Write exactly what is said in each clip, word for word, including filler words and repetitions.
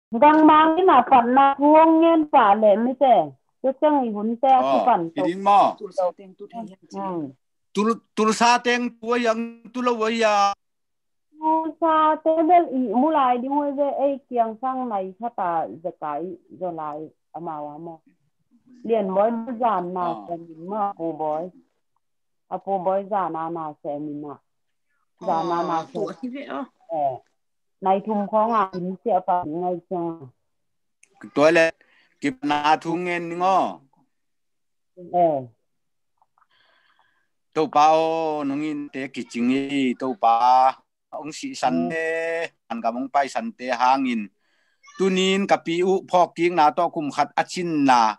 Gangmang in a patna thu hong ngen pah leh mite, tua ciang i hunte a kipan to. Tulsa teng tu thei hiam ci. Tulsa teng tu a hiam, tu lo a hiam. Tulsa te bel i mu lai ding uh ve, ei kiang sang nai khat a zeka i zaw lai amau a maw. Lian Bawi zan na sem in maw, Pu Bawi. A Pu Bawi zan a na sem in a. Zan a na sem. Nai thum khawng a in sia pa ngai ciang. Tua leh kipna thu ngen ning aw. Topa aw, nong in te kicing hi, Topa. Hong sihsan te, an gam hong paisan te hangin. Tunin ka pi uh phawkkikna tawh kum khat a cinna.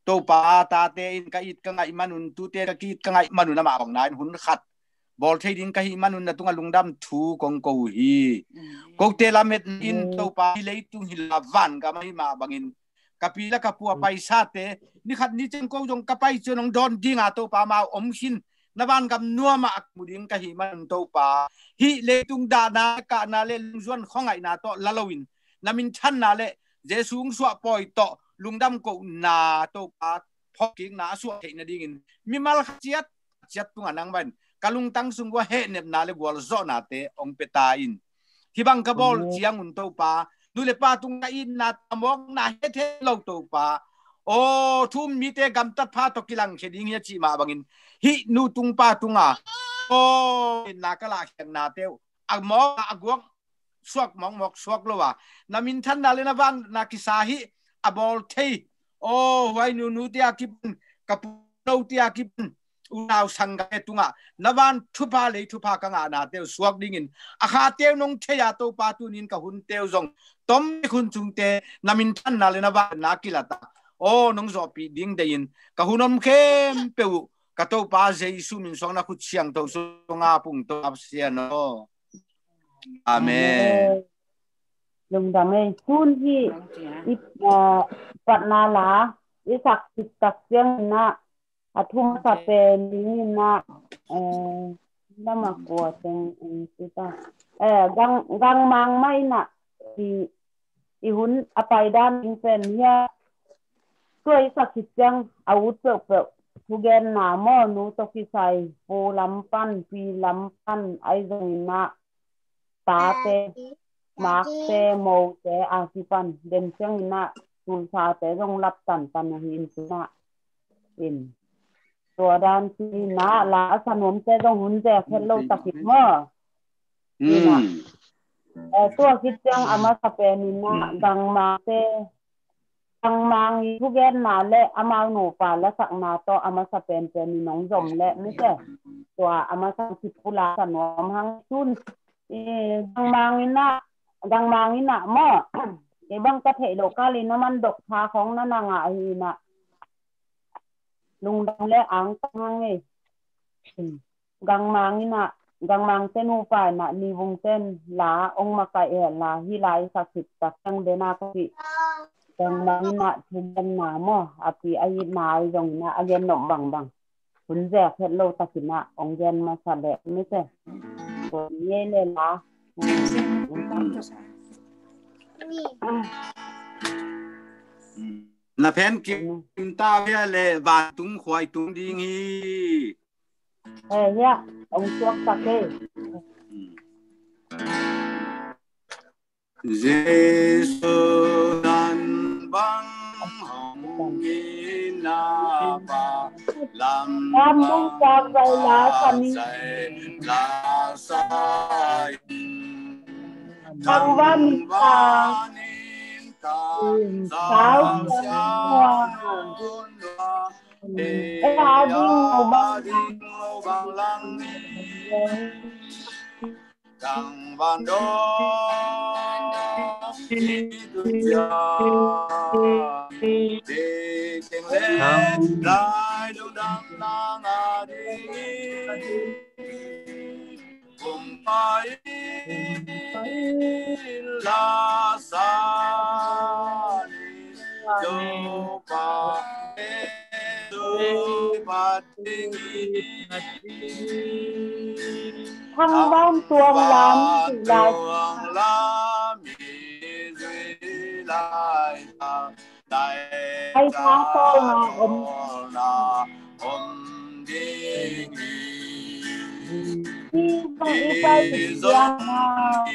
Topa, tate in ka it ka ngaih manun, tute ka it ka ngaih manun amah bangna in hun khat bawl thei ding ka hih manun na tungah lungdam thu kong ko uh hi. Kote lamet in Topa, hi leitung hi la van gam ahi mah bangin ka pi la ka pu a paisate, ni khat ni ciang ko zong ka pai ciang hong dawn dinga Topa mau om khin, na vangam nuamah a kimu ding ka hih manun Topa, hih leitung dahna, kahna le lungzuan khuangaihna tawh la loin, na minthanna le Jesu hong suah pawi tawh lungdam kohna Topa, phawkkikna a suah theih nadingin mimal khat ciat ciat tungah nangmah in ka lungtang sung uh a hehnepna le gualzawhnate hong pia ta in. Hih bang ka bawl ciangun Topa, nu le pa tung ka itna, a mawkna het het lo Topa. Aw, thu um mite gamtat pha tawh kilangkhia ding hi a cih mah bangin hih nu tung pa tunga, aw, itna ka lahkhiatnate uh a mawk a guak suak mawkmawk suak lo a, na minthanna le na vanna kisa hi a bawl thei. Aw, huai nunu te a kipan, ka pu lo te a kipan, unau sanggam te tungah na van thupha lei thupha ka ngahnate uh suak dingin a khate uh nong thei a Topa, tunin ka hunte uh zong tom bek hun sungte na minthanna le na vanna kilat a, aw, nong zawhpih ding deihin ka hun om khempeuh uh ka Topa Jesu min suang na khut siangtho sunga pung to ap sian aw. Amen. Lungdam ei. Tun hi i, ah, patna la i sak khit tak ciangin ah, a thum sa pen dingin ah, eh, lama kua teng in si ta. Eh, gang, gangmang mah in ah, i, i hun a paidan ding pen hi a, tua i sak khit ciang a ut peuhpeuh thugenna maw, nu tawh kisai, pu lam pan, pi lam pan, ahi zongin ah, tate, makte, mote a kipan den ciangin ah tulsate zong lap tantan uh hi in, tun ah in. Tua dan ci in ah, la a sa nuamte zong hun zek het lo tak hi maw. In ah, eh, tua khit ciang a masa pen in ah, gangmangte, gangmang i thugenna le amau nupa lasakna tawh a masa penpen in hong zom leh mite, tua a masa khit pula sa nuam hang. Tun i gangmang in ah, gangmang in ah maw, i bang ka theih loh kalin a man dok pha khawng na na ngah hi in ah, lungdam le angtang hang ei. Gangmang in ah, gangmangte nupa in ah, nivungten la hong makaih hen la, hih la i sak khit tak ciang den a ka cih gangmang in ah thugenna maw, a pi a itna ahi zongin ah, a gen nop bangbang hun zek het lo takin ah hong gen masa leh mite. Ko ni ei le la. Na phen kim ta via le vantung khuai tung ding hi. Eh, ya, hong suak tak ei. Jesu nan bang hong ina pa lam bang sa zai la sa ni. La sa in. Thang van in ta. Thang van in ta. Sau siang. Ea ding lo bang, ding lo bang lang ni. Tang van dong i tu cia. Te teng le lai dong dang nang a ding. Kumpai la sa ni Topa e Topa ding i. Thang van tuang lam, tuang lam i zui Taitha tawlna om ding hi. Hih zong i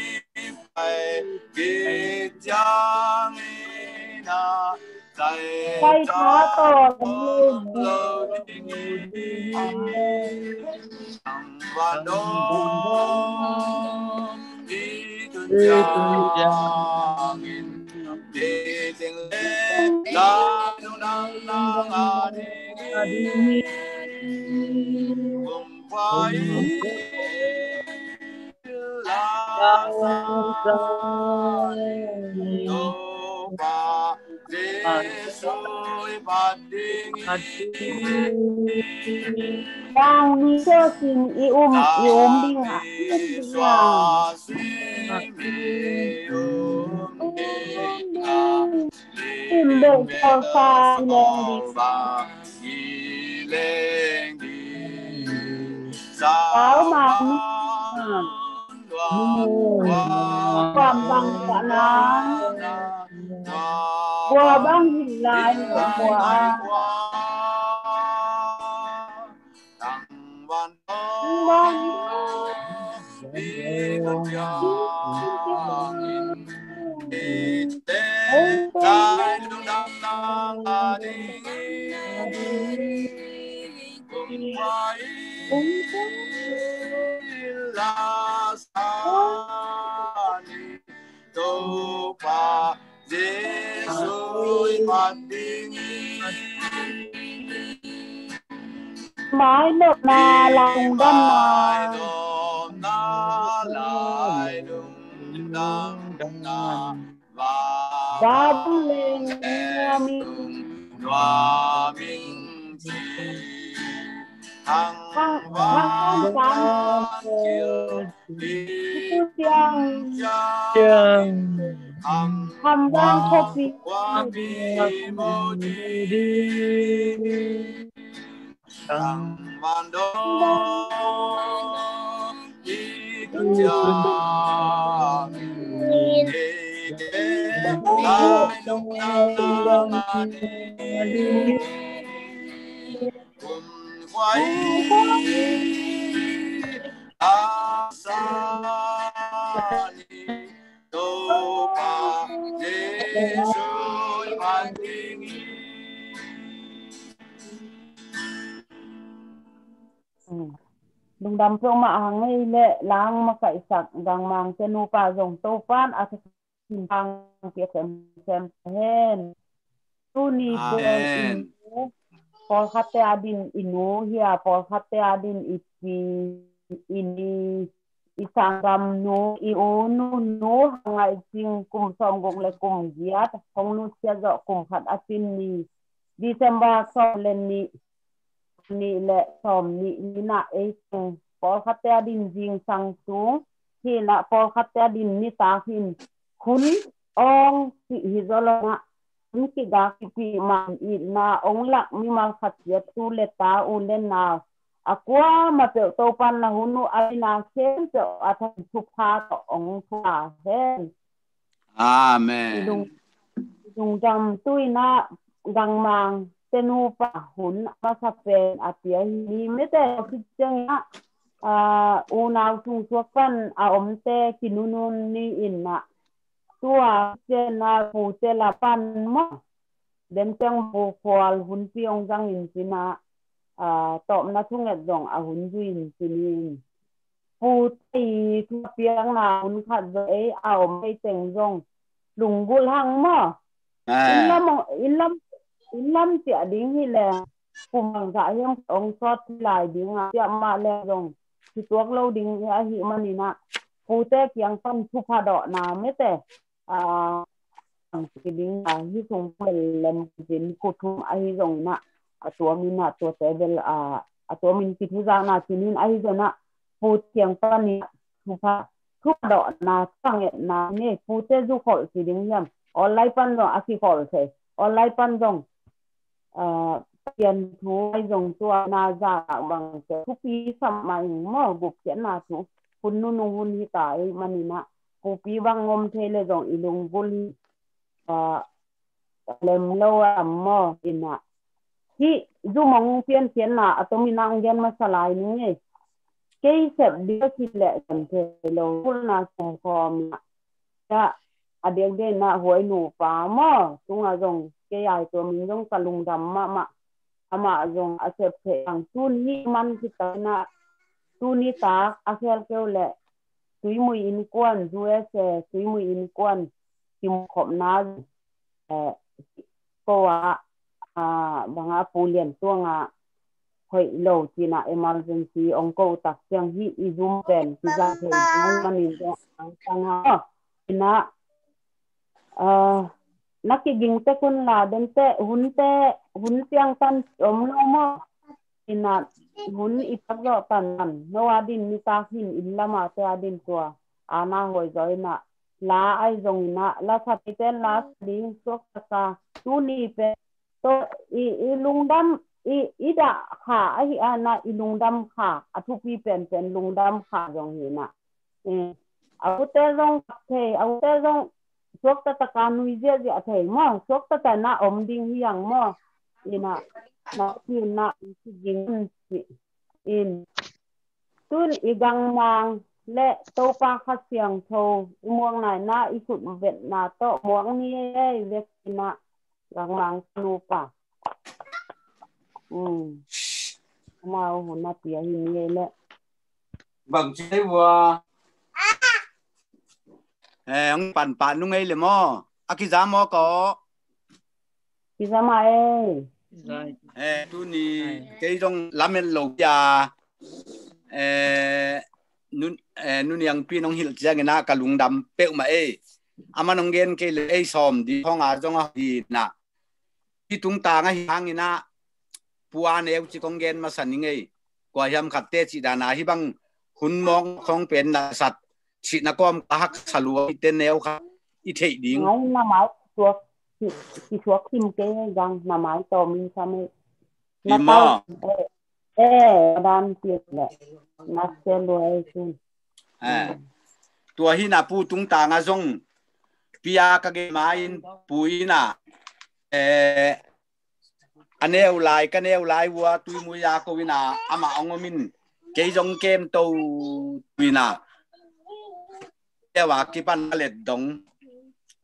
pai kik ciangin ah, taitha tawl om lo ding hi. Tangval dong i tun ciangin, i teng le la nung dang dang a ding hi. Kum khuai la sa Topa Jesu i phat ding hi. Tang ni so sin i um, i um ding a, i um ding a. Im bel so sa i leng ding. Sau ma mi. Kuam bang ka na. Kua bang hi lai kua. Tangval dong i tun ciangin, i teng le la nung dang dang a ding hi. Kum khuai la sa ni, Topa Jesu i phat ding hi. Mai nopna, lai lungdamna. Mai nopna, lai lungdamna. Babuleng nuamin ci. Hang, hang, hang, hang, hang. Siang. Siang. Ham vang khuapi. Tangval dong i tun ciangin, lai nung dang dang a ding hi. Kum khuai la sa ni, Topa Jesu i phat ding hi. Lungdam peuhmah hang ei le, lang makaihsak Gangmang te nupa zong Topan a thakin pang pia semsem hen. Tuni pen i nu, pawlkhatte adin i nu hi a, pawlkhatte adin i pi, i ni, i sanggamnu, i u nu, nu Hangaih Cing, kum sawmguk le kum giat, hong nusia zawh kum khat a sin ni, December sawm le nih, nih le sawm nih ni-in ah ei teng pawlkhatte adin zingsang tung hi-in ah, pawlkhatte adin nitak hi-in hun awng cih hi zaw lo-in ah, hun kigak kipih man, itna hong lak mimal khat ciat, tu le ta, u le nau, a kuamah peuh Topan na hun uh a, a khempeuh a thakin thupha tawh hong thupha hen. Amen. I lung, i lungdam tu-in ah Gangmang te nupa hun a masa pen a pia hi ni, mite khit ciangin ah, ah, unau sungsuak pan a omte kinunun ni-in ah, tua khit ciangin ah pute la pan maw, den ciang bu khual hunpi hong zang in cin ah, ah, tawpna thunget zong a hun zui in cin in. Pute i thu piakna hun khat zong ei a om ei teng zong lunggulh hang maw. Inn lam, inn lam, inn lam ciah ding hi leng, kum bangzah hiam hong sawt lai ding a, ciah mah leng zong kituak lo ding ahih manin ah, pute kiang pan thupha dawhna mite, ah, ang si ding a, hih sung bel lem cin, kut thum ahi zongin ah, a tuamin ah, tuate bel, ah, a tuamin kithuzakna cinin ahi zongin ah, pute kiang panin ah, thupha, thupha dawhna, thupha ngetna nei, pute zu kholh si ding hiam? Online pan zong a kikholh thei. Online pan zong, ah, Pasian thu ai zong tua na za bang te thupi sam mah ing maw, gupkhiatna thu. Hun nunung hun hi ta ei manin ah, pupi bang om thei le zong i lunggulh hi. a, lem lo a maw, ina. Hih zum hong piankhiatna a tomin ah hong gen masa lai ning ei. Kei sep ding a kileh sem thei lo, kulna sum khawm na. A diakdiak ina huai nupa maw, tungah zong kei ai tua min zong ka lungdam mahmah. Amah zong a sep thei ang tun hih man khita ina, tuni tak a khel keu leh Tuimui Innkuan, U S A Tuimui Innkuan kimukhopna, eh, ko a, ah, banga Pu Lian Tuang a hoih lo cina emergency ong ko tak ciang hih i zum pen kizang thei ding manin zong ang sang ha. Ina, ah, na kiging tek un la, den te, hun te, hun ciang tan om lo maw. Ina, hun i tak zawh tan man no a din nitak hin inn lama te a din tua ana huai zaw ina, la ai zong ina, la sa te la sa ding suak sa sa, tuni pen to i, i lungdam, i, i dah kha ahi ana, i lungdam kha, a thupi penpen lungdam kha zong hi ina. Eh, a ute zong thei, a ute zong suakta taka nui ziahziah thei maw, suakta tana om ding hi ang maw. Ina, na pi na i kiging un ci in. Tun i gangmang le Topa Kha Siangtho i muakna ina i khut vetna tawh muak ni ei, vek ina gangmang nupa. Um. Amau hun a pia hi ni ei le. Bang ci ei vua. Eh, ang pan pa nung ei le maw. A kiza maw ko. Kiza ma ei. Eh, tuni kei zong lamet lo pia. Eh, nun, eh, nuniang pi nong hilh ciang ina ka lungdam peuhmah ei. Ama nong gen kei le ei sawm di khong a zong a hi na. Hih tungtang ahi hang ina, pua neu ci kong gen masa ning ei. Kua hiam khat te ci dana hih bang hun mawk khong pen na sat cihna kawm ka haksa lua i te neu khat i theih ding. Ngai na mai tuak, ki, ki tuak kim ke gang na mai tawm in sa me. Na tau, eh, eh, dan piak le. Na se lua ei sin. Eh, tua hi na Pu tungtang a zong pia ka gen ma in Pu ina, eh, a neu lai, ka neu lai vua Tuimui a ko ina, amah ong om in, kei zong kem to ina. Tua kipan a let dong.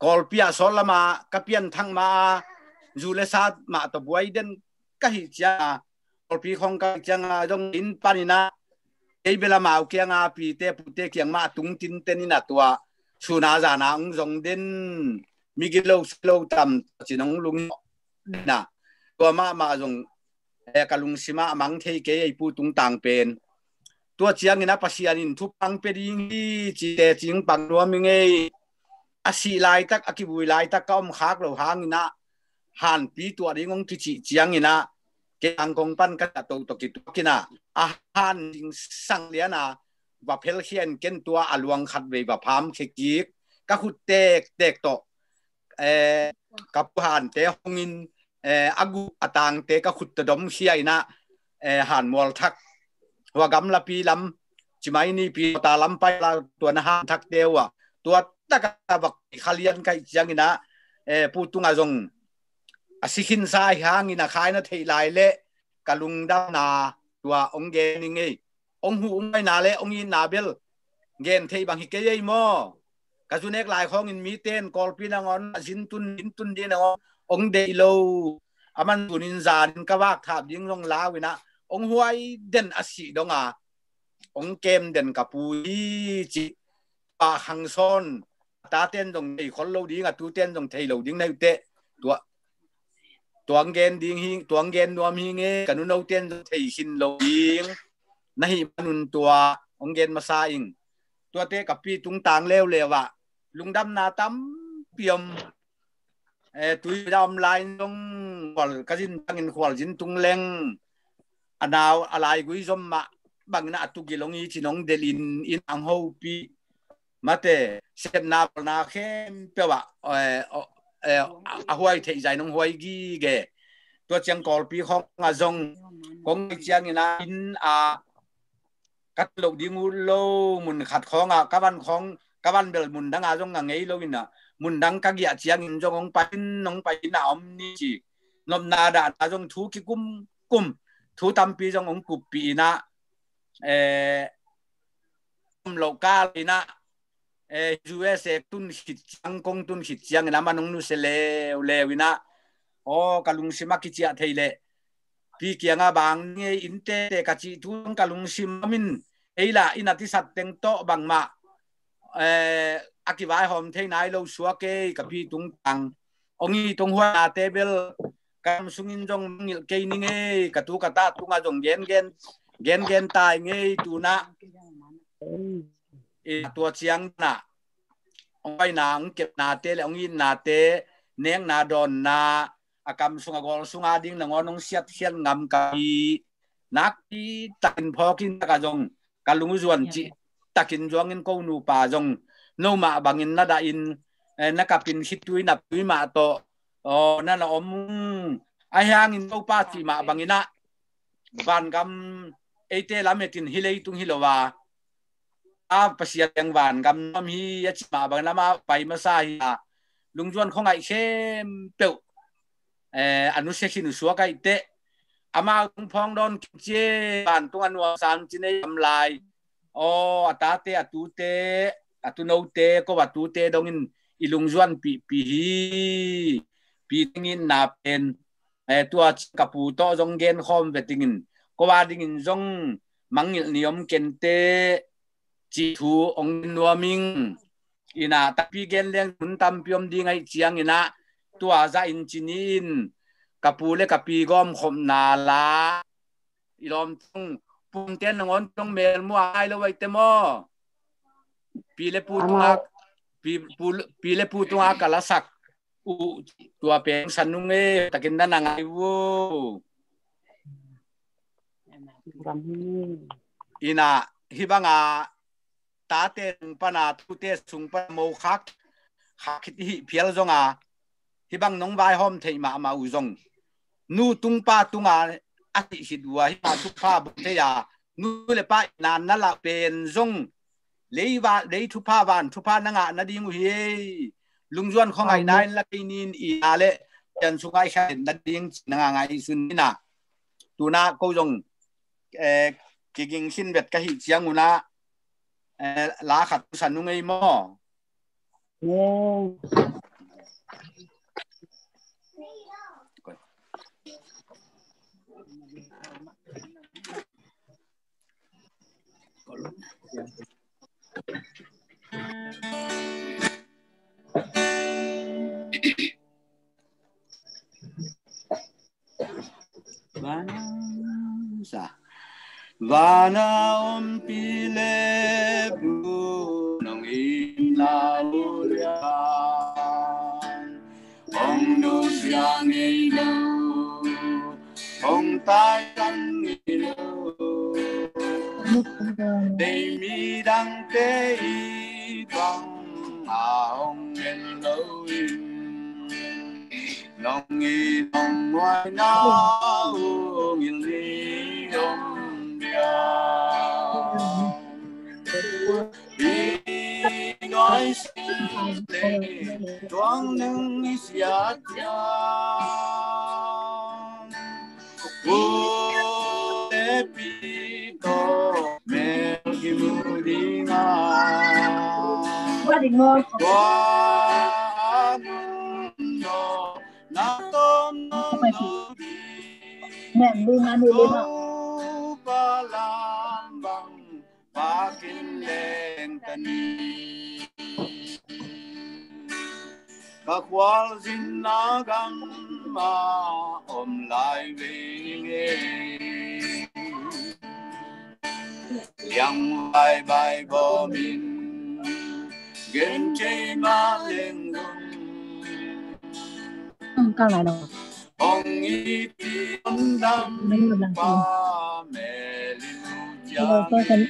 Kawlpi a sawt lama ka pian thang ma a, zu le sa mah tawh buai den ka hi cia. Kawlpi khong ka ciang a zong inn pan ina, ei bel amau kiang a pite pute kiang mah tung tinten ina tua suna zana ong zong den, migilo silo tam cin ong lung na. Tua mahmah zong, eh, ka lungsim ah mang thei kei ei Pu tungtang pen. Tua ciang ina Pasian in thupha ong pia ding hi cite cing pang nuam ing ei. A sih laitak, a kivui laitak ka om khak lo hang ina, hanpi tuah ding ong kicih ciang ina, kei ang kong pan ka dah toh toh kituak ina, a han ding sang lian a, va phel khian ken tua a luang khat vei va pham khekik, ka khut tektek tawh, eh, ka pu hante hongin, eh, a gu a tangte ka khut tawh dom khia ina, eh, han mual thak, hua gamlapi lam, cimai nipi ta lam pai la tua na han thak deu a, tua taka vak kha lian ka hi ciang ina, eh, Pu tunga zong a si khinsa hi hang ina khai na theih lai le ka lungdamna tua ong gen ning ei. Ong huh ong ngaina le ong itna bel gen thei bang hi kei ei maw. Ka zu nek lai khawngin miten Kawlpi nangawn zintun, zintun ding nangawn ong deih lo. A man tunin zanin ka vak thap ding zong lau ina ong huai den a sih donga ong kem den ka pu hi ci. Pa khang sawn, taten zong thei khol lo ding, a tuten zong thei lo ding na hi uh teh. Tua, tuang gen ding hi, tuang gen nuam hi nge, ka nuno ten zong thei khin lo ding na hih manun tua ong gen masa ing. Tuate ka pi tungtang leuleu ah lungdamna tampi om. Eh, tui da om lai zong khual ka zin tangin khual zin tung leng a nau a laigui zom mah bangin a tugil ong i cin ong delhin in ang hopi mate sepna balna khempeuh ah, eh, eh, a huai theih zai nong huai gige. Tua ciang Kawlpi khawng a zong kong ciangin a inn a ka loh ding uh lo mun khat khawng a ka van khawng ka van bel mun dang a zong a ngei lo in a mundang ka giah ciangin zong hong pai in, hong pai in a om ni ci. Nopna dahna zong thu kikumkum, thu tampi zong hong kuppih in ah, eh, om lo kal in ah, eh, U S A tun khit ciang, kong tun khit ciangin a man hong nusia leuleu in ah, aw, ka lungsim a kiciah thei leh, pi kiangah bang ngei in tete ka cih thu zong ka lungsim om in, ei lah in a tisat teng tawh bangmah, eh, a kivaihawm thei nai lo suak ei, ka pi tungtang. Hong it hong huainate bel ka lam sungin zong mangngilh kei ning ei, ka tu ka ta tungah zong gengen, gengen tai ngei tu in ah. Eh, tua ciang in ah, hong huaina, hong kepnate le hong itnate, nekna dawnna, a kam sung a gawl sunga ding nangawn hong siatkhiat ngam ka pi. Nakpi takin phawk in tak ah zong ka lungzuan cih takin zuangin ko nupa zong no mah bangin na dah in, eh, na kap in khitui naptui mah tawh, aw, na na om. Ahi hangin Topa cih mah bangin ah, vangam eite lamet in hih leitung hi lo a, a Pasian leng vangam nuam hi a cih mah bangin amah pai masa hi a, lungzuan khuangaih khempeuh, eh, a nusia khin uh suak ahih teh, amau tung phawng dawn khin ci e, vantung a nuamsa un ci ei, gamlai, aw, a tate, a tute, a tunote, ko a tute dongin i lungzuanpihpih hi. Pi teng itna pen, eh, tua ciang ka pu tawh zong genkhawm ve dingin, ko a dingin zong mangngilh ni om kei in teh, cih thu hong gen nuam ing. In ah, tampi gen leng hun tampi om ding ahih ciangin ah, tua zah in ci ni in, ka pu le ka pi gawmkhopna la, i lawmteng, pumte nangawn tong mel mu a ngai lo ahih teh maw? Pi le pu tungah, pi, pu, pi le pu tungah ka lasak uh, tua pen sa nung e, takin na na ngai uh. In ah, hih bang a tate sung pan a, tute sung pan a mo khak, khak khit i hih phial zong a, hih bang nong vaihawm theih mahmah uh zong, nu tung pa tung a, a sih khit uh a, hih bang thupha bawh thei a, nu le pa itna na lah pen zong, lei va, lei thupha, van thupha na ngah nading uh hi ei. Lungzuan khuangaihna in la kei ni in, i na le, Pasian sungah i khadet nading ci na ngah ngaihsun ni in ah. Tu in ah ko zong, eh, kiging khin vet ka hih ciang un ah, eh, la khat sa nung ei maw? Vana sa, vana ompi le pu nong in la ulian, ong du siang ei lo, ong tai tan ei lo. Dei mi dangte i bang a ong en lo in, nong i nong nuai na ung il ni ong bia. I nuai sin le tuang nung i siat ya. Pu le pi tawh mel kimu ding a, tua a nung tawh na tom nong lo ding. Topa lam bang pakin leng ta ni. Ka khualzinna gam ah om lai vei ing ei. Liang vai vai bawm in gen thei mah leng dong. Ang kang lai lo. Hong i ti om dam pa mel in u ciang. Ka kan,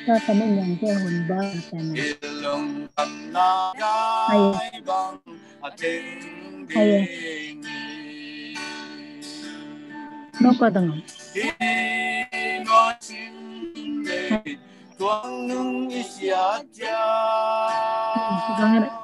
ka kan in yang te hon ba ta na. Ilung kan na gai bang a teng ding. No ka dang. Hi no sin le tuang nung i siat ciang. Ka dang.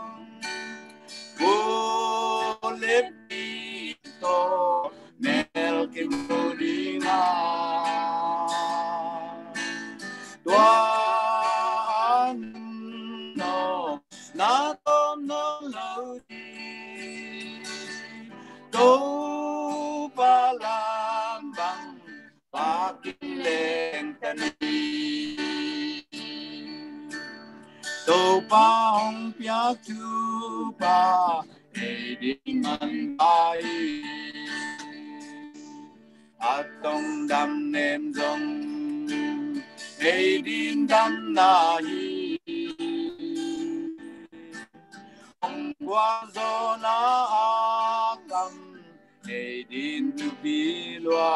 Leng ta ni. Topa hong piak thupha ei ding man ta hi. A tong dam nem zong ei ding damna hi. Hong guan zawhna a kam ei ding thupi lua.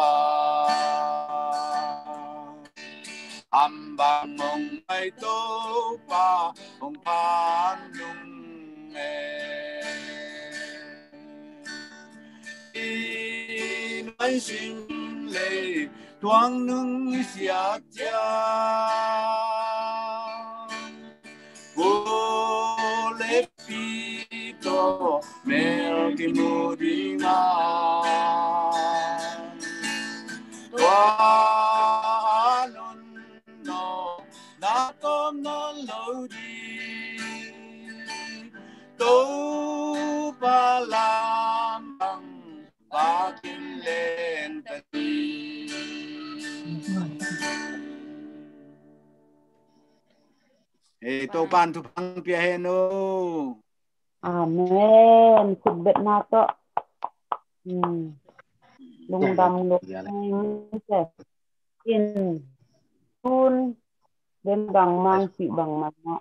Ambang mong mai Topa hong phan nung e. I nuai sing lei tuang nung i siat ciang. Pu le pi tawh mel kimu ding a, tua a nunnaw na tawm nawn lo ding. Topa lam bang Pakin leng ta ni. Hei, Topan thupha pia hen o. Amen. Khutbetna tawh. Hmm. Lungdam lo. In tun den bang mang si bang man na.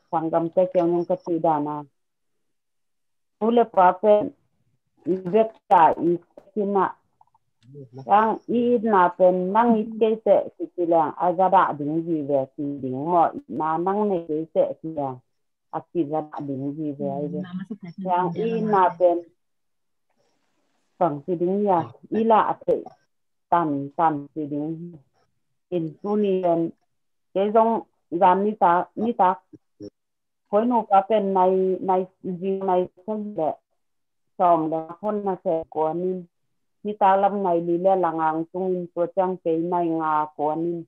Sanggamte kiang nung ka ti dana. Nu le pa pen i bek ta i kina. Yang i itna pen nang it kei teh kiti leng a za dah ding vive ki ding maw, itna nang nei kei teh ki leng a ki za dah ding vive ai ve. Yang i itna pen bang ki ding ya, i lah a theih tan tan ki ding. In tuni pen kei zong zan nitak nitak Koi nupa pen nai, nai, zing nai sagih le sawm le nga khon na se kuanin. Nitak lam nai li le lang ang tungin tua ciang kei nai nga kuanin.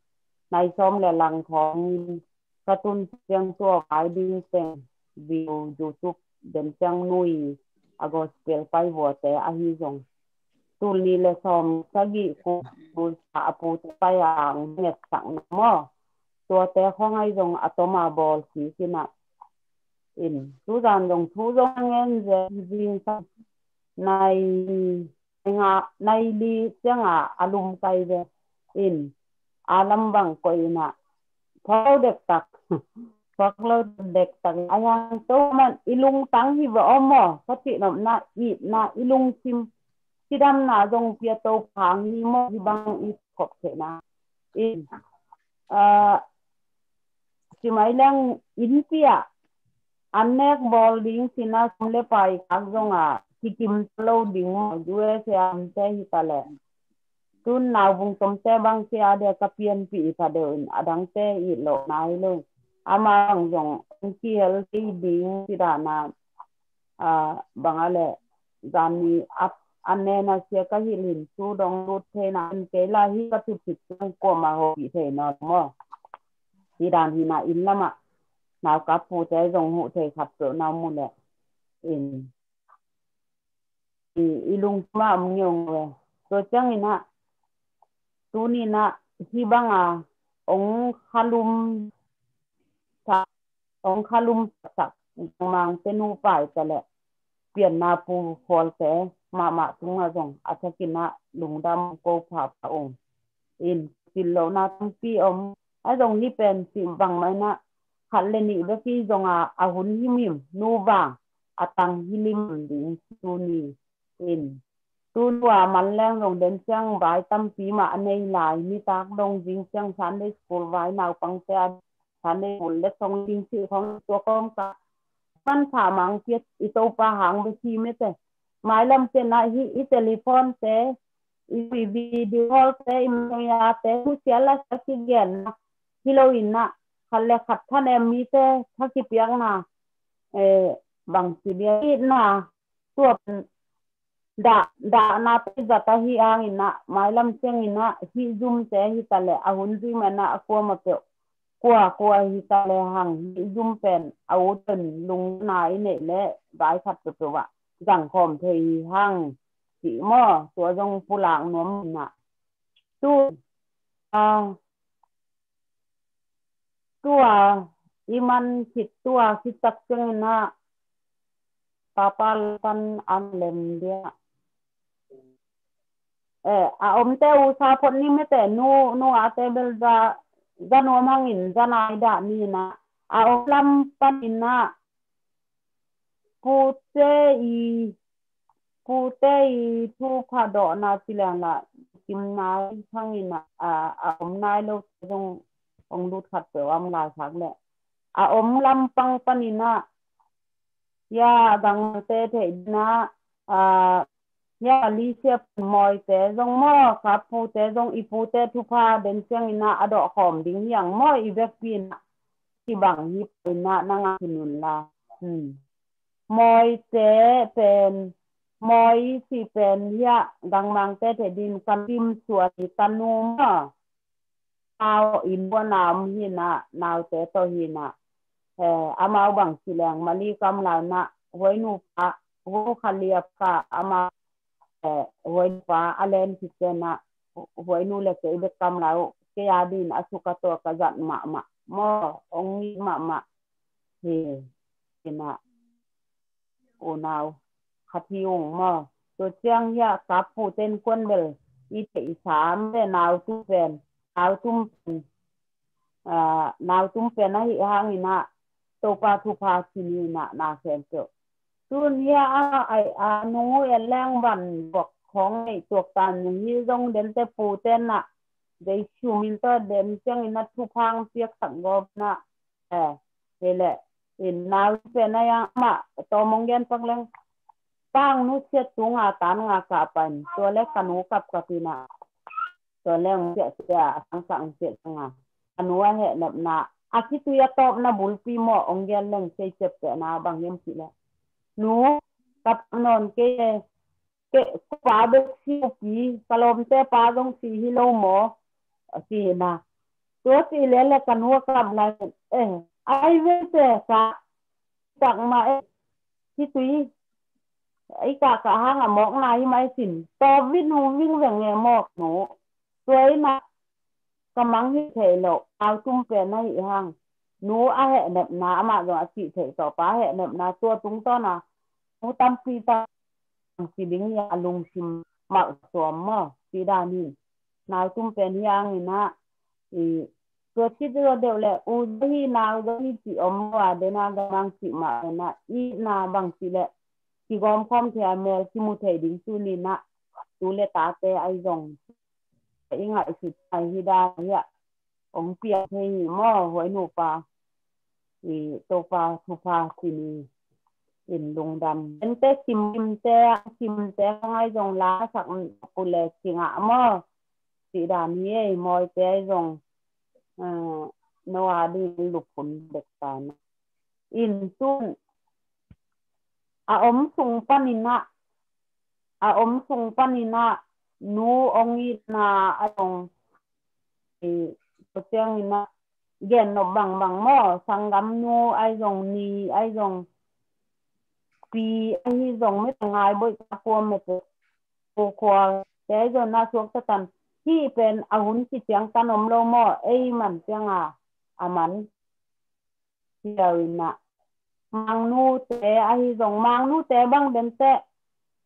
Nai sawm le lang khawngin. Ka tun ciang tua kai ding teng view YouTube den ciang nui a gospel pai vuate ahi zong. Tul nih le sawm sagih kum tul sa a pute pai a ang ngetsak na maw. Tuate khawng ai zong a tom a bawl kik in ah. In, tuzan zong thu zong a ngen zen zing sa nai nga, nai li ciang a a lum kai ve. In, a lam bang koih in ah. Phak lo dektak. Phak lo dektak. A yang to man i lungtang hi va om maw. Ka cih nopna, itna, i lungsim. Cidamna zong pia Topa hang hi maw, hi bang i khop theihna. In, ah, ci mai leng innpi ah an nek bawl ding cina sum le pai kak zong a kikim lo ding maw, U S A amte hi ta leh. Tun nauvung tomte bang sia dia ka pianpih i pha deuh in a dangte it loh nai lo. Ama bang zong an kihel thei ding cidana, ah, bang a le zan ni ap an nena sia ka hilh in tu dong lut theina an kei la hi ka tutpit ciang kuama hopih thei nawn maw. Hi dan hi na inn lamah nau ka pute zong huh thei khat peuh nau mu le in i, i lungsim ah om ngeungeu e. Tua ciangin ah tuni in ah hi bang a ong khalum sak, ong khalum sak mangte nupa i ta le pianna pu khualte mahmah tungah zong a thakin ah lungdam ko phapha ung. In, sillohna tampi om. A zong hi pen si bangmah in ah khat le nih bek hi zong a, a hun himhim nu vang a tang hi limlim ding tuni. In, tu nu a man leng zong den ciang vai tampi mah a nei lai, nitak dong zing ciang Sunday school vai naupangte a Sunday school le song ding cih khong tua kawng ka man pha mang piat i Topa hang bek hi mete. Mailam ciang ah hi i telephone te, i, i video call te, i maya te, husia la sa kigenna hi lo in ah, khat le khat thanem mite tha kipiakna, eh, bang ci dia itna, tua dah, dahna te zat ahi hangin ah, mailam ciangin ah hih zumte hi ta le a hun zui man ah a kuama peuh kua kua hi ta le hang hih zum pen a ut pen lungna i neih le vai khat peuhpeuh ah zang khawm thei hi hang. cih maw, tua zong pulak nuam inah. Tu, a, tua i man khit tua khit tak ciang inah papa lam pan an lem dia. Eh, a omte usa phot ni mete nu, nu ate bel za, za nuam hangin za nai dah ni inah. A om lam pan inah pute i, pute i thupha dawhna ci leng lah kim nai hangin a, a, a om nai lo zong ong lut khat peuh a om lai khak leh. A om lampang pan inah, ya gangmangte theih dinah, a, ya Malaysia pan mawite zong maw, kap pute zong i pute thupha den ciang inah a dawh khawm ding hiang maw, i vekpi inah kibang hi pah inah nang a kinun la. Hmm. Mawite pen, mawi cih pen hiah gangmangte theih din kan tim suan i tanu maw. Nau i buana om hinah, naute tawh hinah. Eh, amau bang ci leng Mali kam lau inah, huai nupa, huai khalia pa, amau, eh, huai nupa a len khit ciang inah, huai nu le kei bek kam lau, kei a din a suk a tua ka zat mahmah maw, ong ngit mahmah hi, hinah. Unau khat hi ung maw. Tua ciang hiah kap pute in kuan bel i theih sam le nau tum pen, nau tum pen, a, nau tum pen ahi hang inah Topa thupha ci ni inah na khempeuh. Tun hiah a, ai, a nu en leng van bok khong neih tuak tan hi zong dente pute inah dei sum in tawh den ciang inah thupha piaksak gawp inah. Eh, hi leh, in nau pen a yang amah tawm ong gen pak leng. Pang nu siat tunga tan nga kah pan, tua le ka nu kap kap inah. Tua le ong siat sia, a sang sang siat sanga. Ka nu a hehnepna, a khitui a tawpna bulpi maw ong gen leng sei ciaptehna bang hiam cih leh. Nu, kap nawn kei e, kei, ka pa bek si pi, ka lawmte pa zong si hi lo maw? A ci hi na. Tua ci lele ka nu a kap lai, eh, ai ve te ka tak ma eh, hi tui, i kah kah hang a mawkna hi mai sin, tawp vin hong ving veng e mawk nu. Tua hi na, ka mang hi thei lo, au tum pen ahi hang. Nu a hehnepna, amah zong a cih thei tawh pa a hehnepna, tua tungtawn a, nu tampi tak, ci ding hi a lungsim mah suam maw, ci dan hi. Nau tum pen hi hang inah, i, tua ci tua deuh le, u zaw hi, nau zaw hi, ci om lo a, den a gamang cih mah inah, i na bang cih le, kigawm khawm thei a mel, kimu thei ding tu ni na, tu le tate ai zong, i ngaihsut ai hi dan hi a, ong piang thei hi maw, huai nupa. I Topa thupha ci ni in lungdam. Ente simte, simte ngai zong la sak pule ci ngah maw. Ci dan hi ei, mawite ai zong, eh, no a ding luphun dek ta na. In tun, a om sung panin ah, a om sung panin ah, nu ong itna a zong, eh, tua ciangin ah, gen nop bangbang maw, sanggam nu ai zong, ni ai zong, pi ahi zong, mete ngai boih ka kuam mete, ko khua te ai zong na suak ta tan, hih pen a hun ci ciang tan om lo maw, ei man ciang a, a man. Hiau in ah, mangnute ahi zong, mangnute bang dente,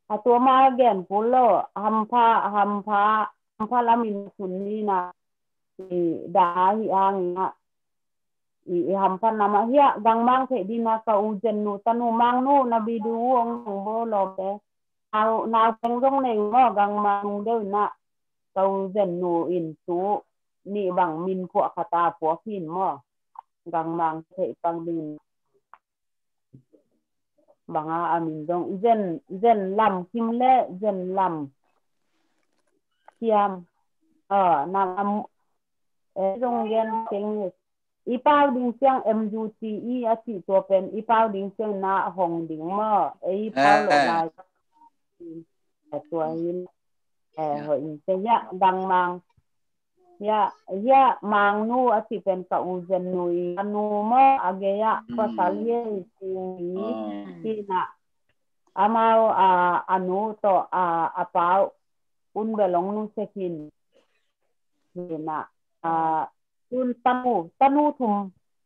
a tua ma gen pul lo, hampha, hampha, hampha lamin sun ni na, i da hi hang in ah, i, i hampha nama hiah, gangmang thei dina ka u zen nu, tanu mangnu, na bi du u ong ong bo lawm te, nau, nau peng zong nei maw, gangmang nung deuh in ah, ka u zen nu in tu, nih bang min phuah khata phuak hin maw. Gangmang theih pang ding. Banga a min zong zen, zen lam kim le zen lam kiam. Nam am, eh, zong gen keng hi. I pau ding ciang M U T E a cih tua pen i pau ding ciang na hong ding maw. Ei pau lo lai. Tua hi. Eh, hoih in te hiah gangmang. Hiah, hiah mangnu a cih pen ka u zen nu i, a nu maw, a gei ah pasal hi ei, sing hi, hi na. amau a, a nu tawh a, a pa un bel hong nusia khin hi na. A, tun tanu, tanu thum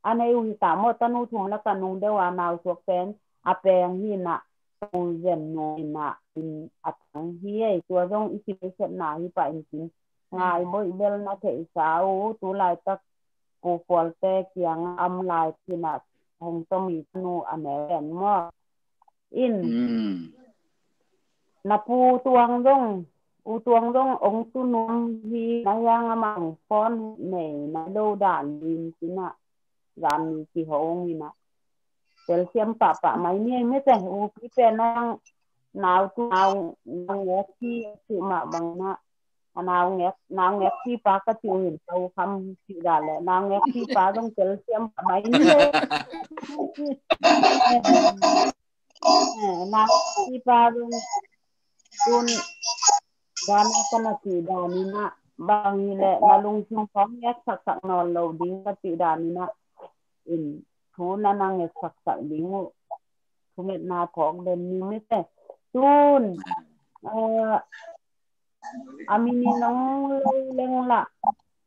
a nei uh hi ta maw, tanu thum lak a nung deuh a nau suak pen a peng hi na, Pu Zen nu hi na, in a thang hi ei, tua zong i kimuhsakna hi pah in cin. Ngai boih bel na theihsa uh, tu laitak Pu Khualte kiang a om lai hi na, hong tom i tanu a neu pen maw. In, mm, na Pu Tuang zong, U Tuang zong hong tu nuam hi na, hiang amah hong phone nei nai lo dan ding hi na, zan ni kiho hong hi na. Telsiam pahpah mai ni ei mete, U Pi pen na, nau tu, nau, nau ngek hi, tu mah bang na. A, nau ngek, nau ngek pipa ka cih uh hin, tau kham cih dan leh, nau ngek pipa zong telsiam pah mai ni ei. Eh, nau ngek pipa zong tun dan a ka na cih dan hi na, bang hi leh na lungsim khong ngek saksak nawn lo ding ka cih dan hi na. In, thu na na ngek saksak ding uh. Thungetna phawk den ni mete. Tun, eh, a min in hong lo leng lah,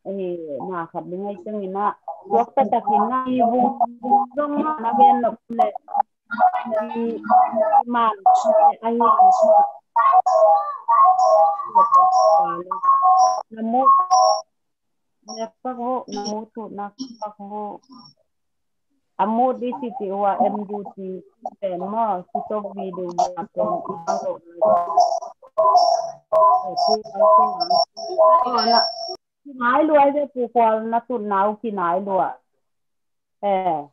eh, na khat ding ahi ciangin ah, tuak taktakin na i vung zong na gen nop leh, i, i man ahi na mut, nek pak vo, na mut uh, nek pak vo. A mut i cih uh a M U T pen maw, si tok video pen i pang lo. Kinai lua ve, Pu Khual, na tutna uh kinai lua. Eh.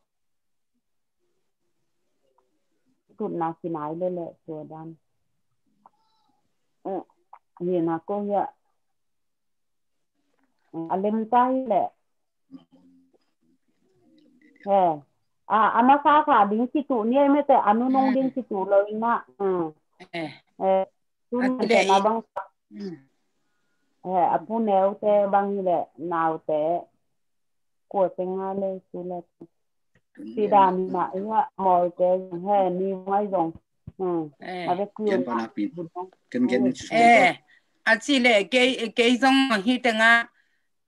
Tutna kinai lua leh tua dan. Eh, hi na ko hia. A lem ta hi leh. Eh. A, a masa kha ding kituh ni ei mete, a nunung ding kituh lo ina. Hmm. Eh. Eh. Tun a ti leh na i bang. Hmm. Eh, a pu neute bang hi leh naute. Kua te nga le su le. Sidan na ia mawi te zong he ni mai zong. Hmm. Eh. A ve kiu. Gen pa na pi. Ken gen ni su. Eh. A ci leh kei, kei zong hi te nga.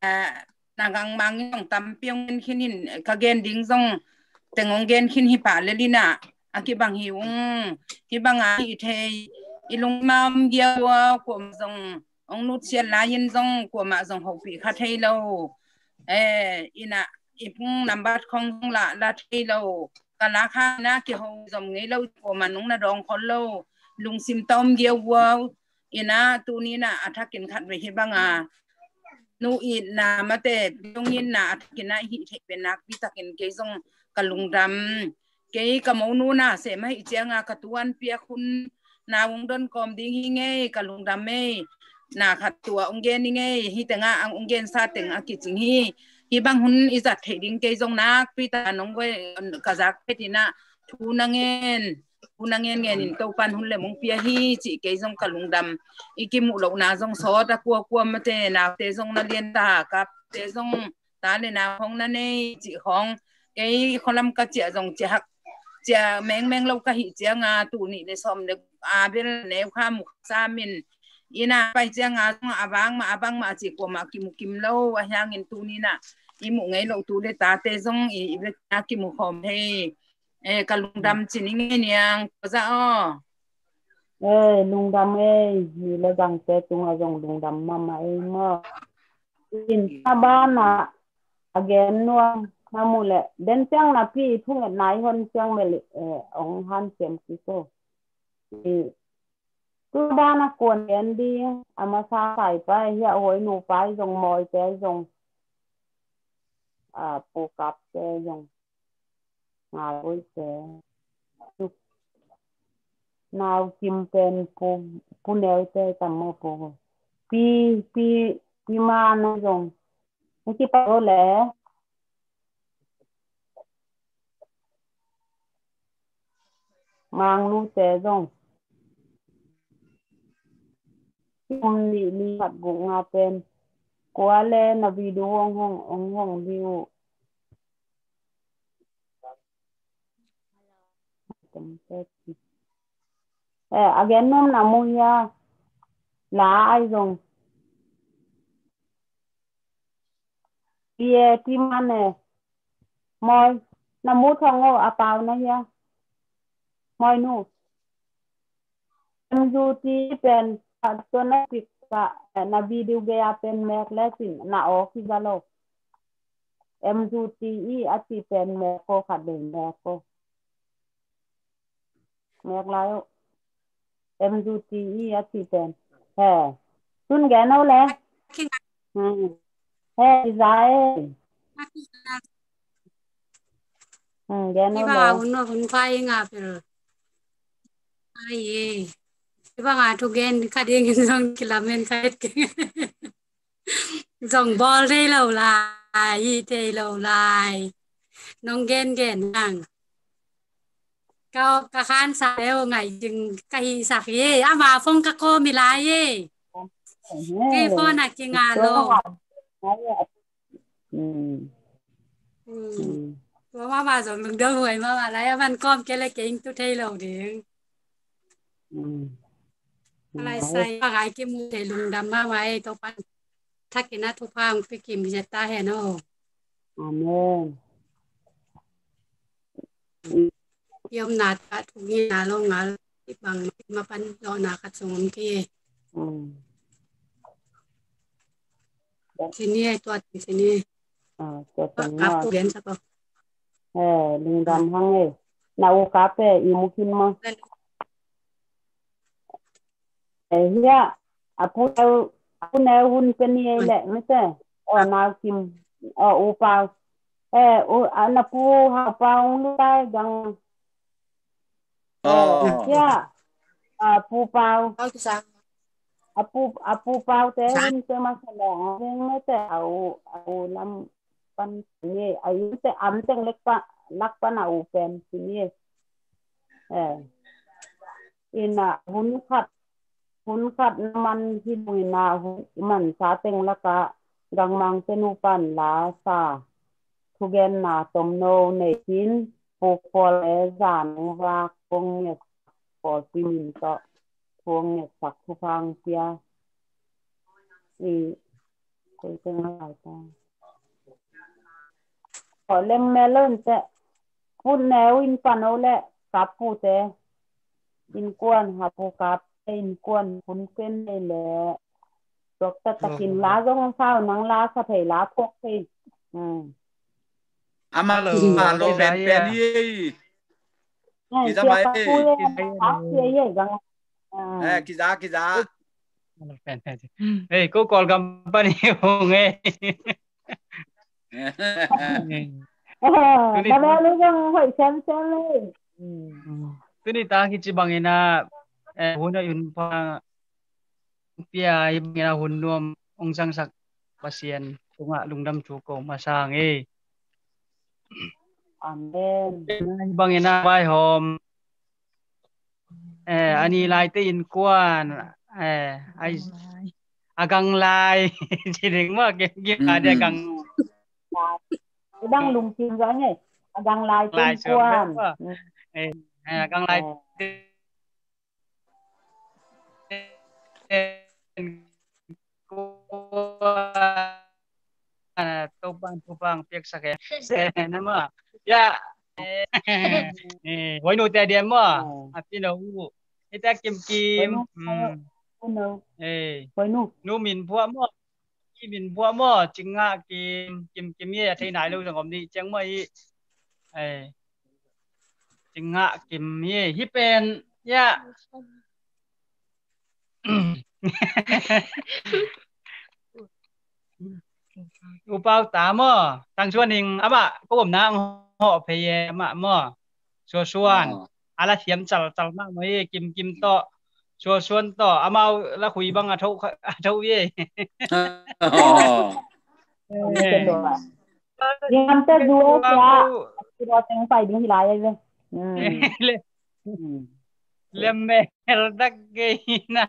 Eh, na gang mang zong tampi hong gen khin in, ka gen ding zong teng hong gen khin hi pah lel ina, a kibang hi ung, hi bang a hi thei, i lungmam gia ua kuam zong hong nutsiat lai in zong kuamah zong hopih kha thei lo. Eh, ina, i phung nambat khong zong la, la thei lo. Ka la kha na kiho zom ngei lo, kuamah nung na dawng khol lo. Lungsim tom gia ua, ina, tuni na a thakin khat ve hi bang a. Nu itna mate, lung itna a thakin a hih theih pen nakpi takin kei zong ka lungdam. Kei ka monu na seh mah hi ciang a ka tuan piak hun na hong don kawm ding hi ngei, ka lungdam ei. Na khat tua hong gen hi ngei, hi teng a hong gen sa teng a kicing hi. Hi bang hun i zat theih ding kei zong nakpi ta nong guai ka zak phet ina thu na ngen. Hun a ngen ngen in Topan hun le mong pia hi cih kei zong ka lungdam. I kimuh lohna zong sawt a kuakua mate, naute zong na lian ta, kapte zong ta le nau hong na nei cih khong. Kei khualam ka ciah zong ciah hak, ciah mengmeng lo ka hih ciang a, tu nih le sawm le a bel neu kha mu kha sa min. Ina pai ciang a zong a bang mah, a bang mah cih kuamah kimu kim lo, a hiangin tuni na i muh ngei lo tu le tate zong i, i bek na kimu khawm hei. Eh, ka lungdam cin i ngei niang, Pu Za aw. Eh, lungdam ei, mi le dangte tungah zong lungdam mahmah ei maw. In a banah a gen nuam na mu leh, den ciang napi i thungetna i hon ciang bel, eh, hong hanciam kik o. I, tu banah kuan gen ding, a masa saipa, hiah huai nupa i zong, mawite i zong, a, pukapte i zong. Ngai boih te. Nau kim pen pu, pu neu te tam mo pu. Pi, pi, pi ma na zong. Niki pa le. Mang nu te zong. Kum ni ni mat gu nga pen. Kua le na video hong hong hong hong liu. Tem te ki. Eh, a gen nuam na mu hia. La ai zong. Ie ti man e. Moi, na mu thong o, a pau na hia. Moi nu. M U T pen, a tua na pik ka, eh, na video gei a pen mek le sin, na o ki za lo. M U T E a ci pen mek ko khat dei mek ko. Mek lai o. M U T E a ci pen. He. Tun gen o le. Hmm. He, i za e. Hmm, gen o le. Iba un no hun pai nga pel. Ai e. Iba nga thu gen kha ding in zong kilamen kha et keng. Zong bawl thei lo lai, hi thei lo lai. Nong gen gen nang. Ka, ka khan sa leu ngai ding ka hi sak hi. Ama phone ka ko mi lai hi. Kei phone a kinga lo. Mm. Mm. Mm. Tua mama zong lungdam huai mama lai a man kawm kei le kei ing tu thei lo ding. Mm. A lai sai pa ngai kimu thei lungdam mama ei Topan thakin a thupha hong pia kim zia ta hen o. Amen. I omna ta thuk ngina lo ngal i bang ma pan lo na khat sung om kei. Mm. Sini ai tua sini. Ah, tua teng ka pu gen sa ko. Eh, lungdam hang e. Na u ka pe i mu khin ma. Eh, hia, a pu neu, a pu neu hun pe ni ei le, mi te. O, nau kim, o, u pau. Eh, u, a, na pu hau pau hong lu tai gang. Eh, hia, a pu pau. A pu, a pu pau te hun pe ma sa le, a veng mi te, a u, a u lam pan ni, a i te am teng lek pa, lak pan a u pen si ni. Eh. Ina hun khat, hun khat na man hi lo ina hun i man sa teng laka gangmang te nu pan la sa. Thugenna tomno nei hin puk pawl le zan vak kong nget pawl pimin tawh. Thuang nget sak thuphang pia. I, koi teng lai ta. Ko lem me lo in te. Put neu in pan o le kap pu te. In kuan ha pu kap te in kuan pun ken nei le. Tok ta takin la zong sao nang la sa thei la phok thei. Hmm. Ama lo, ama lo pen pen hi. Kiza mai. Eh, kiza, kiza. Pen pen. Ei, ko Kawlgam pan hi hong ei. Tuni ta kici bangin a, eh, hun a yun pa pia hi bangin a hun nuam hong sangsak Pasian tungah lungdam thu ko masa hang ei. Amen. Hi bangin a vaihawm. Eh, a ni lai te in kuan. Eh, ai, a gang lai. Ci ding ma, kim, kim a dia gang. Dang lungkim zang ei. A gang lai te in kuan. Eh, eh, a gang lai te Topan, Topan piaksak e. Nama. Ya. Eh, wai no te dia ma. Ati no u. Ita kim kim. Eh. Wai no. Nu min pua ma. Kim min pua ma. Cinga kim, kim kim ye a thei nai lo zang om ni ciang ma i. Eh. Cinga kim ye. Hi pen ya. U Pau ta maw, Tang Suan Hing amah ko omna ang hawh phei e amah maw. Suasuan a la thiam calcal mah maw hi, kimkim tawh, Suasuan tawh amau la khui bang a tho, a tho hi. Yam te zu e sia. Kua teng pai ding hi lai e ve. Lem mel tak kei na.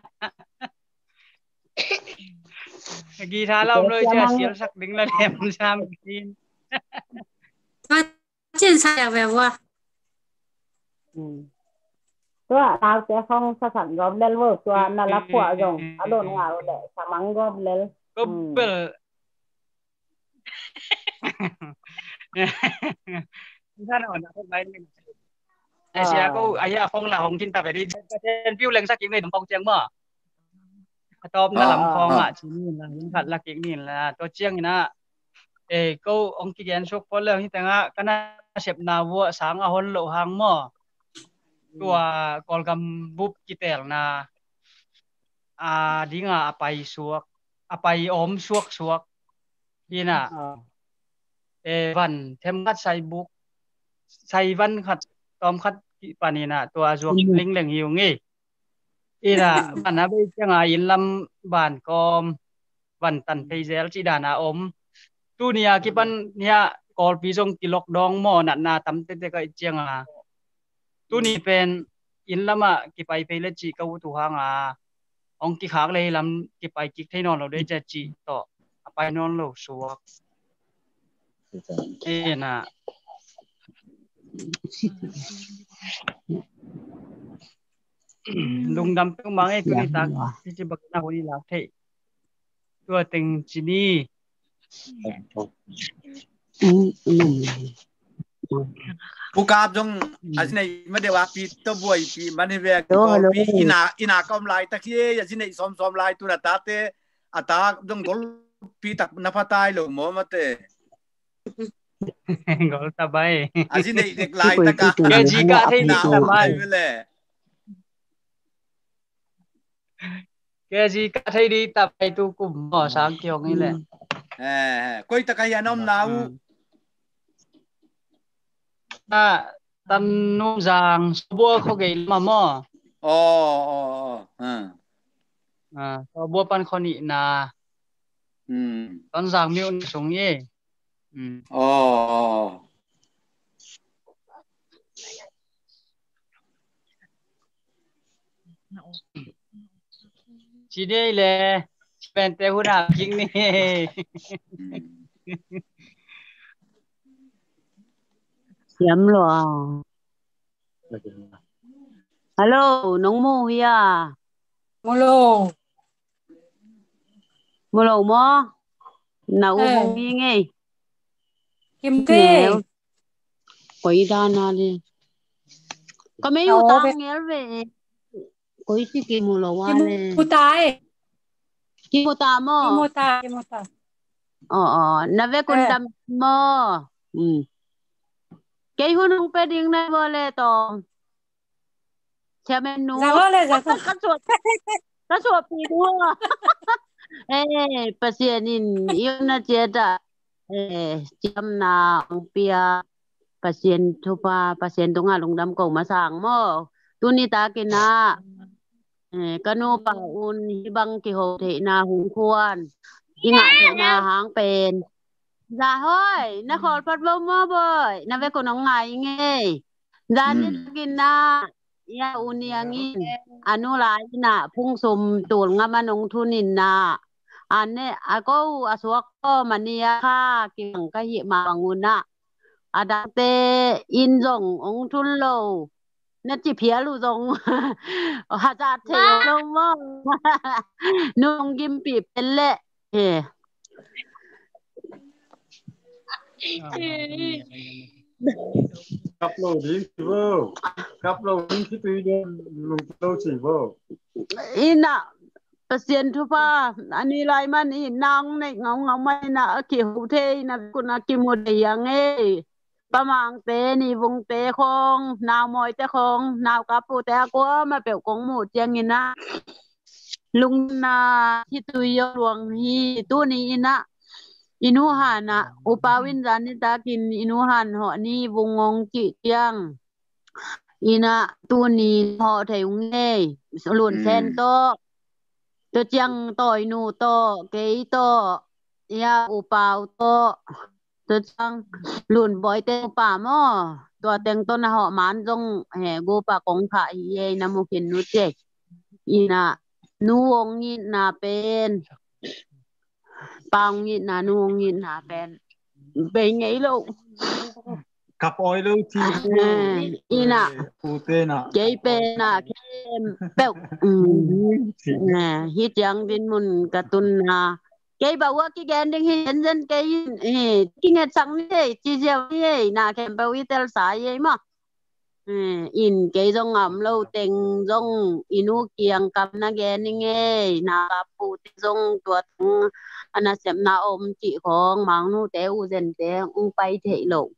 Guitar la om lo cia sial sak ding la lem sam kei. Cin sa ya ve wa. Tua naute khong sasak gawp lel vo, tua na la phuah zong a lon ngah uh leh samang gawp lel. Ko bel Asia ko ahi a khong la hong khin ta ve di. Ten piu leng sak kik nei dong khong ciang maw. A tawpna lam khawngah ci ni la, hong khat la kik ni la. Tua ciangin ah, e, ko hong kigen suk pawl le hong hi tengah ka nasepna vuah sang a hon loh hang maw. Tua Kawlgam bup kitelna a dinga a pai suak, a pai om suaksuak. Ina, e, van them khat sai buk, sai van khat tawm khat kipan ina, tua zuak lingleng hi ung e. Ina, van a bei cianga inn lam ban kawm, van tan thei zel cih dana om. Tuni a kipan hia Kawlpi zong kilok dawng maw, natna tam tete ka i cianga. Tuni pen inn lamah kipai phei le cih ka ut uh hanga, hong kikhak le hi lam kipai kik thei nawn lo dei cia cih tawh a pai nawn lo suak. Ina, lungdam peuhmah ngei tuni tak, cici bak na hun i lak theih. Tua teng ci ni. Pu Kap zong a zi neih ma deuh a pi tawh buaipih man hi vek. Kawlpi ina, ina ka om laitak hi, a zi neih sawmsawm lai tun a tate, a ta zong golpi tak na pha tai lo maw mate. Gol tabai. A zi neih dek laitak a. Ke zi ka thei ina ta bai. Ke zi ka thei di ta pai tu kum maw sang kiong hi leh. Koi tak a hi a na omna uh. A, Tanumzang Sawbua khuagei lamah maw. Aw, aw, aw. A, Sawbua pan khua nihna. Tonzang miuh na sung hi. Aw. Ci dei le, ci pente hun a king ni. Siam lo. Hello, nong mu hia? Mu lo. Mu lo maw? Na u mu hi ngei. Kim te. Koi dan a le. Ka mei u tang ngel ve. Koi ci kimu lo a le. Kimu ta e. Kimu ta maw? Kimu ta, kimu ta. Aw, aw. Na vekun dam maw? Kei hun hong pe ding na bo le tong. Chairman nu. Za lo le, za lo. Ka suak, ka suak pi du. Eh, Pasian in i omna ciat ah, eh, ciamna hong pia. Pasian thupha, Pasian tungah lungdam ko masang maw. Tuni takin ah, eh, ka nupa un hih bang kiho theihna hong khuan i ngah theihna hang pen. Za Hoi, na khawl phat vo maw boy, na vekun hong ngai ngei. Zan ni takin ah, ia u Niang in a nu lai in ah phungsum tul ngam a nong thun in ah, a ne a ko a suak ko mani a kha kibang ka hih mah bang un ah, a dangte in zong hong thun lo. Na ci phial uh zong hazat thei lo maw. Nung gimpih pen leh. Kap lo ding ci vo. Kap lo ding ci tui ding lung lo ci vo. Ina Pasian thupha a ni lai man i nang nei ngaungau mai na a kiho thei na kun a kimu thei a ngei. Pamangte, Nivungte khong, naumawite khong, naukapute a kuamah peuh kong muh ciangin ah lungna hi tui yo luang hi. Tuni in ah i nu han ah upau in zan ni takin i nu han hawh ni vung ngong cih ciang in ah tuni hawh thei ung ngei. Lun Sen tawh, tua ciang Tawi nu tawh, kei tawh, ia upau tawh, tua ciang Lun Bawite upa maw. Tua teng tawh na hawh man zong he gupa kong khah hi ei na mu khin nu cei. Ina nu ong itna pen, pa ong itna, nu ong itna pen bei ngei lo. Sap oi lo ci. Ina. Pute na. Kei pen na khempeuh. Mm. Hi ciang din mun ka tun na. Kei ba ua kigen ding hi zenzen kei hi. Kingetsak ni hei, ci ziau ni hei, na khempeuh i telsa hi hei maw. In kei zong a om lo teng zong i nu kiang kam na gen i ngei, na ka pute zong tua teng a nasepna om cih khong, mangnute u zente ong pai theih lo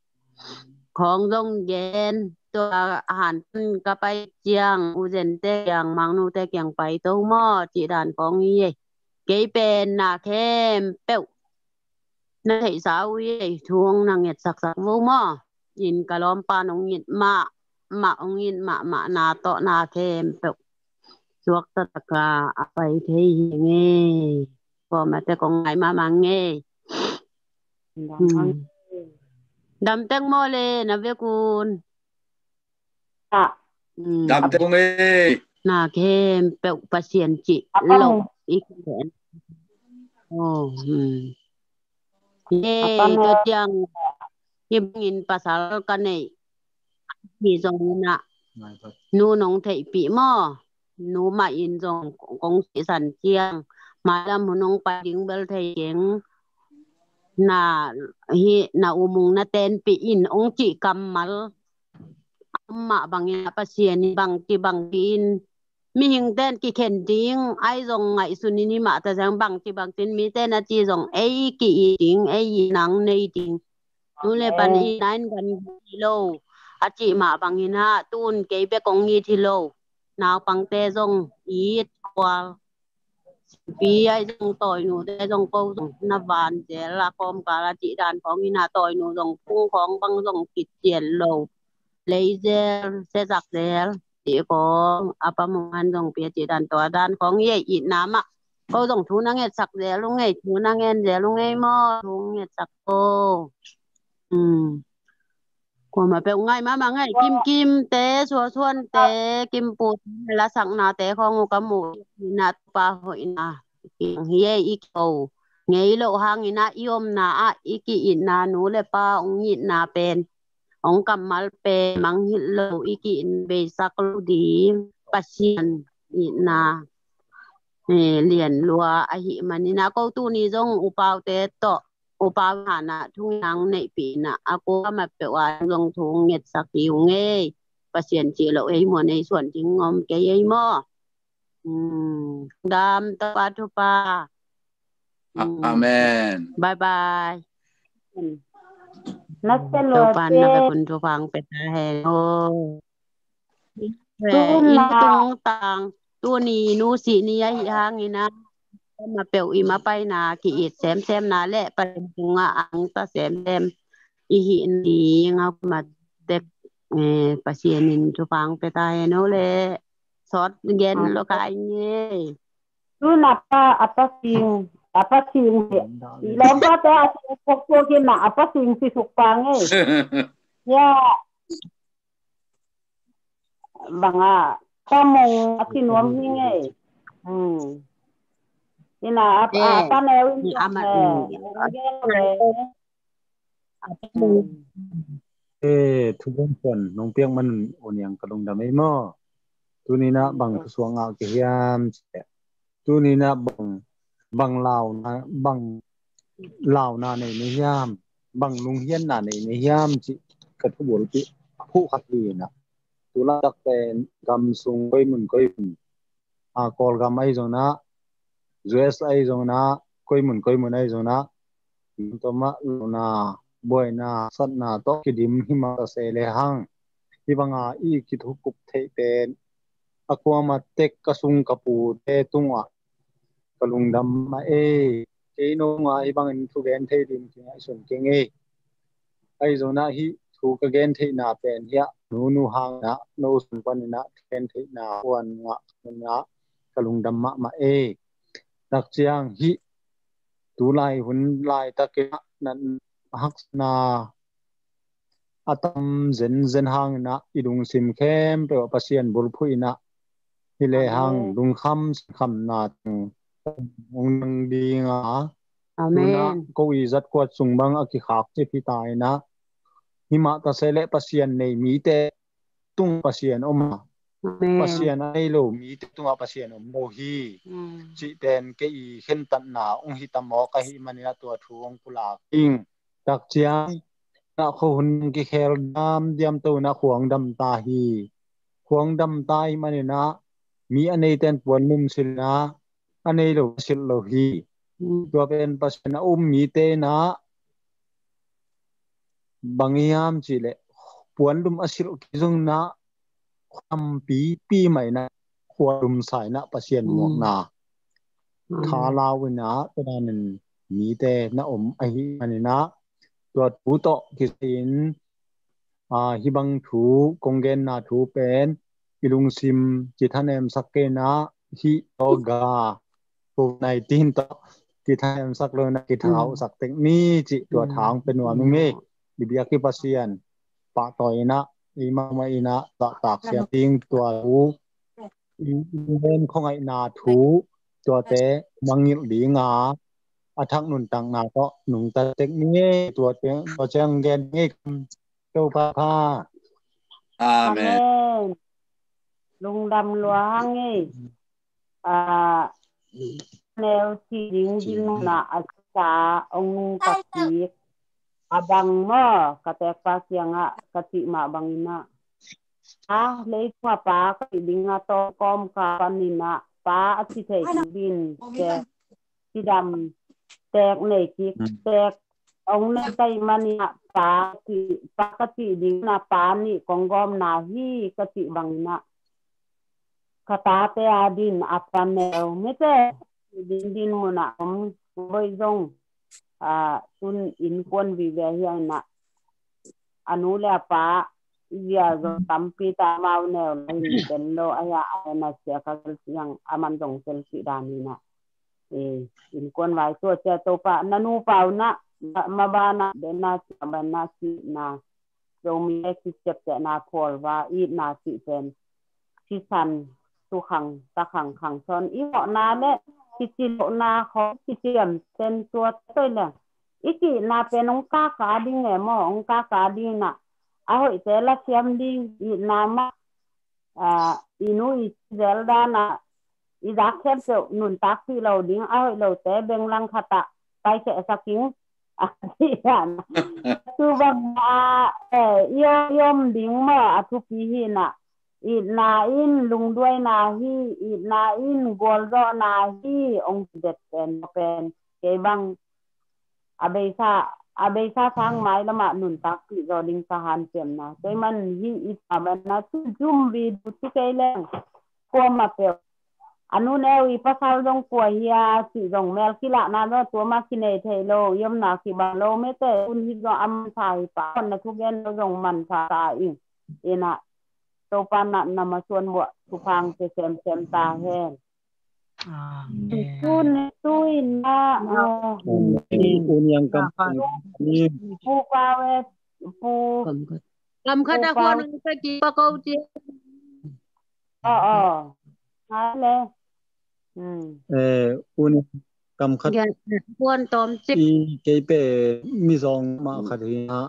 khong zong gen, tua hantan ka pai ciang u zente kiang, mangnute kiang pai to maw cih dan khong i ei. Kei pen na khempeuh na theihsa uh hi ei, thu hong na ngetsaksak vo maw. In ka lawmpa nong ngit mah mah, hong ngit mah mah na tawh na khempeuh suakta taka a pai thei hi ngei. Kuamate kong ngai mahmah ngei. Dam teng maw le na vekun. Dam teng ngei. Na khempeuh Pasian cih lo i khen. Oh, hmm. Hei, tua ciang hi bangin pasal ka neih hi zong na nu nong theihpih maw. Nu mah in zong kong sihsan ciang mailam hun hong pai ding bel thei keng. Na hi na umung na tenpih in hong cih kammal. Amah bangin a Pasian in bangci bangci in mihing ten kikhen ding ai zong ngaihsun in himah ta zang bangci bangci in mite na ci zong ei ki-it ding, ei i nang nei ding. Nu le pan i nain kan lo a cih mah bangin ha tun kei bek kong it hi lo. Naupangte zong it kual. Pi ai zong tawinu te zong ko zong na van zel a kawmkal a cih dan khong ina tawinu zong phung khong bang zong kician lo. Lei zel, sezak zel cih khong a pamungan zong pi a cih dan tua dan khong i ei itna mah. Ko zong thu na ngetsak zel ung ei, thu na ngen zel ung ei maw, thu ngetsak ko. Hmm. Kuamah peuh ngai mahmah ngei, Kimkim te, Suasuan te, Kimpu te, lasakna te khong uh ka muh na tupa hoihna. Hi ei i ko ngei loh hangin ah i omna ah i ki-itna nu le pa ong itna pen ong kammal pen mangngilh lo i ki-it beisak lo ding Pasian itna lian lua ahih manin ah ko tuni zong upaute tawh upa hana thungnang neihpihna a kuamah peuh a zong thu ngetsak hi ung ei. Pasian cih loh ei maw, nei suan ding om kei ei maw. Dam Topa thupha. Amen. Bye bye. Na Topa na vekun thupha ang pia ta hen. Inn tungtang tuni nu sih ni ahih hangin ah ma peuh i mapaina ki-it semsemna le Pasian tungah angta semsem i hih ding a ma tek Pasian in thupha ang pia ta hen o le. Sawt gen lo ka ai ngei. Tun a pa, a pa sing, a pa sing hi. I lawmpa te a sing pok pok hi na a pa sing si suk pa ngei. Ya. Banga pa mong a si nuam hi ngei. Hmm. Ina a pa neu in a ma. Eh, thugen pon nong piak man uniang ka lungdam ei maw. Tuninah bang thusuang ngah ka hiam cih tuninah bang bang launa bang launa nei na hiam, bang lunghianna nei na hiam cih ka thubulpih phuh khat hi inah. Tulaitak pen gam sung koi mun koi mun a Kawlgam ahi zonah, U S ahi zonah, koi mun koi mun ahi zonah, lamtomah lona buaina satna tawh kidim himah ta se le hang. Hih banga i kithukup theih pen a kuamah tek ka sung ka pute tungah ka lungdam mah ei. Kei nungah hih bangin thugen thei ding kingaihsun keng ei. Ahi zonah hih thu ka gen theihna pen hiah nunu hanginah no sung paninah thugen theihna huan ngah nunah ka lungdam mahmah ei. Takciang hih tulai hun laitakinah nan haksatna a tam zenzen hanginah i lungsim khempeuh ah Pasian bulphuh inah hi lehang lungkham sinkhamna teng hong nang dinga. Amen. Ko i zatkuat sung bang a kikhak cip hi ta inah Himah ta se leh Pasian nei mite tungah Pasian om a, Pasian a nei lo mite tungah Pasian om lo hi. Cih pen kei i khentatna ong hi ta mawk ahih manin ah tua thu ong pulak ing. Tak ciang na khuahun kikhel diamdiam to in ah khuang dam ta hi. Khuang dam ta ahih manin ah mi a neite in puan lum silh in ah a nei lo silh lo hi. Tua pen Pasian a um mite in ah bang hiam cih leh puan lum a silh kei zongin ah khuampi pi mah in ah khua lum sa in ah Pasian muakna thalau in ah tua dan in mite na om ahih manin ah tua thu tawh kisai in, aa, hih bang thu kong genna thu pen i lungsim kithanemsak kei in ah hih tawh ga covid nineteen tawh kithanemsak lo in ah kithauhsak tek ni cih tua thang pe nuam ing ei. I biak i Pasian pahtawi in ah i mahmah in ah zahtak siam ding tua thu i, i len khuangaihna thu tuate mangngilh ding a, a thak nuntakna tawh nungta tek ni ei. Tua ciang gen ni ei. Topa pha. Amen. Lungdam lua hang ei. A neu ci ding ding na a sa ong nungta kik a bang maw, ka tekpa kiangah ka cih mah bangin ah, a leitung a pa ka cih ding a tawngkawm ka panin ah pa a ci thei ding te cidam tek nei kik tek ong nei ta ahih manin ah pa cih, pa ka cih ding in ah pa nih kong gawmna hi ka cih bangin ah ka tate a din a pa neu mite din din mun ah om boih zong, a, tun innkuan vive hi a in ah a nu le a pa zia zong tampi ta amau neu la hin pen lo a ya a na sia ka kel siang a man zong kel si dan in ah. E, innkuan vai tua cia Topa na nu pau na ma, ma ba na de na cia ba na ci na Zomi le kiciaptehna phualva itna cih pen sisan tukhang takhang khang sawn i mawhna le kicilohna khawng kiciam ten tua toi leng i cihna pen ong kaka ding e maw, ong kaka ding in ah a hoihte la siam ding itna mah, a, i nu i ci zel dan ah i zak khempeuh nuntak pih lo ding, a hoih lote beng langkhat ah paikhehsak ing. A, ci dan ah tu bang a, e, i om, i om ding maw a thupi hi in ah itna in lungduaina hi, itna in gualzawhna hi ong ci det pen pen kei bang a beisa, a beisa sang mai lamah nuntak pih zaw ding ka hanciamna. Kei man hi i sa man na cun zum vi du ci kei leng kuamah peuh a nu neu i pasal zong kua hi a cih zong mel kilahna zong tua mah kinei thei lo, i omna kibang lo mete un hi zong a manpha hi pa, na thugen lo zong manpha ta ing. In ah Topa na, na masuan buah thuphang te semsem ta hen. Amen. Tun, tu in na, oh. Amen. Pu Niang kam, pu pa we, pu. Kam khat a kuan ong pe ki pa ko ci. Oh, oh. Hai le. Hmm. Eh, pu Niang kam khat. Kuan tom cik. I kei pe mi zong mah khat hi a.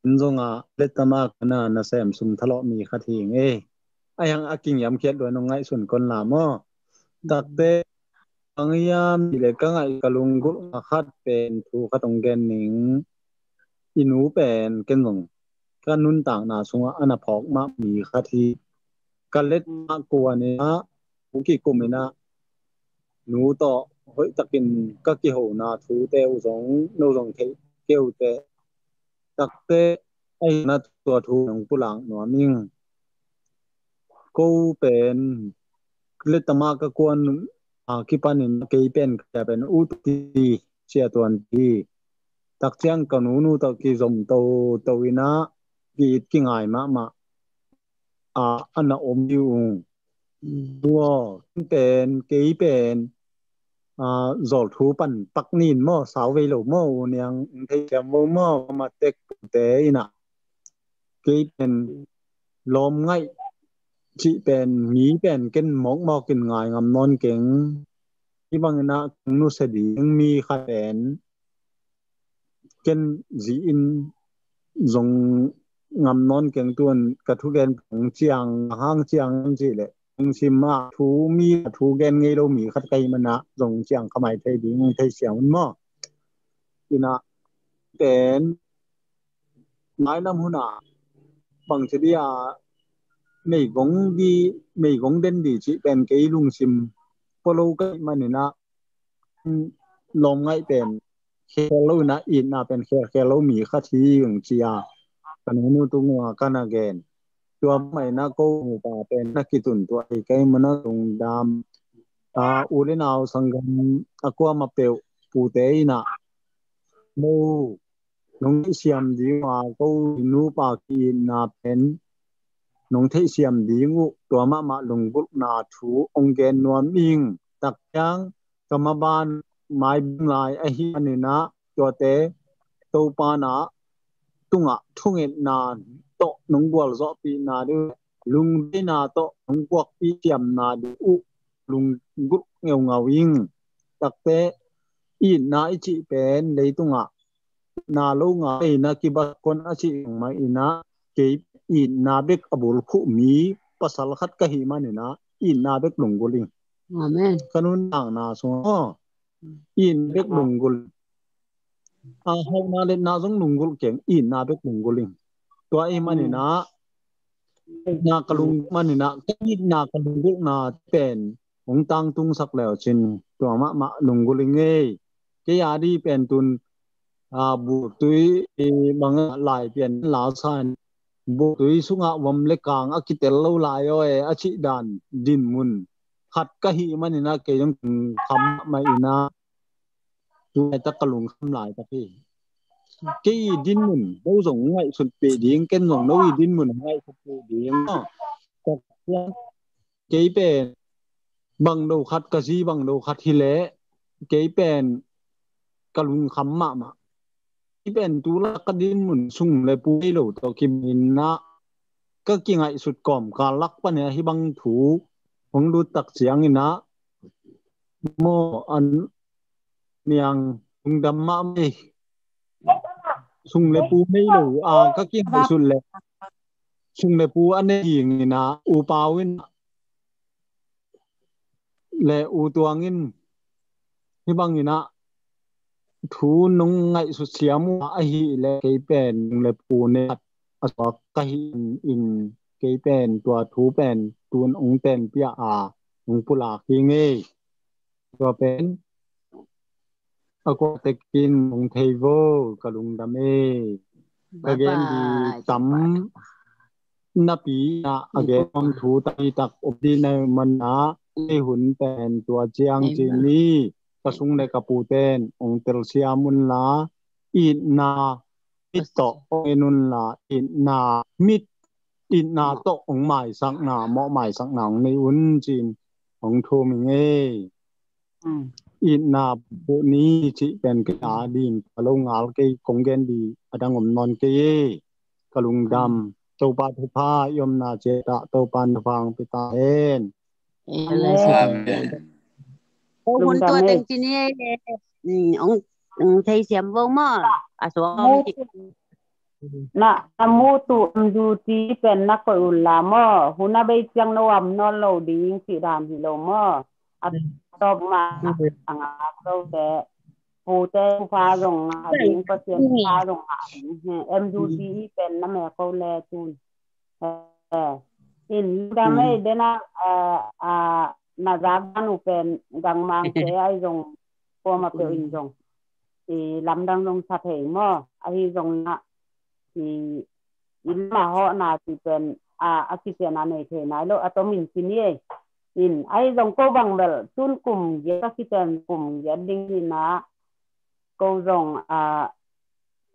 Inn zongah lettama kana na sem sum thalawh mi khat hi ing ei. A hiang a kingiamkhiat luai nong ngaihsun kon la maw? Takte bang hiam cih leh ka ngaih ka lunggulh a khat pen thu khat ong gen ning. I nu pen ken zong ka nuntakna sungah a na phawk mah mi khat hi. Ka lettama kuan in ah u kikum in ah nu tawh hoihtakin ka kihona thute uh zong no zong theih kei uh teh. Takte ahi na tua thu nong pulak nuam ing. Ko pen lettama ka kuan a kipanin kei pen ka pen u ti cia tuan ti. Tak ciang ka nunu tawh kizom toto in ah ki-it kingai mahmah a, a na om hi ung. Tua pen kei pen a, zawlthu pan pak nin maw, sau vei lo maw, u niang ong thei siam vo maw, matek te in ah kei pen lawm ngaih cih pen mi pen ken mawkmawk in ngai ngam nawn keng. Hih bangin ah keng nusia ding mi khat pen ken zi in zong ngam nawn keng. Tun ka thugen pong ciang hang ciang an cih leh, lungsim ah thu mi thu gen ngei lo mi khat ka hih manin ah zong ciang kha mai thei ding, thei siam un maw. Ina pen mailam hun ah bangci dia meigong di, meigong den di cih pen kei lungsim pua lo ka hih manin ah, lawm ngaih pen khel lo ina, itna pen khelkhel lo mi khat hi ung ci a ka nunu tung ua ka na gen. Tua mah ina ko nupa pen na kitun tua hi kei manin ah lungdam. A, u le nau sanggam a kuamah peuh pute ina mo nong theihsiam ding uh a, ko nupa ki-itna pen nong theihsiam ding uh, tua mahmah lunggulhna thu ong gen nuam ing. Tak ciang ka maban maibang lai ahih manin ah tuate Topa na tungah thungetna tawh nong gualzawhpihna ding, lungdeina tawh nong guakpih siamna ding uh lunggulh ngeungau ing. Takte itna i cih pen leitungah na lo nga ina kibat kon a cih mah ina kei itna bek a bulphuh mi pasal khat ka hih manin ah itna bek lunggulh ing. Amen. Ka nuntakna sungah itna bek lunggulh. A, hauhna letna zong lunggulh keng, itna bek lunggulh ing. Tua ahih manin ah na ka lung manin ah ka itna ka lunggulhna pen hong tangtungsak leu cin tua mahmah lunggulh ing ei. Kei a di pen tun, a, buktui, i, bang lai pian la san buktui sungah vom le kang a kitel lo lai aw e a cih dan dinmun khat ka hih manin ah kei zong kham mah ina tu laitak ka lungkham laitak hi. Kei dinmun no zong ngaihsut peh ding, ken zong no i dinmun ngaihsut peh ding. Kei pen bang do khat ka zi bang do khat hi leh kei pen ka lungkham mahmah. Kei pen tu lak ka dinmun sung le pu ei lo tawh kimin ah ka kingaihsut kawmkal lak pan ah hih bang thu hong lut tak ciangin ah maw an niang lungdam mahmah ei. Sung le pu mei lo a ka kingaihsut leh sung le pu a nei dingin ah u Pau in le u Tuang in hih bangin ah thu nong ngaihsut siam uh ahih leh kei pen sung le pu nei a suak ka hih in kei pen tua thu pen tun ong tenpih a ong pulak hi ing ei. Tua pen a kuatekin ong thei vo, ka lungdam ei. Ka gen di tam napi na a gen om thu tam tak om di na man na ei hun pen tua ciang ci ni ka sung le ka pu ten ong telsiam un la itna mit tawh ong en un la itna mit itna tawh ong maisakna mawh maisakna ong nei un cin ong thum ing ei. Itna buh ni cih pen kei a din ka lo ngal kei kong gen di a dang om nawn kei ei. Ka lungdam. Topa thupha i omna ciat ah Topa thupha ong pia ta hen. Amen. Ko hun tua teng ci ni ei le. Ong thei siam vo maw. A suak om ci. Na, na mu tu am du ti pen na koih un la maw. Hun a bei ciang no am nawn lo ding cih dan hi lo maw. A tawp ma a ngak lo te pute pha zong ngak ding, Pasian pha zong ngak ding. Em du ti i pen na me ko le tun. In dam ei dena a na zak dan uh pen gangmang te ai zong kuamah peuh in zong i lamdang zong sa thei maw. Ahi zong na i i lama hawhna ti pen a a kician a nei thei nai lo a tom in ci ni ei. In ahi zong ko bang bel tun kum giat a kician kum giat ding hi na ko zong a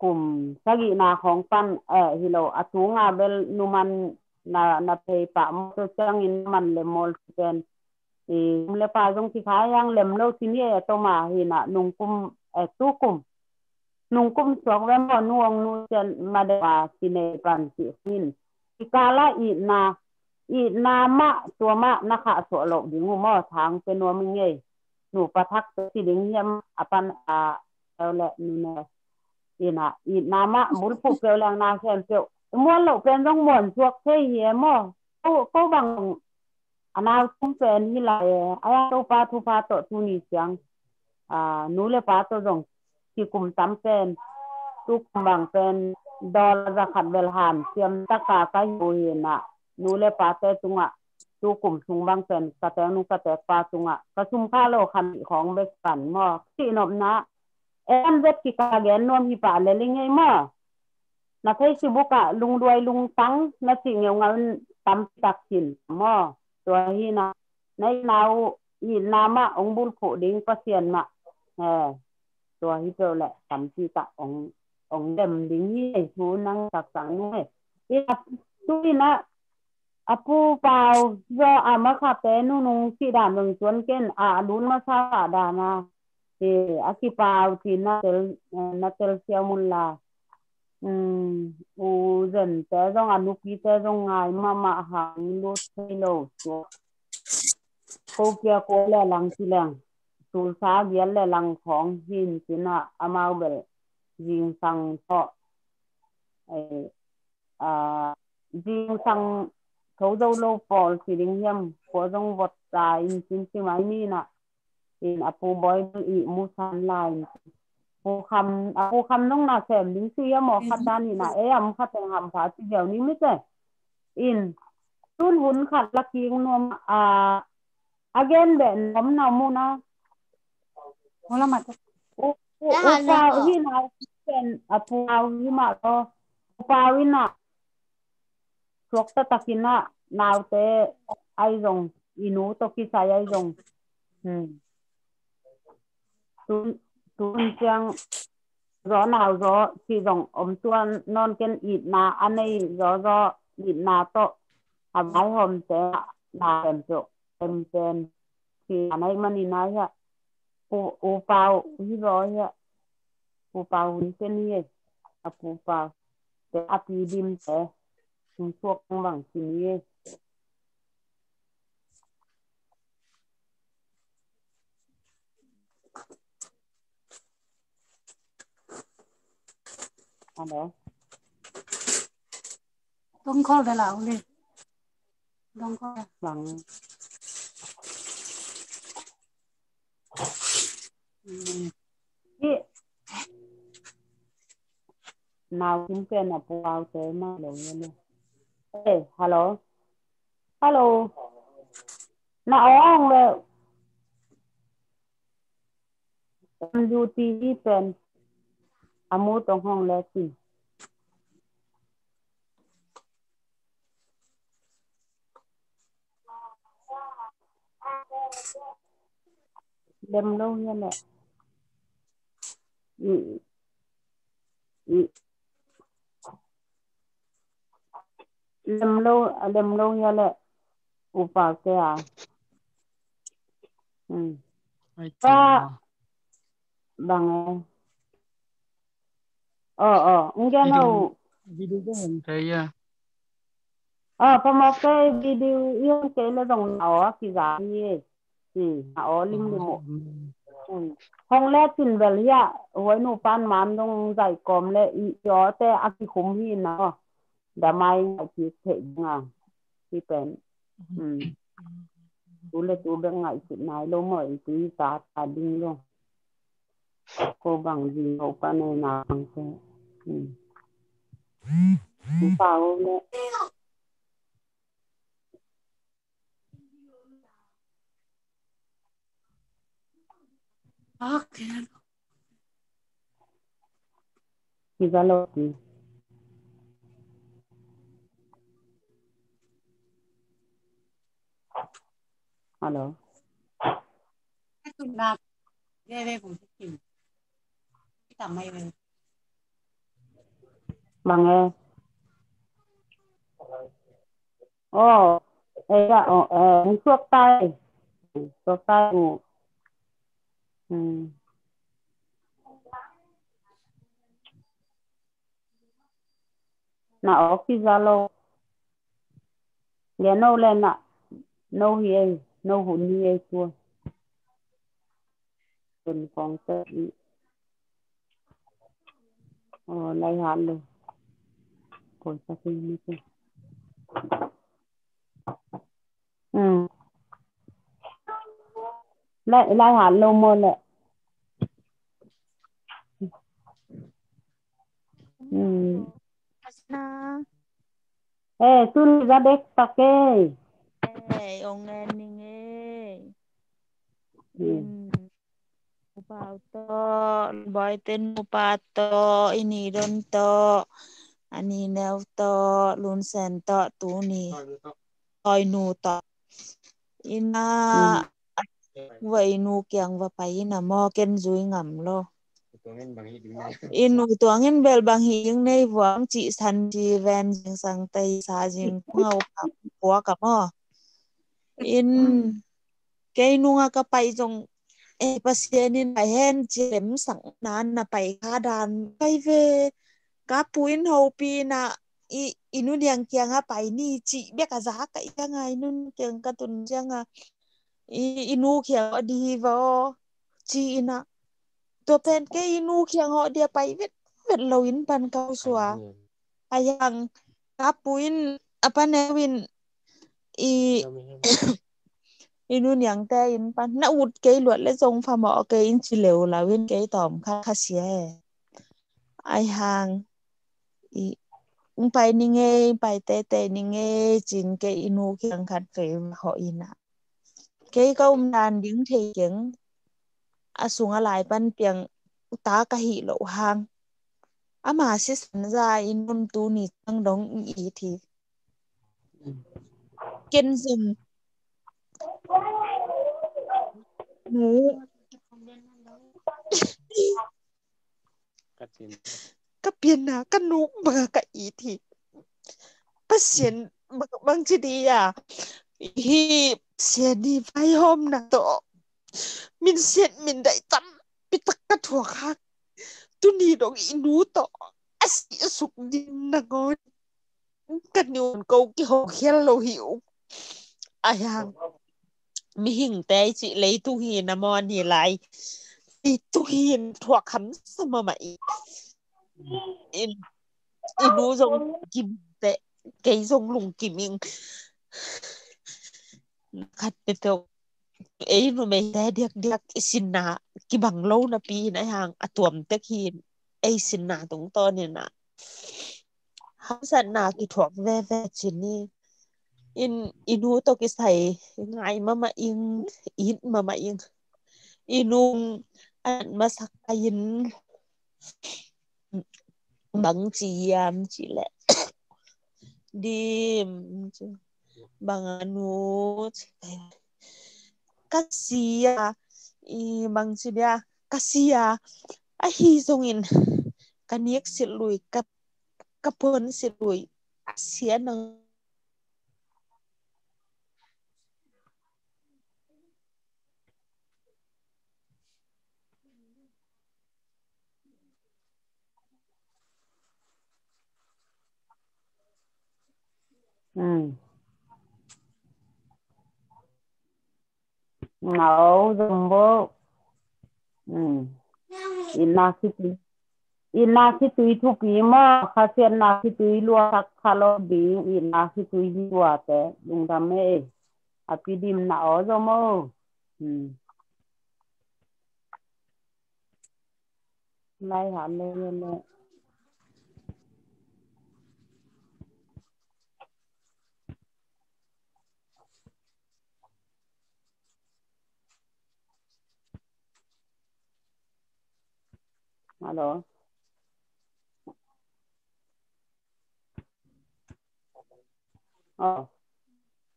kum sagihna khawng pan eh hi lo a tunga bel numan na na phei pah maw tua ciangin numan le mawl ci pen i kum le pa zong ci kha yang lem lo ci ni ei a toma hi na nungkum eh tukum nungkum suak ve maw nu ong nu cian ma de ma ci nei pan ci hin i kala itna itna mah tua mah na khah suah loh ding uh maw thang pe nuam ing ei. Nu pa thak pe ci ding hiam a pan a teu le nu ne ina itna mah bulphuh peuh leng na khem peuh muan loh pen zong muan suak thei hi e maw. Ko, ko bang a nau tung pen hi lai e. A ya Topa thupha tawh tuni ciang, a, nu le pa tawh zong kikum tam pen, tu kum bang pen dollar za khat bel hanciam taka ka hi uh hi na, nu le pate tungah tu kum sung bang pen ka teek nu ka teek pa tungah ka sum kha lo khan khawng bek pan maw. Cih nopna, e, an zet kika gen nuam hi pah lel ing ei maw. Na Facebook ah lungduai lungtang na cih ngeungau in tampi tak cin maw. Tua hi na, na itna uh, itna mah hong bulphuh ding Pasian mah, e, tua hi peuh leh tampi tak hong, hong lem ding hi ei. Thu nang taktak nung ei. Ina, tu ina, a Pu Pau zaw a makhate nunung cih dan zong i tuan ken a, a lut masa dan a, e, a kipau ci na tel, e, na telsiam un la. Um, U Zente zong a nupite zong ngai mahmah hang lut thei lo suak. Ko kia ko le lang ci leng, sulsa giat le lang khawng hin cin a, amau bel zingsang tawh, e, a, zingsang tho zo lo pawl ci ding hiam, kua zong vot ta in cin ci mai ni na. In a Pu Bawi bel i musan lai in. Pu Kham, a Pu Kham zong na sem ding ci hiam aw, khat dan in a, e, am khat teng hampha ci ziau ni mi ce. In, tun hun khat la kik nuam a, a gen beh nuam na mu na. Mula mate. U, u, u pau hi na, ken a Pu Pau hi mah lo. U Pau in a, suakta takin a, naute ai zong, i nu tawh kisai ai zong. Hmm. Tun, tun ciang zaw nau zaw cih zong om tuan nawn ken, itna a nei zaw zaw, itna tawh a vaihawmte na em peuh, em pen cih a nei manin a hiah. U, u Pau hi zaw hiah. U Pau hun pen hi ei. A Pu Pau te a Pi Dim te hong suak hong bang ci ni ei. Hello. Tong call da lau le. Tong call. Bang. Hi. Nau kim pen a Pu Pau te mah lo le. Hey, hello. Hello. Na aw hong le. M U T E pen a mu tong hong le cin. Lem lo hia le. I, i, lem lo, a lem lo hia le. U Pau te a. Hmm. Ai, pa. Bang e. Aw, aw, ng gen o. Video, video ko hong kei a. Aw, pamawk kei video i hong kei le zong na aw a kiza hi e. Hmm, na aw limlim o. Hmm. Hong le cin bel hia, huai nu pan man dong zai kawm le i, i aw te a kikhum hi na aw. Damai ngaih kik theih ding a. Hi pen. Hmm. Tu le tu bek ngaihsut nai lo maw, i tui ta ta ding lo. Ko bang zi ho pa nei na bang te. Hmm. Tu pa ho le. Okay. Kiza lo ti. Hello. Bang e. Aw, e, aw, e, suak tai. Suak tai u. Hmm. Na aw kiza lo. Gen o le na. No hi ei, no hun hi ei tua. Tun kong te i. Aw, lai hat lo. Oi, sa kei ni ko. Hmm. Lai, lai hat lo maw le. Hmm. Asna. Eh, tuni za dek tak e. Eh, ong en ning e. Hmm. Hmm. Upau tawh, Boite nupa tawh, i ni don tawh, a ni neu tawh, Lunsen tawh, tuni. Oi nu tawh. Ina, hmm, va i nu kiang va pai ina maw, ken zui ngam lo. I nu tuangin bel bang hi ing nei vuang cih san ci ven zingsang tei sa zing ngau pua ka maw. In kei nunga ka pai zong, eh, Pasian in pai hen ci lem sang nan na pai kha dan pai ve. Ka pu in hopih na i, i nu niang kianga pai ni cih bek a za ka i kianga i nu kiang ka tun cianga i, i nu kiang a di hi vaw ci ina. Tua pen kei i nu kiang hawh dia pai vet vet lo in pan kau sua. A yang ka pu in a pa neu in i, i nu niangte in pan na ut kei luat le zong phamawh kei in ci leu lo in kei tawm kha kha sia e. Ai hang i ung pai ni ngei, pai tete ni ngei cin kei i nu kiang khat kei hawh ina. Kei ka um dan ding thei keng a sung a lai pan piang ta ka hi lo hang. Ama sisan za i nun tuni ciang dong i it hi. Ken zong nu ka pianna ka nuk banga ka it hi. Pasian bang, bang ci di a hi Pasian hi vaihawmna tawh min siat min daih tampi tak ka thuak hak. Tuni dong i nu tawh a si a suk din nangawn ka niun ko kihawkhial lo hi uh. A yang mihingte i cih leitung hi na maw ni lai. Leitung hi thuak hamsa mahmah i. In, i nu zong kim te, kei zong lungkim ing. Khat peuhpeuh ei numeite diakdiak i sinna kibang lo napi in a hang a tuam tek hi in ei sinna tungtawn in a hamsatna kithuak veve cin hi. In i nu tawh kisai ngai mahmah ing, it mahmah ing. I nu a nat masak a in bang ci hiam ci leh dim ci bang a nu ci ka sia i bang ci dia ka sia ahi zongin ka nik silh lui ka, ka puan silh lui a sia nang. Hmm. Ngau zong bo. Hmm. Ina khitui. Ina khitui thupi maw, Kha Sian na khitui lua sak kha lo ding, ina khitui hi lua te, lungdam e. A pi dim na aw zong maw. Hmm. Lai ha le le le. Hello. Oh.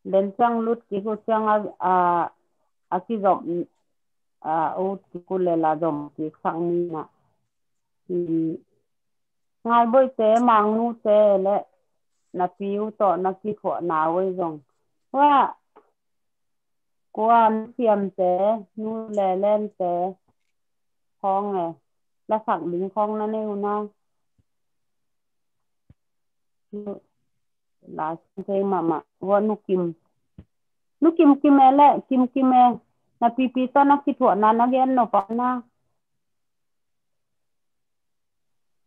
Den sang lut kik uh ciang a, a, a kizom, a, ut kik uh le la zom kik sak ni na. Hmm. Ngai Boite, Mang Nute le na pi uh tawh na kithuahna uh ei zong. Wa, kua Nu Siamte, Nu Lelente khawng e, lasak ding khawng na nei uh na. La thei mahmah. Wa Nu Kim. Nu Kim Kim e le, Kim Kim e. Na pipi tawh na kithuahna na gen nop a na.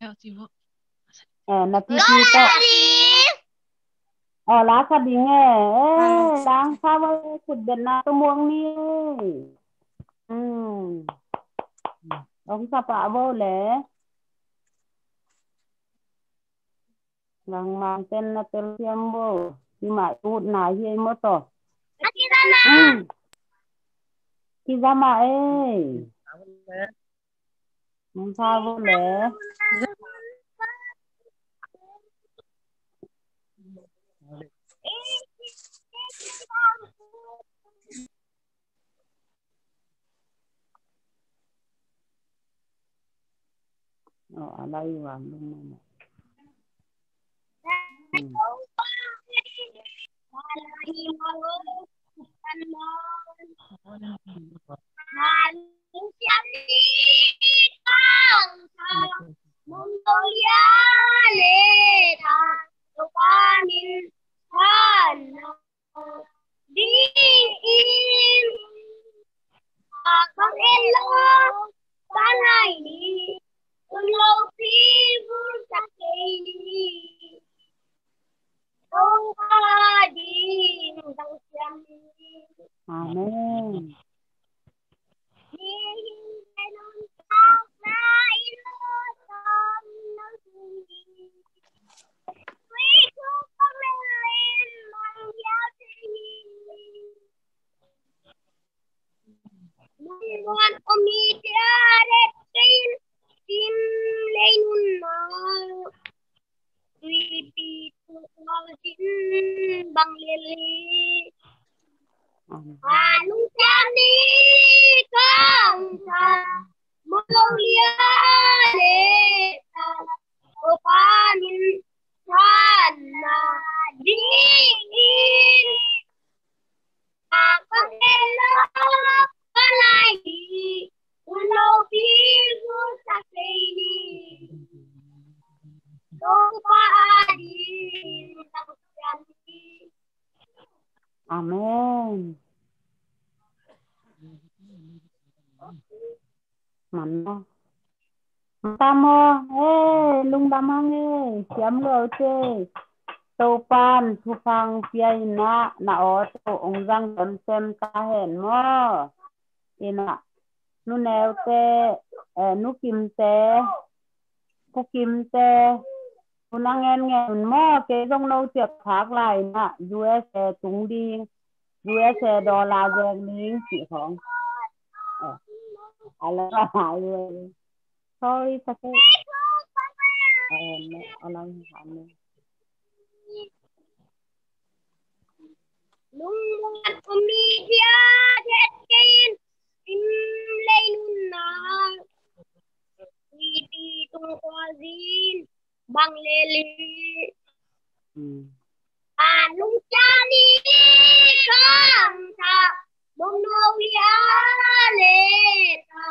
Eh, na pipi tawh. Aw, la sa ding e. E, lang sa vo, khutbetna tawh muak ni. Hmm. Ong sa pah vo le. Nangmah ten na telsiam vo. Hi mah i utna hi ei maw tawh. Hmm. Kizama ei. Mung sa vo le. Oh, a lai wan lung mama. Hmm. Ding in, a kong en lo, panai ni, un lo pi vul sa kei ni. Topa ding dang siam ni. Amen. Tuipi tung khuazin bang lel hi. Amen. A lungsiam ni kong sa, molo lia le ta, Topa min thanna dingin. Amen. Mano. Tamo, eh, lungdam hang eh, siam lo te. Topan thupha pia in ah, na aw tawh ong zang lem sem ta hen maw. In ah, nu Neu te, eh, nu Kim te, Pu Kim te, tu na ngen ngen un maw, kei zong no ciat phak lai in ah, U S A tung ding, U S A dollar zek ding cih khong. Eh, a la, sorry, sorry. Eh, a la, a la. Lungmuan um mi dia det kein, im lei nun na. Ui pi tung khuazin bang lel hi. Hmm. A lungsiam ni kong sa, mong no lia le ta,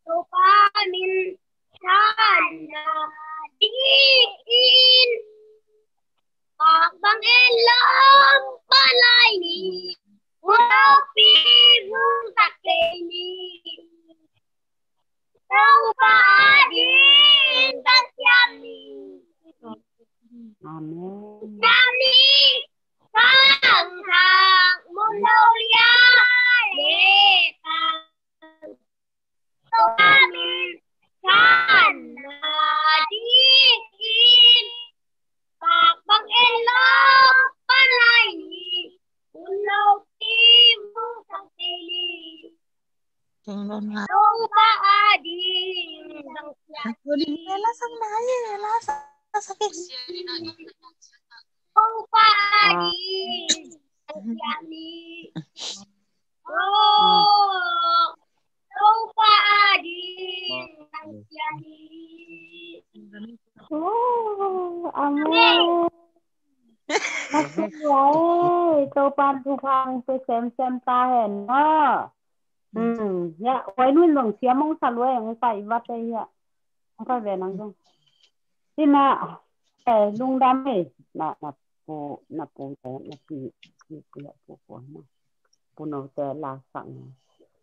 Topa min thanna dingin. Pak bang en lom panai ni, mong no pi vul sa kei ni. Topa ding dang siam ni. Amen. Siam ni, sang sang, mong no lia le ta. Topa min thanna dingin. Pak bang en lom panai ni, mong no pi vul sa kei ni. Teng don la. Topa ding dang siam. Aku ding la sang mai la sa sa ke. Topa ding dang siam ni. Oh. Topa ding dang siam ni. Oh, amen. Amen. Topa thupha pia semsem ta hen maw. Hmm, ya, wai nun zong siam ong sa lua ong pai vat e ya. Ong pai ve nang zong. Ina, eh, lungdam e. Na, na pu, na pu te, na pi, pi, pi, pu, pu, na. Pu no te la sak na.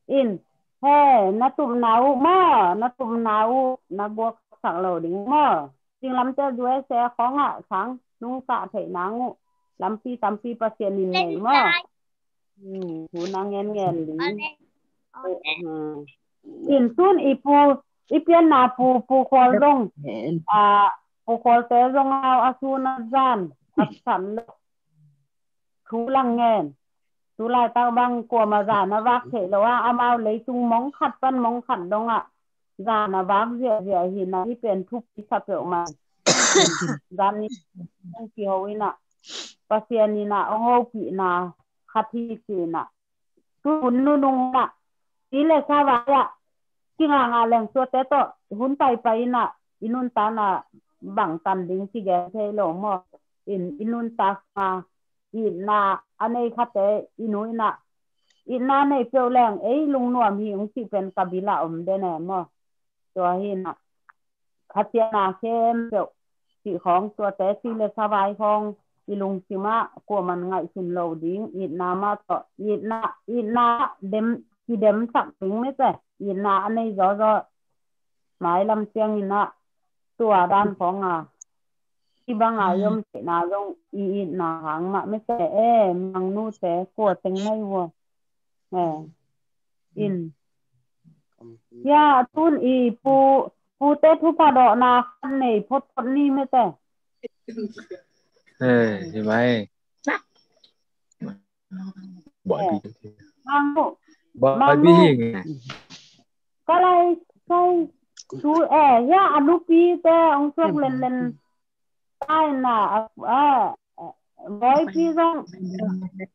In, he, na tupna uh maw, na tupna uh, na guak sak lo ding maw. Singlamteh U S A khawngah sang nungkah theih nang uh. Lampi tampi Pasian in nei maw. Hmm, thu na ngen ngen ding. Hmm. In tun i pu, i pianna pu, pu Khual zong, a, pu Khualte zong a, a sun a zan a san lo. Thu lang ngen. Tu laitak bang kuama zan a vak theih lo a, amau leitung mong khat pan mong khat dong ah zan a vak ziahziah hi na, i pen thupi sa peuhmah. Zan ni hong kiho in ah, Pasian in ah hong hopihna khat hi ci in ah, tu hun nunung in ah, si le sa vai ah kinganga leng suate tawh hun paipai in ah, i nuntakna bangtan ding kigen thei lo maw. In i nuntakna itna a nei khate i nu in ah, itna nei peuh leng ei lungnuam hi ung cih pen ka bil ah om den e maw. Tua hi in ah, Pasian a khempeuh cih khawng, tuate si le sa vai khawng i lungsim ah kuaman ngaihsun lo ding, itna mah tawh, itna, itna dem, i demsak ding mite, itna a nei zawzaw. Mailam ciangin ah, tua dan khawng a, i bang a i om theihna zong i itna hang mah mite e, mangnute kua teng mai vua. E. In. Ya, tun i pu, pute thupha dawhna khat nei photphot ni mete. E, hi mai. Bawh pi. Mang nu. Bawh pi. Mang nu. Ka lai, kai, tu, e, ya, a nupi te, ong suak len len. Taina, a, a, boipi zong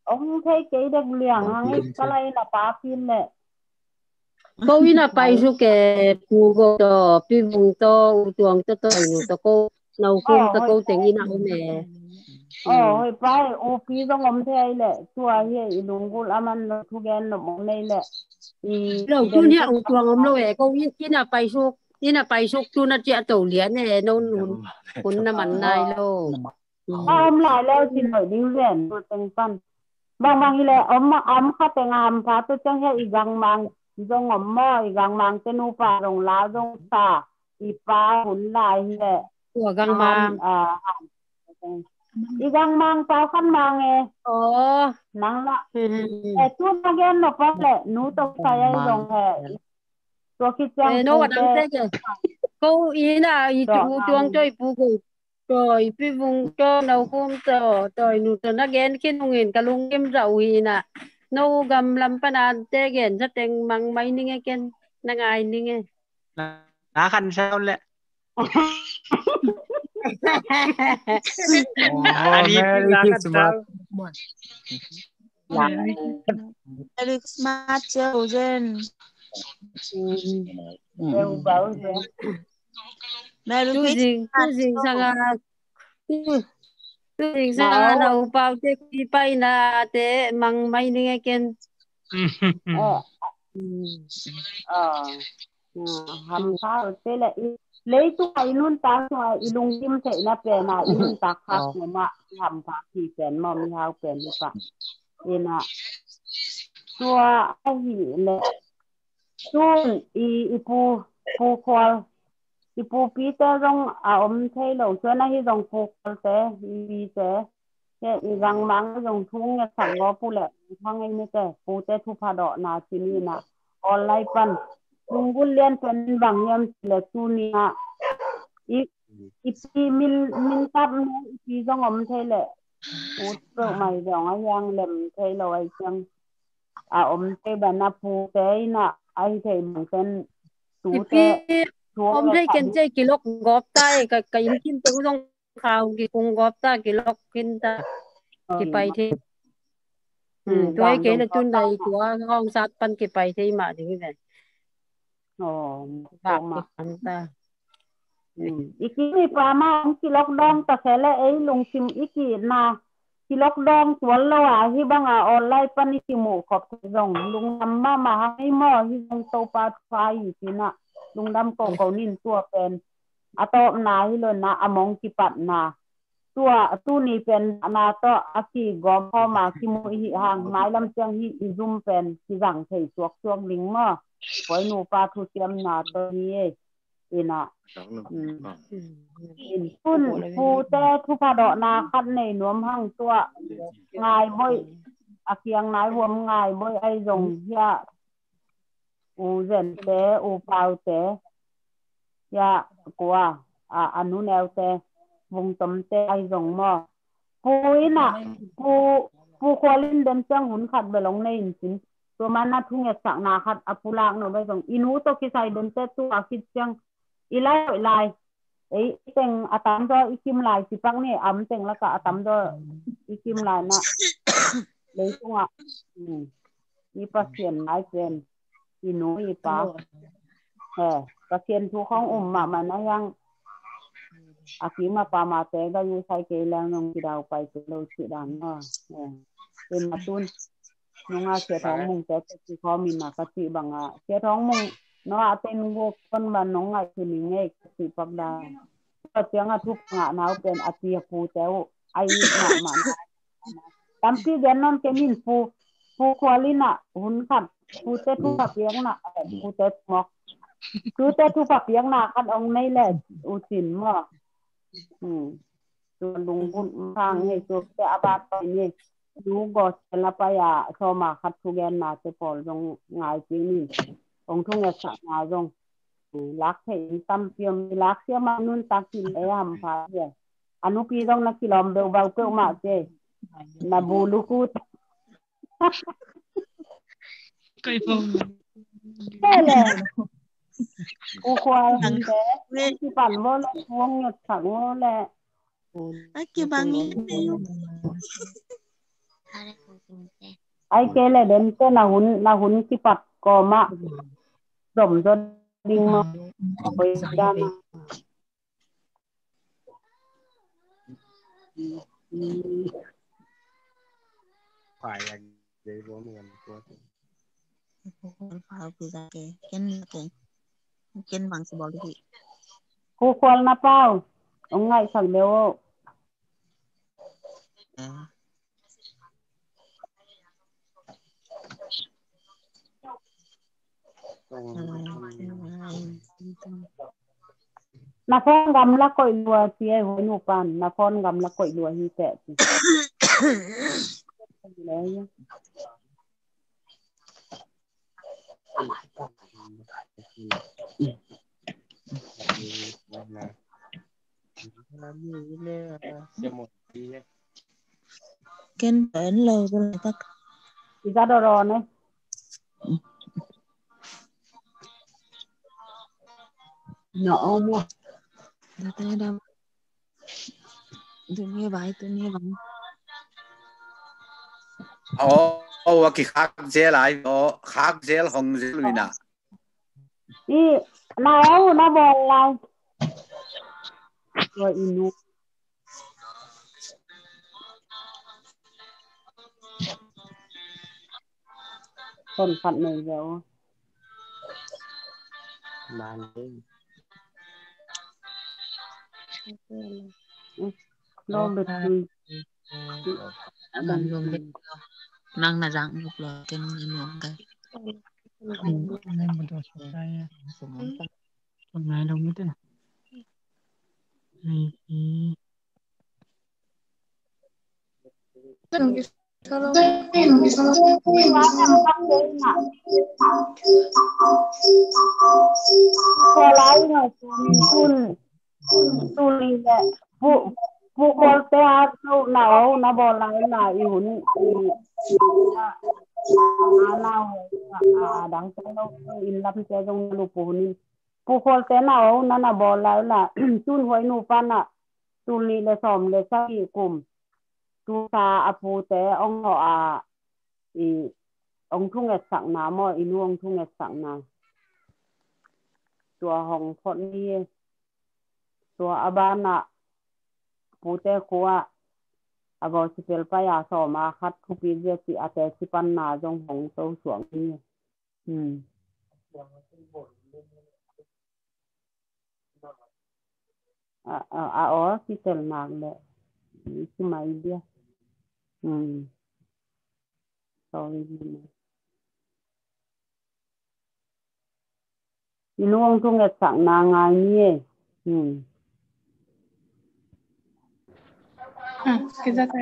ong thei kei dek liang hang i ka laina papi le. Ko ina pai su ke pu go to, pi vung to, u tuang to, to nu to ko, nau kum to ko teng ina ome. O, hoi pai, u pi zong om thei le, tua hi i lunggul aman lo thu gen lo mong nei le. Lo tu nia u tuang om lo e, ko ina pai su, ina pai su tu na cia to lian e, no nun, kun na man nai lo. A om lai lo sin hoi ding ven, tu teng pan. Bang bang hi le, om, om kha teng a hampha tu ciang hia i gangmang zong om maw, i gangmang te nupa zong la zong sa, i pa hun lai hi le. Tua gangmang. A, a, i gangmang pau khan mang e. O. Nang la. E, tu na gen lo pa le, nu tok sa ya i zong he. Tua khit ciang. E, no, tu adang te ke. Ko ina, i tu tuang toi pu go. Toi, pi vung to, nau kum to, toi, nu to, na gen khin ung in, ka lungkim zau hi na. No gam lam panan te gen, sa teng mang mai ning e ken, na ngai ning e. Na, na khan sau le. Oh, ani Merry Christmas. Merry Christmas, Chen. Merry Christmas. Tuzing, tuzing sanga, tuzing sanga na upau te kipai na te mang mai ning e ken. Hampha te le i leitung a i nuntak sung a i lungkim theihna pen a i nuntak khak nuam a i hampha hi pen maw, mihau pen hi pah. Ina tua ahi le tun i, i pu, pu Khual, i pupi te zong a om thei lo, suan ahi zong pu Khual te, i pi te, te i gangmang zong thu ngetsak gaw pu le, hang ei mite, pute thupha dawhna ci ni na, online pan, lunggul lian pen bang hiam ci le tu ni na, i, i pi min, min tap nu, i pi zong om thei le, ut peuh mai zong a hiang lem thei lo ai ciang. A om thei bana pute ina a hi thei bang ken tute om thei ken cei kilok gop ta e, ka, ka inn kim teng zong khau kikung gop ta, kilok kin ta, kipai thei. Tuai kei na tun dai tua hong sat pan kipai thei mah ding hi ve. Aw, bak ma. I ki mi pa ma ang ki lockdown ta khele ei lungsim i ki na ki lockdown tual lo a hi bang a online pan i ki mu khop zong lungdam ma ma hang i mo hi zong Topa thu a i ki na lungdam ko ko nin tua pen a tawpna hi lo na a mong kipatna. Tua tuni pen na tawh a kigawm khawm a kimu i hih hang mailam ciang hih i zum pen kizang thei suaksuak ding maw? Puai nupa thusiamna tawh hi ei. Ina. Tun pute thupha dawhna khat nei nuam hang, tua Ngai Boih, a kiang nai huam Ngai Boih ai zong hia, U Zente, U Paute, hia, kua, a, a nu Neute, Vung Tomte ai zong maw. Pu Ina, Pu, Pu Khual in den ciang hun khat bel ong nei in cin. Tua mana thungetsakna khat a pulak no bai zong. I nu tawh kisai dente tua khit ciang i lai hoih lai. Ei teng a tamzaw i kim lai cipak ni, am teng laka a tamzaw i kim lai na. Leitungah. Hmm. I Pasian lai pen. I nu i pa. He, Pasian thu khong um mahmah na hiang. A kim a pam a te ga yu sai kei leng nong kidau pai te lo ci dan no. He. Tua matun. Nong a Sia Thawng Mung te te ci khawm in a ka ci bang a. Sia Thawng Mung, no a ten guk kon ban nong ngai ci ni ngei ka ci pak dan. Tua ciang a thup ngah nau pen a ci a pu te uh. Ai ngah mah na. Tampi gen non ke min pu, Pu Khual in a hun khat, pute thupha piakna, eh, pute mok. Pute thupha piakna khat ong nei le, u cin maw. Hmm. Tua lunggulh sang hei, tua te a bat pai ni. Nu gospel a pai a, sawma khat thugenna te pawl zong ngai ci ni. Ong thungetsakna zong. Hmm, lak thei in tampi om, lak sia ma nun tak cin e ham pha sia. A nupi zong na kilawm beubau peuhmah ci. Na bu lukut. Kei pong. Kei le. U Khual te. Kipan bo le, kuang ngetsak bo le. A kibang in te yu. Ai kei le den te na hun, na hun kipat kawma. Zom zom ding maw. Koi dana. Ken, ken, ken bang si bol di. Pu Khual na pau, ong ngai sang deu. Na phone gamla koih lua ci ei, huai nu pan. Na phone gamla koih lua hi teh ci. Ken pen lo tu lai tak. Iza doro ne. No omo. Date dam. Tuni bai, tuni bai. Aw, aw, a kikhak zel ai, aw, khak zel hong zel uina. I, na aw, na bawl lai. Tua i nu. Ton khat nei zel. Nang na zang nuk lo ken ngai nuam kai. Ngai lo mi te. Pu Khualte a, na aw, na bawl lai la i hun i, a, na aw, a, a dang te lo in lam te zong na lup hun in. Pu Khualte na aw, na na bawl lai la, tun huai nu pan a, tul nih le sawm le sagih kum. Tusa a pute ong hawh a, i, ong thungetsakna maw, i nu ong thungetsakna. Tua hong phot ni, tua a banah pute khua a gospel pai a sawma khat thupi zia ci a teci panna zong hong to suak ni. Hmm. A, a, a aw kitel nak le. Sumai dia. Hmm. Sorry. I nu hong thungetsakna ngai ni e. Hmm. Hmm, kiza ta.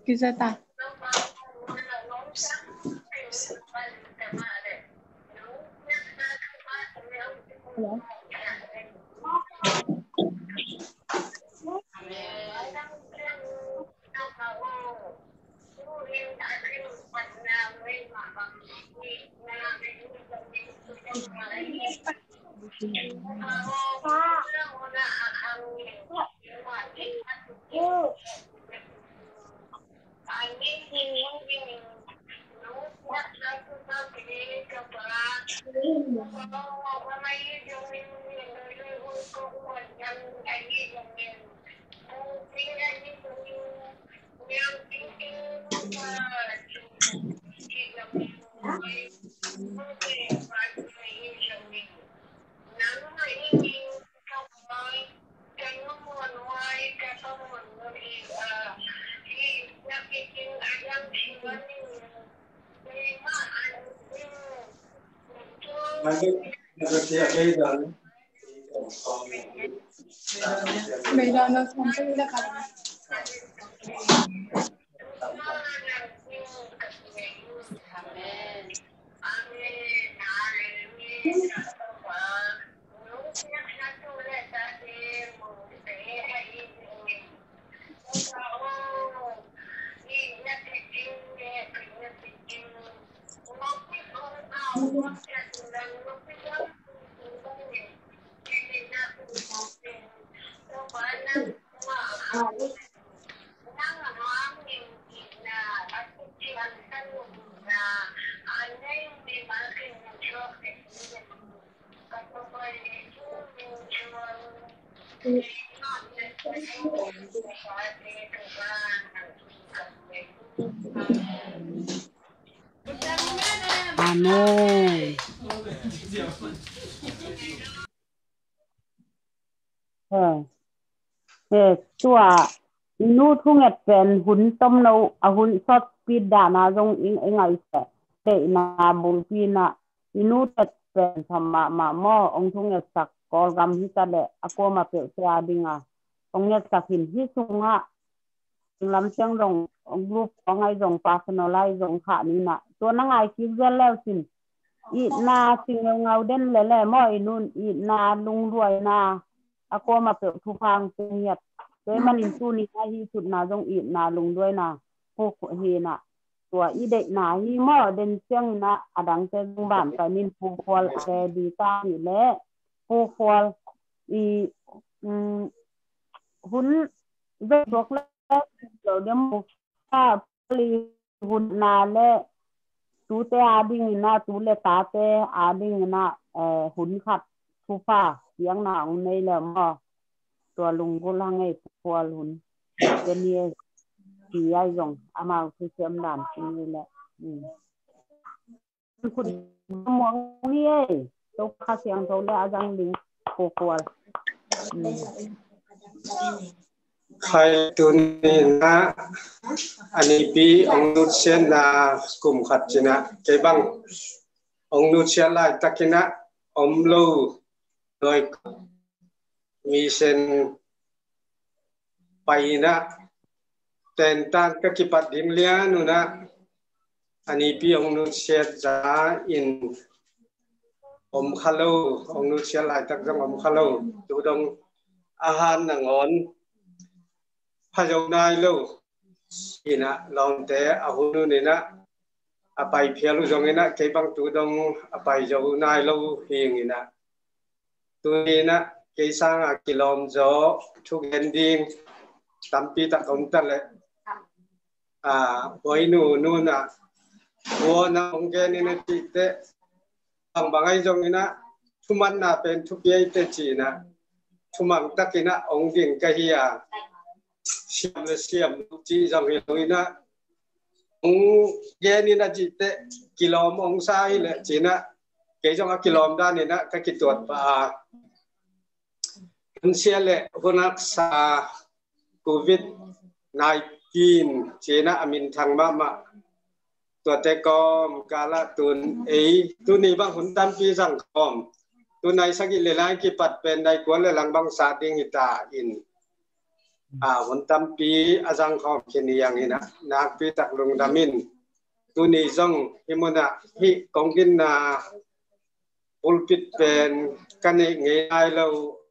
Kiza ta. Hello. Amen. Eh, eh, tua i nu thunget pen hun tomno a hun sawt speed dana zong i, i ngaihsut theihna bulpi na i nu thunget pen tham mahmah maw, hong thungetsak Kawlgam hi ta leh a kuama peuhte a dinga hong ngetsak hi. Hih sungah lam ciang zong group a ngai zong personal a zong kha ni na. Tua na ngai kik zel leu sin itna si ngeungau den lele maw, i nun itna lungduaina a kuama peuh thupha hong pia ngiat. Tua ahih manin tuni a hih sutna zong itna lungduaina puk hi na. Tua i deihna hi maw, den ciangin a dangte zong ban panin Pu Khual a le di ta hi leh Pu Khual i, um, hun zong suak le lo dem mu. Pali hun na le tute a dingin a, tu le tate a dingin a, eh, hun khat thupha piakna hong nei le maw. Tua lunggulh hang ei Pu Khual hun. Tua ni ei. Pi ai zong amau thusiam dan hong nei le. Hmm. Khut muang ni ei. Topa Kha Siangtho le a zang ding Pu Khual. Hmm. Khai tuni na a nipi hong nutsiatna kum khat ci na kei bang hong nutsiat laitakin a om lo noi mission pai in a tentan ka kipat ding lian un a a nipi hong nutsiat za in om kha lo, hong nutsiat laitak zong om kha lo. Tu dong a han nangawn pha zo nai lo. In a lawmte a hun un in a a pai phial uh zong in a kei bang tu dong a pai zo nai lo hi ing in a. Tuni in a kei sanga kilawm zaw thugen ding tampi tak om ta leh, a, huainu nun a huana hong gen in a cih teh bangbang ahi zong in a thumanna pen thupi ahi teh ci in a thumang tak in a hong ding ka hi a, siam le siam cih zong hi lo in a hong gen in a cih teh kilawm hong sa hi leh ci in a kei zong a kilawm dan in a ka kituat pah a. Hun sia le hun haksa Covid nineteen ci in a a minthang mahmah tuate kawmkal ah tun ei tuni bang hun tampi zang khawm, tu nai sagih le lai kipat pen nai kua le lang bang sa ding hi ta in, a, hun tampi a zang khawm khin hi ang in ah, nakpi tak lungdam in. Tuni zong hih mun ah hih kong ginna pulpit pen ka neih ngei nai lo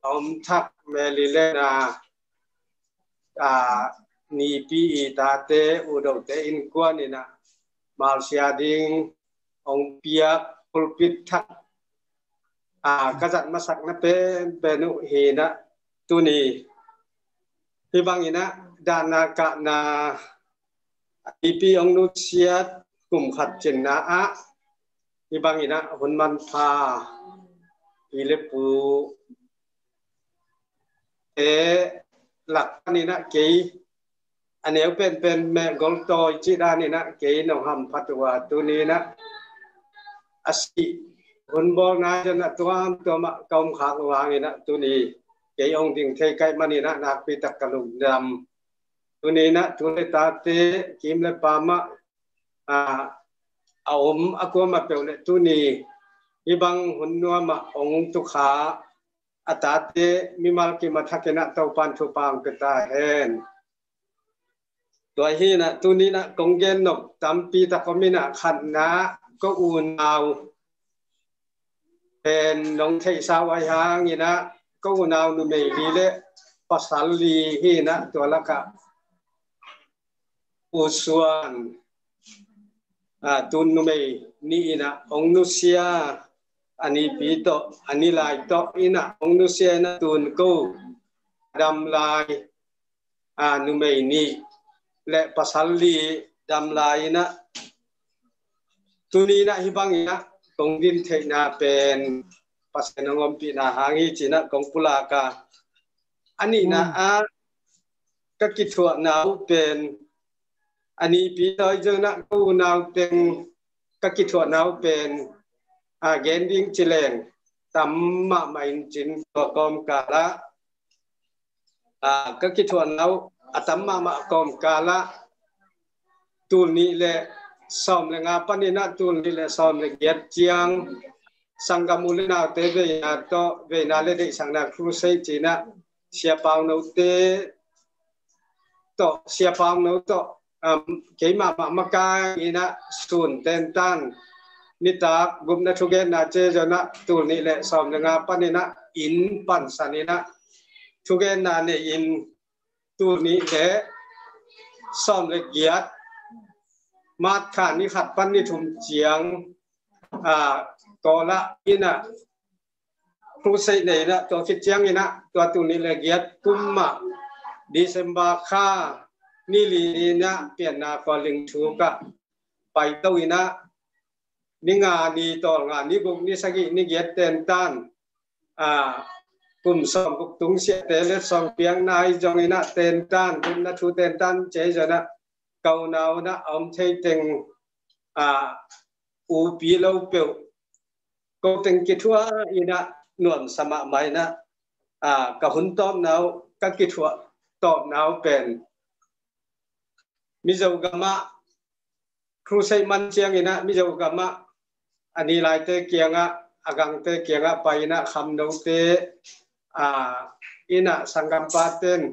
a om thak Maryland ah, a, Nipi i tate, U Dote innkuan in ah malsia ding hong piak pulpit thak, a, ka zat masakna penpen uh hi in ah, tuni hih bang in ah danna kahna Nipi hong nusiat kum khat cinna ah, hih bang in ah hun manpha pi le pu te lak pan in ah kei a neu penpen meh gol tawi cih dan in ah kei nong hamphat uh a, tuni in ah a sih hun bawlna zong a tuamtuam ah ka om khak uh hang in ah, tuni kei hong ding thei ka hih man in ah nakpi tak ka lungdam. Tuni in ah tu le tate, kim le pam ah, a, a om a kuamah peuh le tuni hih bang hun nuam ah hong tukha a tate mimal kim a thak in ah Topan thupha hong pia ta hen. Tua hi in ah tuni in ah kong gen nop tampi tak om in ah, khatna, ka unau pen nong theihsa uh ahih hang in ah, ka unau numei li le pasal li hi in ah, tua lak ah U Suan, a, tun numei nih in ah hong nusia, a Nipi tawh, a Nilai tawh in ah hong nusia in ah tun ko dam lai, a, numei nih le pasal li dam lai in ah, tuni in ah hih bang in ah kong din theihna pen Pasian hong ompihna hang hi ci in ah kong pulak a. A nihna ah ka kithuahna uh pen, a Nipi tawi zong in ah ka unau teng ka kithuahna uh pen, a, gen ding ci leng tam mahmah in cin, tua kawmkal ah, a, ka kithuahna uh a tam mahmah kawmkal ah tul nih le sawm le nga pan in ah tul nih le sawm le giat ciang sanggam u le naute veina tawh, veina le deihsakna crusade ci in ah Sia Pau Note tawh, Sia Pau No tawh, um, keimah mah makai in ah sun tentan nitak gupna thugenna ci zong in ah tul nih le sawm le nga pan in ah inn pansan in ah thugenna nei in, tul nih le sawm le giat March kha ni khat pan ni thum ciang, a, Kawl ah in ah crusade nei in ah, tua khit ciang in ah tua tul nih le giat kum ah December kha ni li ni in ah pianna Kawl ling thu ka paito in ah, ni nga, ni tawl nga, ni guk, ni sagih, ni giat tentan, a, kum sawm guk tung siate le sawm piakna ahi zong in ah tentan, gupna thu tentan ci ahi zong in ah ka unau in ah a om thei teng, a, upi lo peuh ko teng kithuah in ah nuamsa mahmah in ah, a, ka hun tawpna uh, ka kithuah tawpna uh pen Mizo gam ah crusade man ciang in ah Mizo gam ah a Nilaite kiang ah, a Gangte kiang ah pai in ah Kham Note, a, in ah sanggam paten,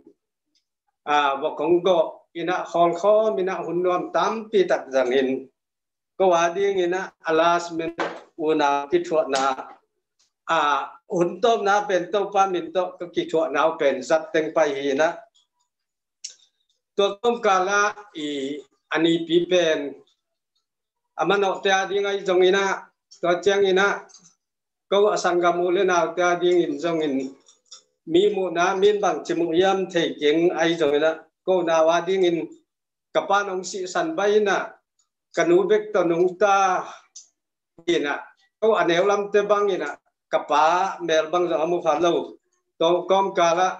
a, vok hong gawh in ah khawlkhawm in ah hun nuam tampi tak zang in, ko a ding in ah a last minute unau kithuahna, a, hun tawpna pen Topa min tawh ka kithuahna uh pen zat teng pai hi in ah, tua kawmkal ah i a Nipi pen a manawhte a ding ahi zong in ah, tua ciang in ah ko a sanggam u le naute a ding in zong in mi muhna, min bangci muh hiam thei keng ahi zong in ah, ko nau a ding in ka pa nong sihsan bai in ah ka nu bek tawh nungta in ah, ko a neu lamte bang in ah ka pa mel bang zong a mu kha lo. Tua kawmkal ah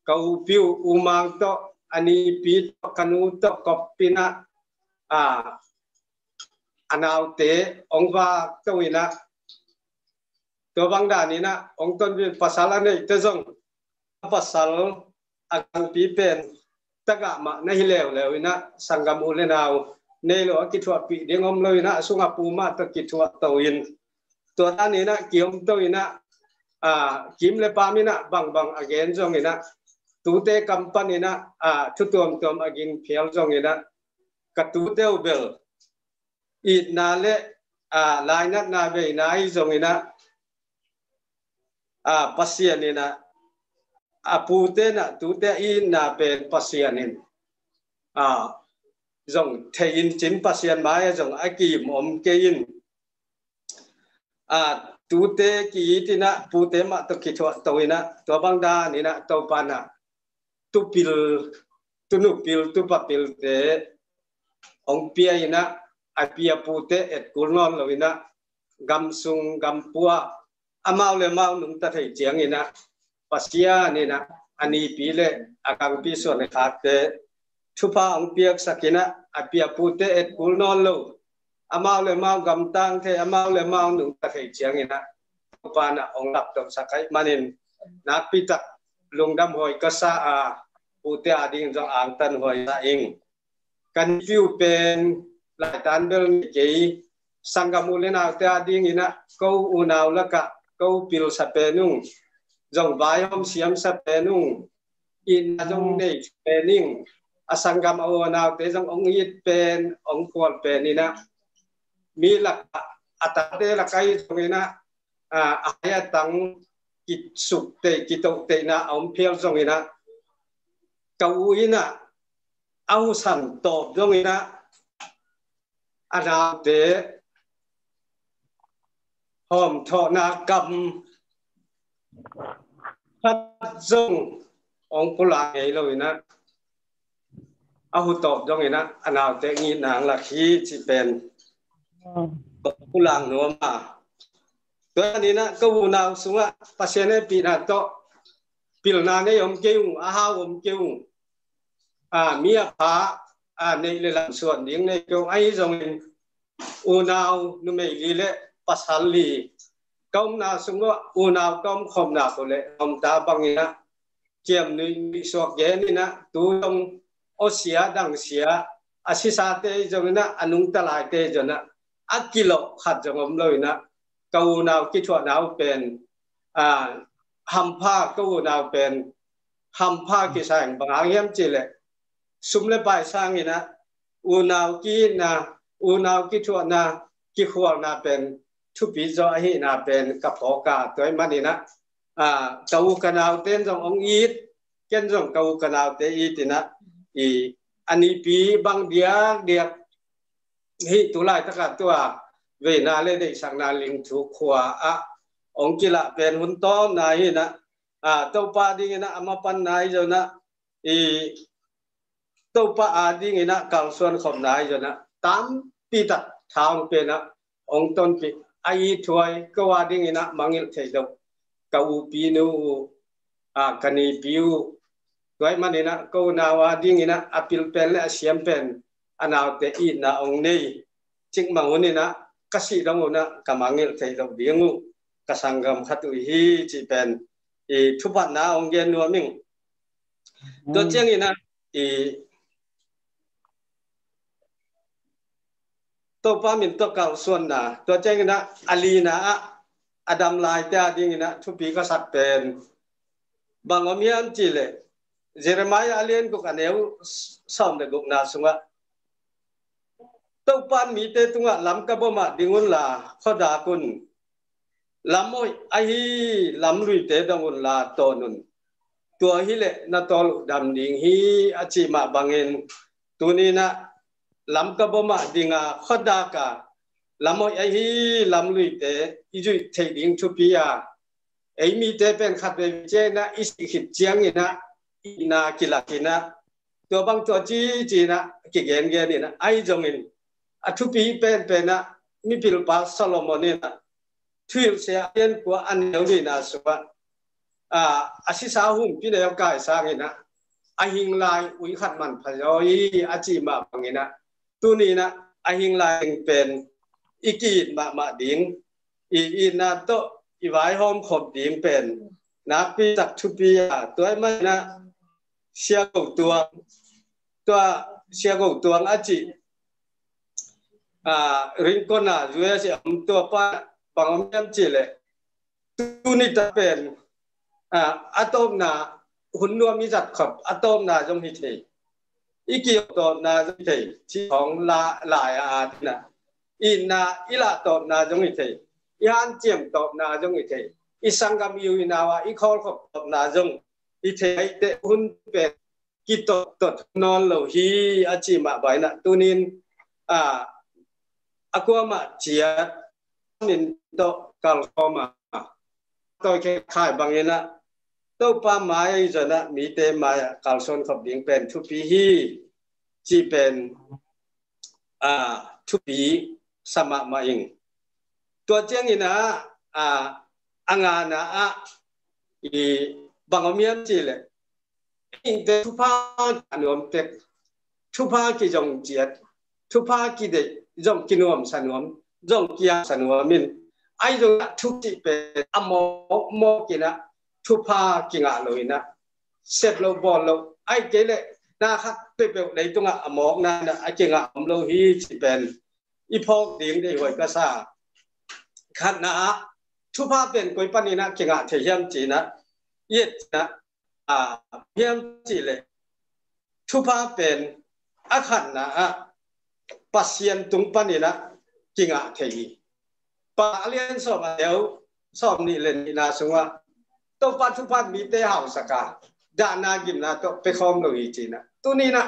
ka upi uh, u Mang tawh, a Nipi tawh, ka nu tawh kop in ah, a, a naute hong vak to in ah, tua bang dan in ah hong tonpih, pasal a neite zong a pasal a gangpi pen tagah mah na hi leuleu in ah, sanggam u le nau, nei lo a kithuahpih ding om lo in ah, a sungah pu mah tawh kithuah to in, tua dan in ah ki-om to in ah, a, kim le pam in ah bangbang a gen zong in ah, tute kam pan in ah, a, thu tuamtuam a ging phial zong in ah, ka tute uh bel itna le, a, lainatna veina ahi zong in ah, a, Pasian in ah, a pute in ah tute a itna pen Pasian in, a, zong thei in cin, Pasian mai-ah zong a ki-im om kei in, a, tute ki-it in ah, pute mah tawh kithuah to in ah, tua bang dan in ah Topa in ah tupil, tunupil, tupapilte hong pia in ah, a pi a pute etkul nawn lo in ah, gam sung gam pua, amau le amau nungta thei ciang in ah, Pasian in ah a nipi le a kangpi suan khakte thupha hong piaksak in ah, a pi a pute etkul nawn lo, amau le amau gamtang thei, amau le amau nungta thei ciang in ah, Topa in ah hong laptohsak ahih manin, nakpi tak lungdam huai ka sa a, pute a ding zong angtan huai sa ing. Ka nipi uh pen laitan bel nei kei, sanggam u le naute a ding in ah, ko unau lakah ko pilsa pen ung, zong vaihawm siamsa pen ung, itna zong nei pen ing, a sanggam a u a naute zong hong it pen, hong khual pen in ah, mi lakah, a tate lakah hi zong in ah, a, a hai a tang kisukteih, kitohteihna a om phial zong in ah, ka u in ah a husan tawp zong in ah, a naute hawmthawhna kam khat zong hong pulak ngei lo in ah, a hu tawp zong in ah, a naute ngitna hong lak hi cih pen hong pulak nuam a. Tua in ah ka unau sungah Pasian hehpihna tawh pilna nei om kei ung, a hau om kei ung, a, mi a pha, a, neih le lam suan ding nei kei ung, ahi zongin unau numei li le pasal li ka omna sungah, unau ka omkhawmna uh le, omta bang in ah, kiam nuih nuih suak gen in ah, tu zong aw sia dang sia, a sisate zong in ah, a nungta laite zong in ah, a kilawh khat zong om lo in ah, ka unau kithuahna uh pen, a, hampha, ka unau pen hampha kisa in, bang hang hiam cih leh, sum le pai sang in ah, unau ki-itna, unau kithuahna, kikhualna pen thupi zaw ahihna pen ka phawk a, tua ahih manin ah, a, ka u ka naute in zong hong it, ken zong ka u ka naute it in ah, i, a nipi bang diakdiak hih tu laitak a tua veina le deihsakna Lingthu khua ah hong kilah pen hun tawmna hi in ah, a, Topa ding in ah a mapanna ahi zong in ah, i, Topa a ding in ah kalsuan khopna ahi zong in ah, tampi tak tha hong pia in ah, hong tonpih, a ithuai, ko a ding in ah mangngilh theih loh ka upinu uh, a, ka nipi uh, tua ahih manin ah, ko unau a ding in ah a pil pen le a siam pen, a naute itna hong nei cikmah hun in ah, ka sih dong un ah ka mangngilh theih loh ding uh ka sanggam khat uh hi cih pen, i, thuphatna hong gen nuam ing. Tua ciangin ah, i, Topa min tawh kalsuanna, tua ciangin ah a lina ah a dam laite a ding in ah thupi ka sak pen bang om hiam cih leh, Jeremiah a lian guk a neu sawm le gukna sungah, Topa in mite tungah, lam ka bawm ah ding unla khuadak un, lam hoih ahi lamluite dong unla tawn un, tua hi leh na tawl uh dam ding hi, a cih mah bangin, tuni in ah lam ka bawm ah ding a, khuadak a, lam hoih ahi lamluite i zuih theih ding thupi a, ei mite pen khat vei ciangin ah i sih khit ciangin ah itna kilak in ah, tua bang tua ci ci in ah kigengen in ah, ahi zongin a thupi penpen ah mipilpa Solomon in ah Thuhilhsia a lian kua a neu nihna sungah, a, a sisa humpi neu kai sangin ah, a hing lai ui khat manpha zaw hi, a cih mah bangin ah, tuni in ah a hing lai ding pen i ki-it mahmah ding, i itna tawh i vaihawm khop ding pen nakpi tak thupi a, tua ahih manin ah Sia Go Tuang, tua Sia Go Tuang a cih a, Ringkona U S A om tua pa bang om hiam cih leh, tuni ta pen, a, a tawpna hun nuam i zat khop a tawpna zong hi thei, i kiawh tawpna zong hi thei, ci hong la lai a, a tina itna i lah tawpna zong hi thei, i hanciam tawpna zong hi thei, i sanggam i u i nau a i khawl khop tawpna zong hi thei. Aite hun pen kitawttot nawn lo hi a ci mah bang inah tunin, a, a kuamah ciat min tawh kalkhawm a, tawi khe khai bang inah Topa mai-ah i zon ah mite mai-ah kalsuan khop ding pen thupi hi cih pen, a, thupi sa mahmah ing. Tua ciang inah, a, a ngana ah i bang om hiam cih leh, innte thupha nuam tek, thupha kizong ciat, thupha kideih zong kinuamsa nuam, zong kiamsa nuam in, ahi zongin ah thucih pen a mawkmawk inah thupha kingah lo inah sep lo bawl lo, ahi kei leh na khat peuhpeuh leitungah a mawkna inah a kingah om lo hi cih pen i phawk ding deihhuai ka sa. Khatna ah thupha pen koi panin ah kingah thei hiam cih inah, i et cih inah, a, hiam cih leh thupha pen a khatna ah Pasian tung panin ah kingah thei hi. Pa a lian sawm a neu sawm nih le nihna sungah Topa thupha mite hausak a, dahna gimna tawh pia khawm lo hi ci inah, tuni inah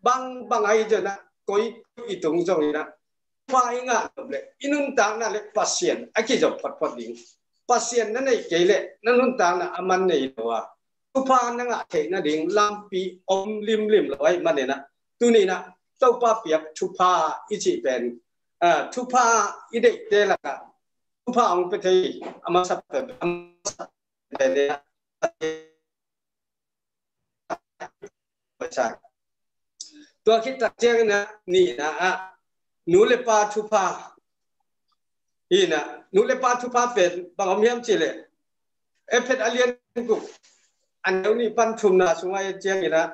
bang bang ahi zongin ah koi i tung zong inah thupha i ngah nop leh i nuntakna le Pasian a kizop photphot ding. Pasian na neih kei leh na nuntakna a man nei lo a, thupha na ngah theih nading lampi om limlim lo ahih manin ah, tuni inah Topa piak thupha i cih pen, a, thupha i deihte lakah thupha hong pia thei a masa pen, a masa pen inah Tua khit tak ciang inah nihna ah nu le pa thupha hi inah, nu le pa thupha pen bang om hiam cih leh, Efesa a lian guk a neu nih pan thumna sungah i et ciang inah,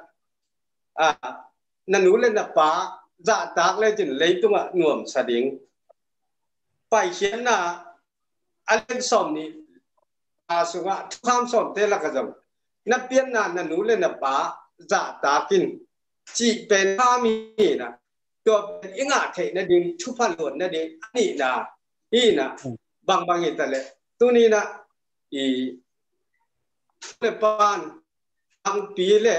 a, na nu le na pa zahtak lecin leitungah nuamsa ding. Paikhiatna a lian sawm nih a sungah thukham sawmte lakah zong, na pianna na nu le na pa zahtak in cih pen thukham hi inah, tua pen i ngah theih nading thupha luan nading a nihna hi inah, bangbang hi ta leh tuni inah i le pan angpi le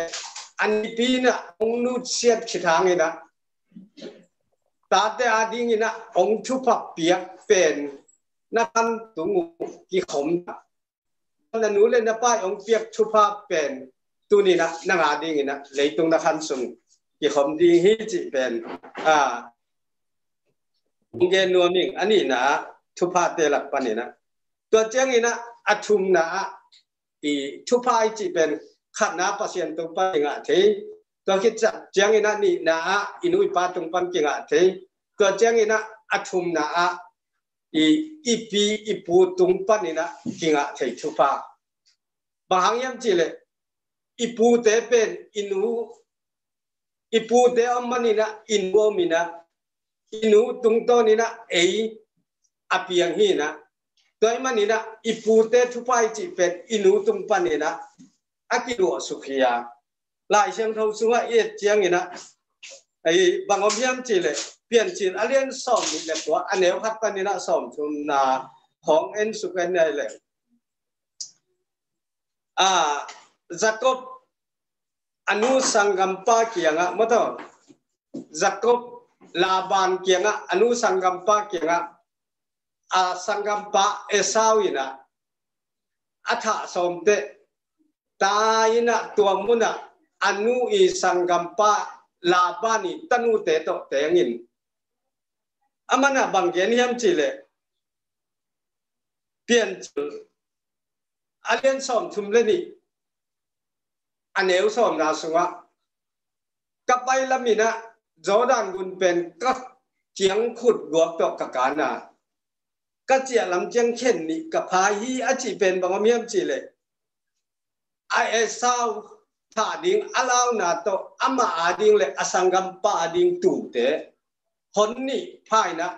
a nipi inah hong nutsiat khit hang inah tate ading inah hong thupha piak pen na khan tung uh kikhom inah, na nu le na pa hong piak thupha pen tuni inah nang ading inah leitung na khan sung kikhom ding hi cih pen, a, hong gen nuam ing. A nihna ah thuphate lak pan inah, tua ciang inah a thumna ah i thupha i cih pen khatna Pasian tung pan kingah thei, tua khit ciang inah nihna ah i nu i pa tung pan kingah thei, tua ciang inah a thumna ah i, i pi i pu tung pan inah kingah thei thupha. Bang hang hiam cih leh i pute pen i nu, i pute om man inah i nu om inah, i nu tungtawn inah ei a piang hi inah, tua ahih man inah i pute thupha i cih pen i nu tung pan inah a kiluah suk hi a. Lai Siangtho sungah i et ciang inah, ei, bang om hiam cih leh Piancil a lian sawm nih le kua a neu khat pan inah sawm thumna hong en suk en nai leh, a, Jakob a nu sanggampa kiangah, maw taw, Jakob Laban kiangah, a nu sanggampa kiangah, a sanggampa Esau inah a thah sawm teh, ta inah tua munah a nu i sanggampa Laban i tanute tawh teng in, a manah bang gen hiam cih leh, Piancil a lian sawm thum le nih a neu sawmna sungah, ka pai lam inah Jordan gun pen ka ciangkhut guak tawh ka kan a, ka ciah lam ciang khen nih ka pha hi a cih pen bang om hiam cih leh, a Esau thah ding a launa tawh amah ading le a sanggampa ading tute hon nih pha in ah,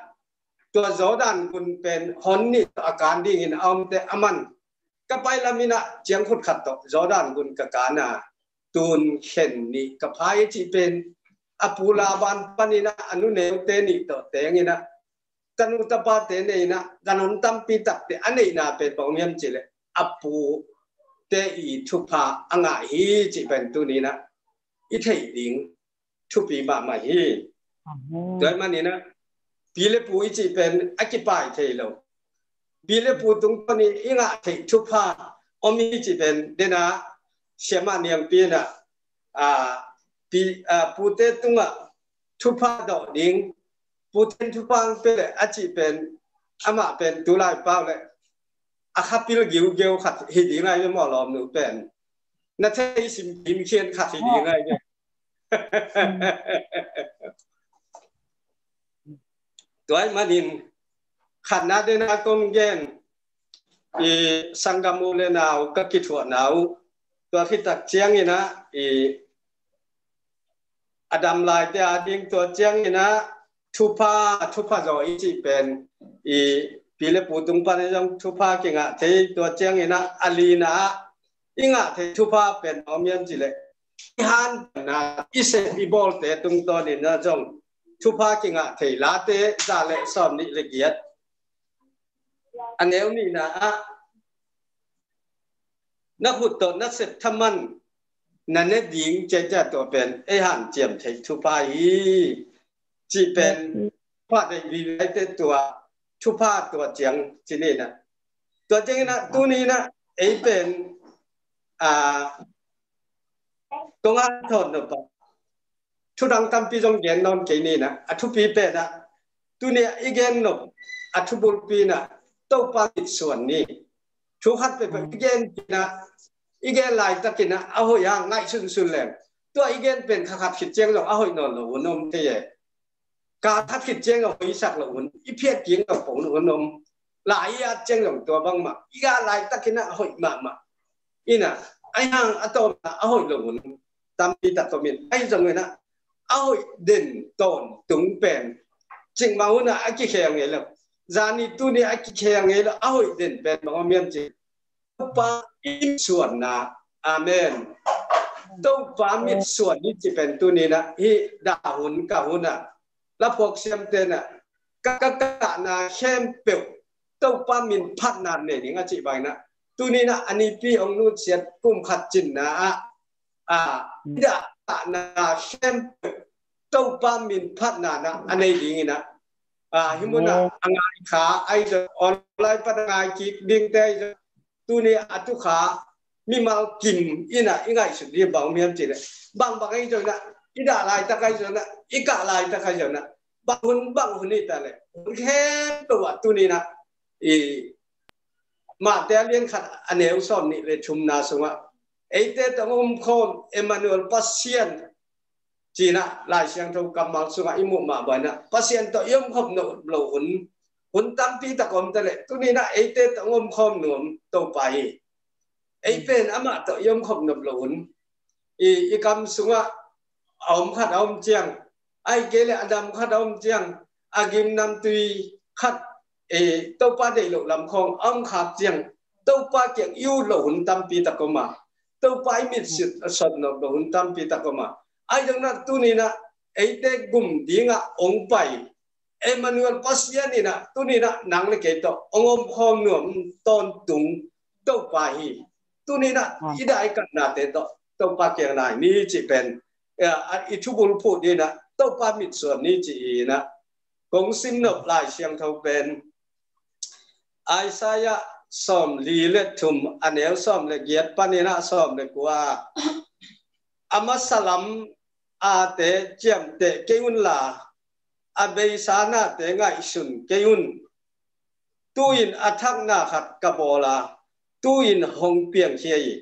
tua Jordan gun pen hon nih a kan dingin a omte a man. Ka pai lam in ah ciangkhut khat tawh Jordan gun ka kan a, tun khen nih ka pha hi cih pen a pu Laban panin ah a nuneute nih tawh teng in ah, tanu tapate nei in ah, ganhon tampi takte a neihna pen bang om hiam cih leh a pute i thupha a ngah hi cih pen tuni in ah i theih ding thupi mahmah hi. Tua ahih manin ah pi le pu i cih pen a kipai thei lo. Pi le pu tungtawn i ngah theih thupha om hi cih pen dena siamah Niangpi in ah, a, pi, a, pute tungah thupha dawh ding, pute in thupha ang pe leh a cih pen, amah pen tulai pau leh a khapil giugeu khat hi ding ai ve maw, lawmnu pen. Na thei sim kim khian khat hi ding ai ve. Tua ahih manin khatna dena kong gen, i sanggam u le nau ka kithuahna uh, tua khit tak ciangin ah i a dam laite a ding tua ciangin ah thupha, thupha zaw i cih pen i pi le pu tung pan zong thupha kingah thei, tua ciangin ah a lina ah i ngah thei thupha pen om hiam cih leh i hanna, i sep i bawlte tungtawnin ah zong thupha kingah thei. Late za le sawm nih le giat, a neu nihna ah na khut tawh na sep thaman na ne ding ciacia tua pen ei hanciam thei thupha hi cih pen pha dei viviaite tua thupha tua ciang ci ni na. Tua ciangin ah tuni in ah ei pen, a, kong a thawh nop a, thudang tampi zong gen nawn kei ni na, a thupi pen ah tuni ah i gen nop a thubulpi in ah Topa mitsuan ni. Thu khat peuhpeuh i gen pi in ah, i gen laitakin ah a hoih hang ngaihsunsun leng, tua i gen pen kha khat khit ciang zong a hoih nawn lo hun om thei e. Kal khat khit ciang a hoihsak lo hun, i phiat kik lo pong hun om. La i at ciang zong tua bangmah i gah laitakin ah a hoih mahmah. In ah, ahi hang a tawpna a hoih lo hun tampi tak om in, ahi zongin ah a hoih den tawntung pen cikmah hun ah a kikhel ngei lo. Zani tuni a kikhel ngei lo, a hoih den pen bang om hiam cih, Topa i mitsuanna. Amen. Topa mitsuan hi ci pen tuni in ah hih dah hun ka hun ah laphuak siamte in ah ka, ka kahna khempeuh Topa min phatna nei ding a cih bangin ah tuni in ah a nipi hong nutsiat kum khat cinna ah, a, i dah kahna khempeuh Topa min phatna in ah a nei dingin ah, a, hih mun ah a ngai kha ahi zong, online pan a ngai kik dingte ahi zong, tuni a tu kha mimal kim in ah i ngaihsut ding bang om hiam cih leh, bangbang ahi zong in ah, i dah laitak ahi zong in ah, i kah laitak ahi zong in ah, bang hun bang hun hi ta leh, hun khempeuh ah tuni in ah i Mate a lian khat a neu sawm nih le thumna sungah eite tawh hong omkhawm Emmanuel Pasian ci-in ah Lai Siangtho kammal sungah i muh mah bangin ah Pasian tawh i omkhop nop loh hun, hun tampi tak om ta leh, tuni in ah eite tawh hong omkhawm nuam Topa hi. Ei pen amah tawh i omkhop nop loh hun, i, i kam sungah a om khat a om ciang, ahih kei leh a dam khat a om ciang, a gim namtui khat, e, Topa deih loh lam khawng a om khak ciang, Topa kiang i ut loh hun tampi tak om a, Topa i mit sut a sot nop loh hun tampi tak om a. Ahi zongin ah tuni in ah eite gum dingah hong pai Emmanuel Pasian in ah tuni in ah nang le kei tawh hong omkhawm nuam tawntung Topa hi. Tuni in ah i dah i katnate tawh Topa kiang nai ni cih pen, eh, a, i thubul phut dingin ah Topa mitsuan ni ci-in ah kong sim nop Lai Siangtho pen Isaiah sawm li le thum, a neu sawm le giat panin ah sawm le kua. A masa lam ate ciamteh kei unla, a beisa nate ngaihsun kei un. Tu-in a thakna khat ka bawl a, tu-in hong piangkhia hi.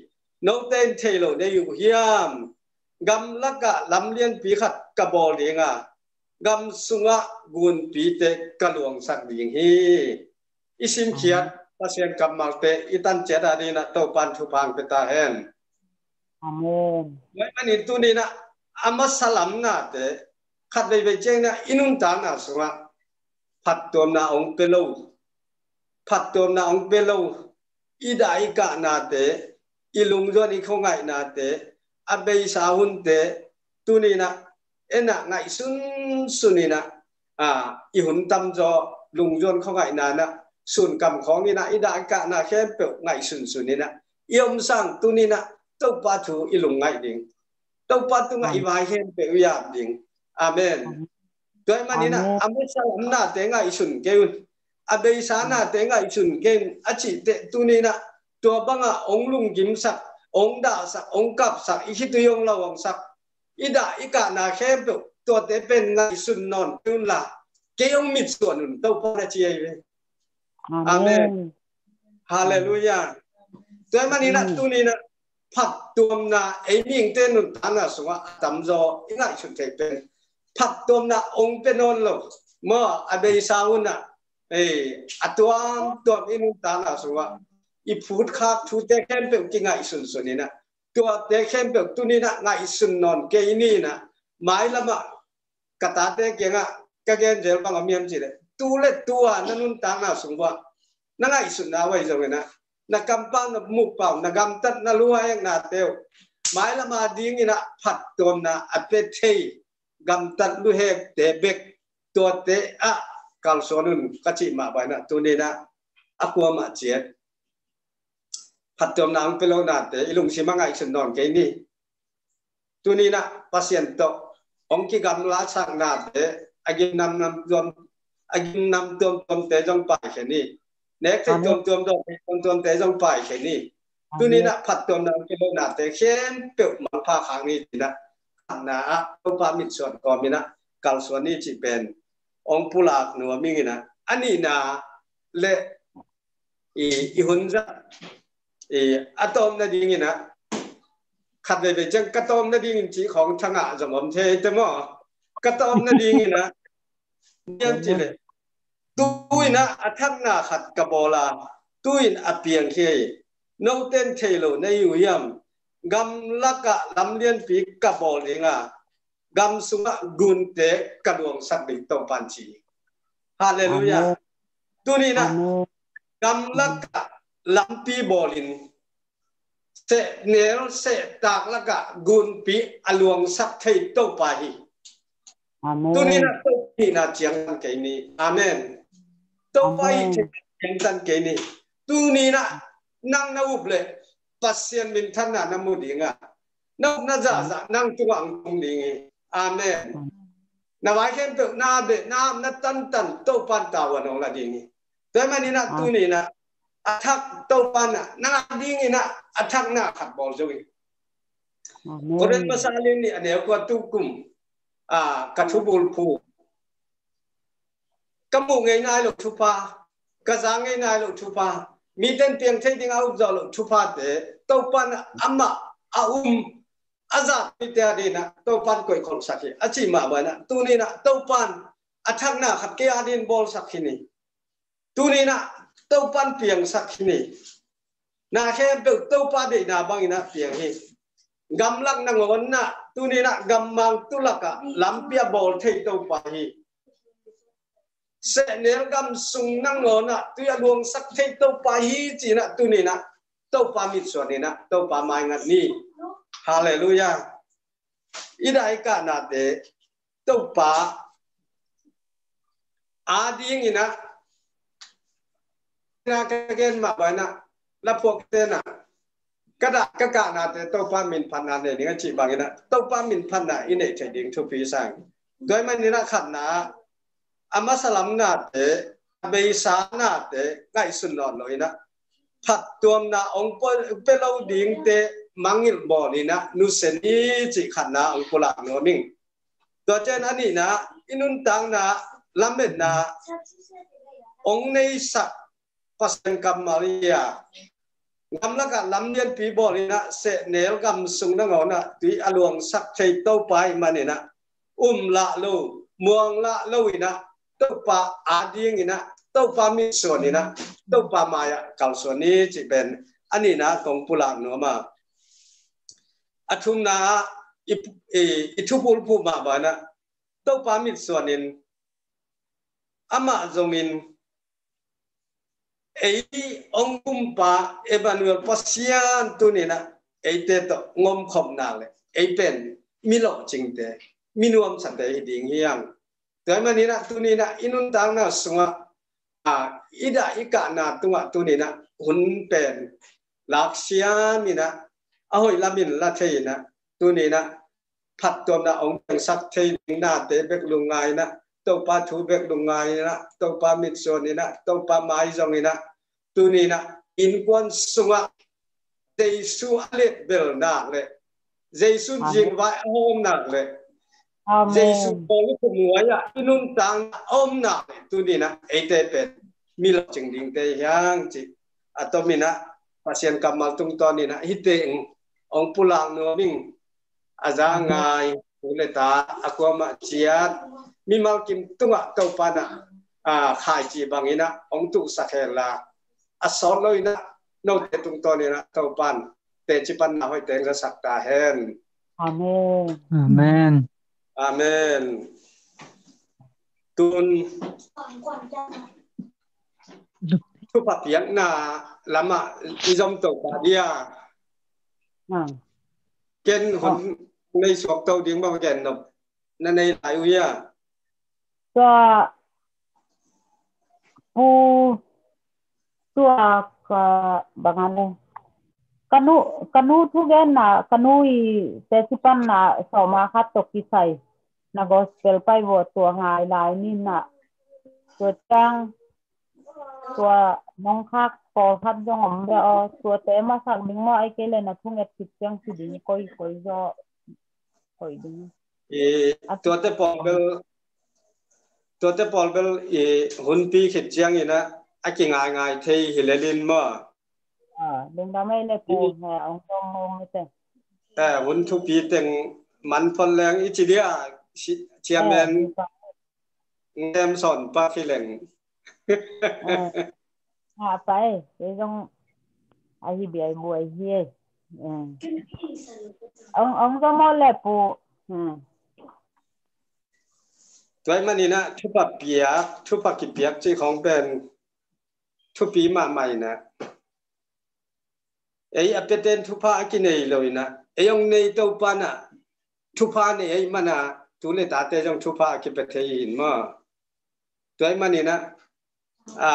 Note in thei lo nei uh hiam? Gamlakah lam lianpi khat ka bawl ding a, gam sungah gunpite ka luangsak ding hi. I simkhiat Pasian kammalte i tan ciat adingin ah Topa'n thupha hong pia ta hen. Amen. Tua ahih manin tuni in ah a masa lam nate khat veivei ciangin ah i nuntakna sungah phattuamna hong pia lo, phattuamna hong pia lo, i dah i kahnate, i lungzuan i khuangaihnate, a beisa hunte, tuni-in ah en ah ngaihsunsun in ah, a, i hun tamzaw lungzuan khuangaihnate in ah sunkam khawng in ah i dah i kahna khempeuh ngaihsunsun in ah i om sang tuni-in ah Topa thu i lungngaih ding. Topa tungah i vai khempeuh i ap ding. Amen. Tua ahih manin ah a masa lam nate ngaihsun kei un, a beisa nate ngaihsun kei un a cih teh tuni-in ah tua bangah hong lunggimsak, hong dahsak, hong kapsak, i khitui hong lauhawngsak, i dah i kahna khempeuh tuate pen ngaihsun nawn kei unla, kei hong mitsuan un, Topa na ci ahi ve. Amen. Halleluiah. Tua ahih manin ah tuni-in ah phattuamna ei mihingte nuntakna sungah a tamzaw i ngaihsun thei pen phattuamna hong pia nawn lo. Maw, a beisa hun ah, ei, a tuamtuam i nuntakna sungah i phutkhak thute khempeuh kingaihsunsun in ah, tuate khempeuh tuni-in ah ngaihsun nawn kei ni in ah, mailamah ka tate kiangah ka gen zel bang om hiam cih leh, tu le tu-a na nuntakna sung uah na ngaihsutna uh ahi zongin ah, na kampau, na mukpau, na gamtat, na luheknate uh mailam adingin ah phattuamna a pia thei gamtat luhekte bek tuate ah kalsuan un ka cih mah bangin ah tuni-in ah a kuamah ciat phattuamna hong pia lo nate i lungsim ah ngaihsun nawn kei ni. Tuni-in ah Pasian tawh hong kigamlasak nate a gimnam nam tuam, a gimnam tuamtuamte zong paikhia ni. Nek thei tuamtuam, dawn thei tuamtuamte zong paikhia ni. Tuni-in ah phattuamna hong pia lo nate khempeuh mangpha khak ni ci-in ah, khatna ah Topa mitsuan kawmin ah kalsuan ni cih pen hong pulak nuam ing in ah, a nihna le i, i hun zah, i, a tawpna dingin ah, khat veivei ciang ka tawpna dingin cih khawng thangah zong om thei te maw. Ka tawpna dingin ah, niam cih leh, tu-in ah a thakna khat ka bawl a, tu-in a piang hi. Note in thei lo na hi uh hiam? Gamlakah lam lianpi ka bawl ding a, gam sungah gunte ka luangsak ding, Topa in ci. Halleluiah. Tuni-in ah gamlakah lampi bawlin, sehnel sehtak lakah gunpi a luangsak thei Topa hi. Tuni-in ah Topa hihna ciangtan kei ni. Amen. Topa hih thei ciangtan kei ni. Tuni-in ah nang na up leh Pasian minthanna na mu ding a, na upna zahzah nang tungah hong tung ding hi. Amen. Na vai khempeuh na beh, na apna tantan Topa in tavuan hong la ding hi. Tua ahih manin ah tuni-in ah a thak, Topa in ah nang adingin ah a thakna khat bawl zo hi. Korin masa lian nih a neu kua, tu kum, a, ka thubulphu, ka muh ngei nai loh thupha, ka za ngei nai loh thupha, mite in piang thei ding a up zawh loh thuphate Topa in ah amah a um a zat mite adingin ah Topa in koihkholhsak hi a cih mah bangin ah tuni-in ah Topa in a thakna khat kei adingin bawlsak hi ni. Tuni-in ah Topa in piangsak hi ni. Na khempeuh Topa deihna bangin ah piang hi. Gamlak nangawn ah tuni-in ah gammang tu lakah lampi a bawl thei Topa hi. Sehnel gam sung nangawn ah tui a luangsak thei Topa hi ci-in ah tuni-in ah Topa mitsuan in ah Topa maingat ni. Halleluiah. I dah i kahnate Topa adingin ah, na ka gen mah bangin ah, laphuakte na, ka dah ka kahnate Topa minphatna nei ding a cih bangin ah Topa minphatna i neih theih ding thupi sa ing. Tua ahih manin ah khatna ah a masa lam nate, a beisa nate ngaihsun nawn lo in ah, phattuamna hong pia lo dingte mangngilh bawl in ah nusia ni cih khatna hong pulak nuam ing. Tua ciang a nihna, i nuntakna lametna hong neisak Pasian kammal hi a, gamlakah lam lianpi bawl in ah sehnel gam sung nangawn ah tui a luangsak thei Topa ahih manin ah um lah lo, muang lah lo in ah Topa adingin ah, Topa mitsuan in ah, Topa mai-ah kalsuan ni cih pen a nihna kong pulak nuam a. A thumna ah i, i, i thubulphu mah bangin ah Topa mitsuanin amah zongin ei hong kumpa Emmanuel Pasian tuninah eite tawh ngomkhopna le ei pen mi lawhcingte, mi nuamsate hi ding hi hang. Tua ahih maninah tuninah i nuntakna sungah a, i dah i kahna tungah tuninah hun pen laksiam inah a hoih lamin la thei inah tuninah phattuamna hong piangsak thei ding nate bek lungngai inah, Topa thu bek lungngai inah, Topa mitsuan inah, Topa maizong inah, tuninah innkuan sungah Jesu a letbelnak le Jesu zingvai a hawmnak le Jesu pawl i khutnuai ah i nuntakna a omnak le tuninah eite pen mi lawhcing dingte hi hang cih a tominah Pasian kammal tungtawninah hihte hong pulak nuam ing. A za ngai u le ta a kuamah ciat mimal kim tungah Topa nah a khaici banginah hong tuhsak henla a sawt lo inah note tungtawninah Topan teci panna hoihte hong zasak ta hen. Amen. Amen. Amen. Tun thupha piakna lamah i zom to pah dia. Ken hun nei suak to ding bang gen nop na nei lai uh hia? Tua pu tua ka bang a ne ka nu ka nu thugenna ka nu i teci panna sawma khat tawh kisai na gospel pai vua tua ngai lai ninah tua ciang tua nong khak pawlkhat zong om ve aw, tuate masak ding maw, ai kei le na thunget khit ciang si ding koi koi zaw koi ding. I tuate pawl bel tuate pawl bel i hunpi khit cianginah a kingaingai thei hi lelin maw? Lungdam ei le pu he ong tawm mawng mete. Hun thupi teng man phon leng i ci dia, chairman ngem sawn pak hi leng. A pai kei zong a hi biai buai hi. Ong ong zong maw le pu. Tua ahih maninah thupha piak, thupha kipiak cih khawng pen thupi mahmah inah ei a piaten thupha a kinei lo inah ei hong nei Topa nah thupha nei ahih mana tu le tate zong thupha a kipia thei hi in maw? Tua ahih maninah a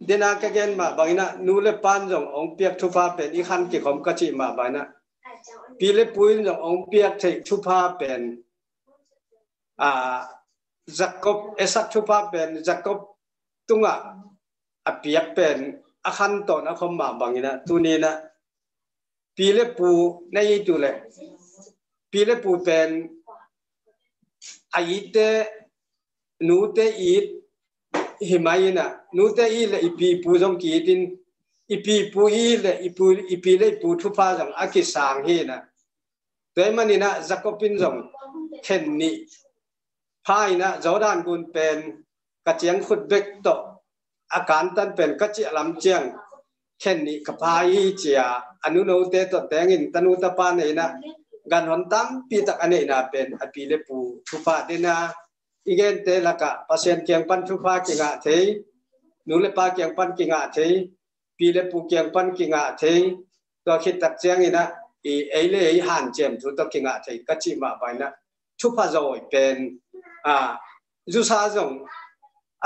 dena ka gen mah banginah nu le pan zong hong piak thupha pen i khan kikhom ka cih mah banginah pi le pu in zong hong piak theih thupha pen a Jacob, Esau thupha pen Jacob tungah a piak pen a khan tawn a khom mah banginah tuninah pi le pu na it uh leh pi le pu pen a itte nute it hi mai inah nute it le i pi pu zong ki-it in i pi pu it le i pu i pi le i pu thupha zong a kisang hi inah. Tua ahih maninah Jacob in zong khen nih pha inah Jordan gun pen ka ciangkhut bek tawh a kantan pen ka ciah lam ciang khen nih ka pha hi cia a nunote tawh tengin tanu tapa neinah ganhon tampi tak a neihna pen a pi le pu thupha dena i gente lakah Pasian kiang pan thupha kingah thei, nu le pa kiang pan kingah thei, pi le pu kiang pan kingah thei, tua khit tak cianginah i ei le ei hanciam thu tawh kingah thei ka cih mah banginah thupha zawi pen a zusa zong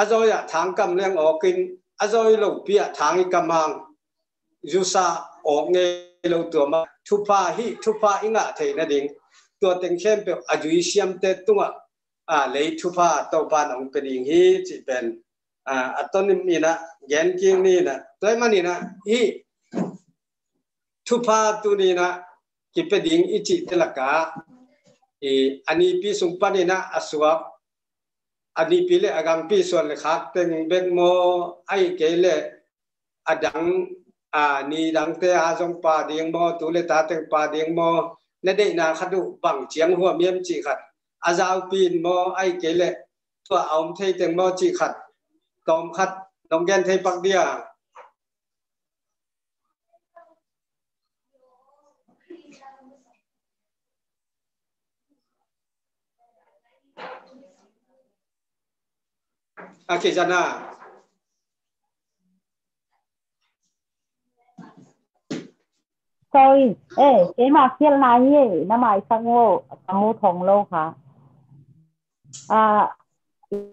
a zawi ah thang kam leng awkin a zawi lopi ah thang i kam hang zusa awk ngei lo tua mah thupha hih thupha i ngah theih nading tua teng khempeuh a zui siamte tungah a lei thupha Topa in hong pia ding hi cih pen a tonim inah gen kik ni inah tua ahih maninah hih thupha tuninah kipia ding i cihte lakah i a nipi sung paninah a suak a nipi le a gangpi suan le khak teng bek maw, ahih kei le a dang a ni dangte a zong pa ding maw, tu le ta teng pa ding maw, na deihna khat uh bang ciang huam hiam cih khat a zaupi in maw, ahih kei le tua a om thei teng maw cih khat tawm khat nong gen thei pak dia. A kizana. Sorry, eh, keima khialhna hi, na maisak vo, ka mu thong lo kha. Ah,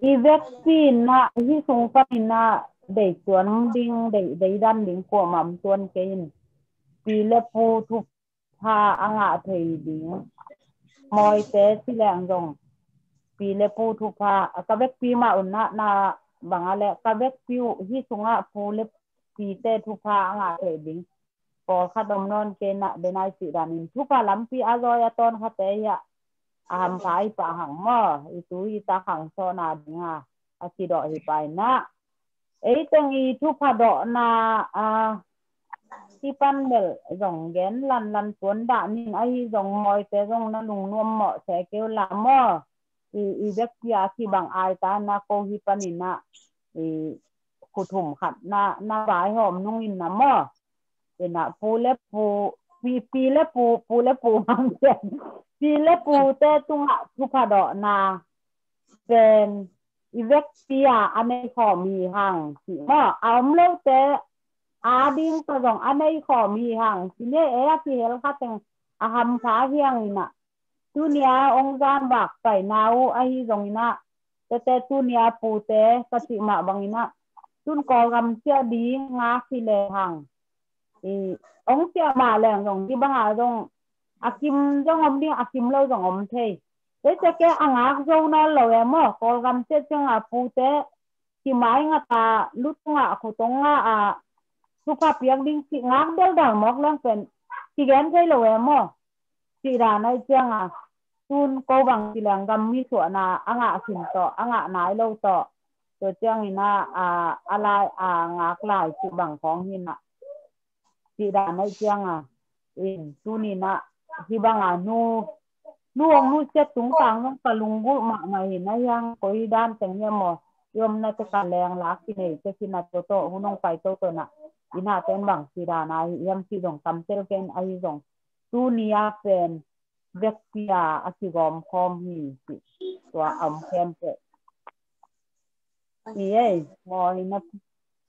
i vekpi in ah, hih sung panin ah, dei tuan ding, dei, dei dan ding kuamah om tuan kei in. Pi le pu thupha a ngah thei ding. Mawite ci leng zong. Pi le pu thupha, ka vekpi mah un ah, na bang a le, ka vekpi uh, hih sungah pu le pite thupha a ngah thei ding. Pawlkhat om nawn kei in ah, denai cih danin thupha lampi a zawi a tawn khate hi ah, a hampha hi pah hang maw, i tu i ta khang sawhna ding a, a kidawh hi pah in ah. Ei teng i thupha dawhna, a, hi pan bel zong gen lanlan tuan dah nin, ahi zong mawite zong na lungnuam mawh se keu la maw. I, i vekpi a kibang ai ta na ko hi panin ah, i khuthum khat na, na vaihawm nungin na maw. Ina pu le pu, pi, pi le pu, pu le pu bang pen. Pi le pute tungah thupha dawhna pen i vekpi a a nei khawm hi hang ci maw. A om lote a ding tawh zong a nei khawm hi hang ci ne e, a kihel kha teng a hampha hi hang in ah. Tuni a ong zan vak paina uh ahi zongin ah, tete tuni a pute ka cih mah bangin ah, tun Kawlgam ciah ding ngak hi lehang. I, ong ciah mah leng zong, hih banga zong, a kim zong om ding, a kim lo zong om thei. Tete ke a ngak zo nawn lo e maw, Kawlgam ciah ciang a pute, kimai ngata, lutungah, khutongah, a, thupha piak ding cih ngak deldal mawk leng pen, kigen thei lo e maw. Cih dan ahi cianga, tun ko bang ci leng gam mi suahna a ngah khin tawh, a ngah nai lo tawh. Tua ciangin ah, a, a lai, a ngak lai cih bang khawng hi in ah. Cih dan ahi cianga, in tuni in ah, hih banga nu, nu hong nu siat tungtang zong ka lunggulh mahmah hi in ah, hiang koi dan teng hiam maw, i omna te ka leng lak kinei te khin a, tua tawh hun hong pai toto in ah, i nate in bang cih dan ahi hiam cih zong tam tel kei in ahi zong. Tuni a pen vekpi a a kigawm khawm hi, ci tua a om khempeuh. Hi ei, mawi na,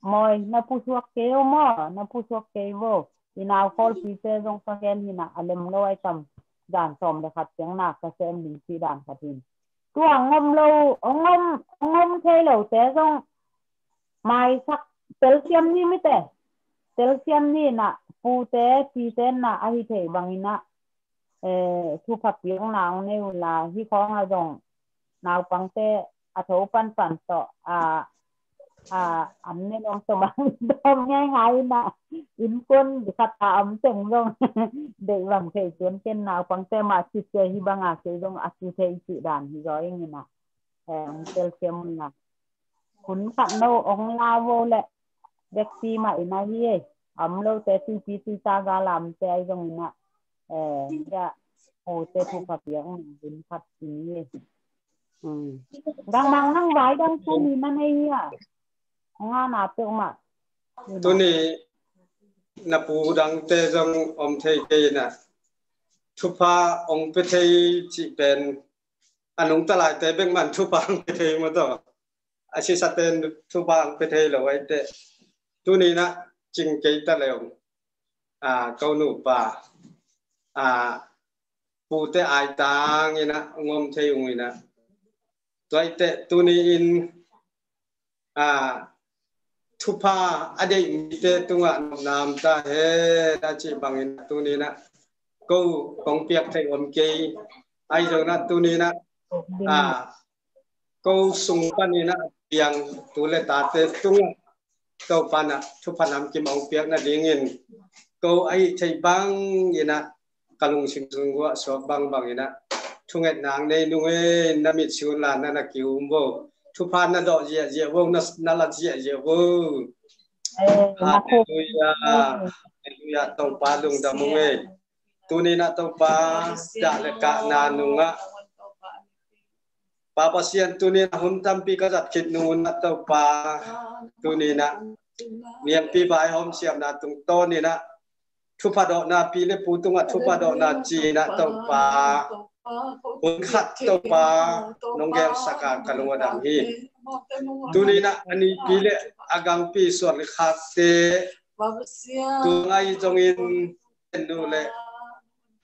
mawi na pusuak kei o maw, na pusuak kei vo. I nau khawlpite zong ka gen hi in ah, a lem lo ai tam, zan sawm le khat ciang na ka sem ding cih dan khat hi in. Tua ngom lo, ong ngom, ong ngom thei lote zong maisak telsiam ni mite. Telsiam ni in ah, pute, pite in ah, ahi thei bangin ah, eh, thupha piakna ong nei uh la, hih khawng a zong naupangte a tho panpan tawh, a, a, an ne nuam tawh bang dawm ngaingai in ah, innkuan khat a om teng zong deih bang thei tuan ken, naupangte mah cihte hih banga kei zong a ci thei cih dan hi zaw ing in ah, eh, ong telsiam un la. Hun khat no ong la vo leh, vekpi mah in ahi e. A om lote tuipi tuita gal a omte ahi zongin ah, eh, ya, pute thupha piak hun khat in hi e. Hmm. Dang mang nang vai dang tuni na nei hi a. Ong ngahna peuhmah. Tuni na pu dangte zong om thei kei in ah, thupha ong pia thei cih pen, a nungta laite bek man thupha ong pia thei maw taw. A sisaten thupha ong pia thei lo ahi teh. Tuni in ah cing kei ta leh ong, a, ko nupa, a, pute aitang in ah ong om thei ung in ah. Tua ahi teh tuni in, a, thupha a deih mite tungah nopna om ta hen a cih bangin tuni in ah ko kong piak thei om kei. Ahi zongin ah tuni in ah, a, ko sung panin ah piang tu le tate tungah Topa in ah thupha namkim ong piak nadingin ko a hih theih bangin ah ka lungsim sung uah suak bangbang in ah thungetna ong nei nung ei, na mitsi un la na na ki-um vo. Thupha na dawh ziahziah vo, na, na lat ziahziah vo. Eh, na pu- Halleluiah. Halleluiah. Topa lungdam ung ei. Tuni in ah Topa, dah le kahna nungah, Pa Pasian, tuni in ah hun tampi ka zat khit nung un ah Topa, tuni in ah niangpi vaihawm siamna tungtawn in ah thupha dawhna, pi le pu tungah thupha dawhna ci in ah Topa, hun khat Topa nong gelsak a ka lung a dam hi. Tuni-in ah a nipi le a gangpi suan le khakte, tua ngai zongin, nu le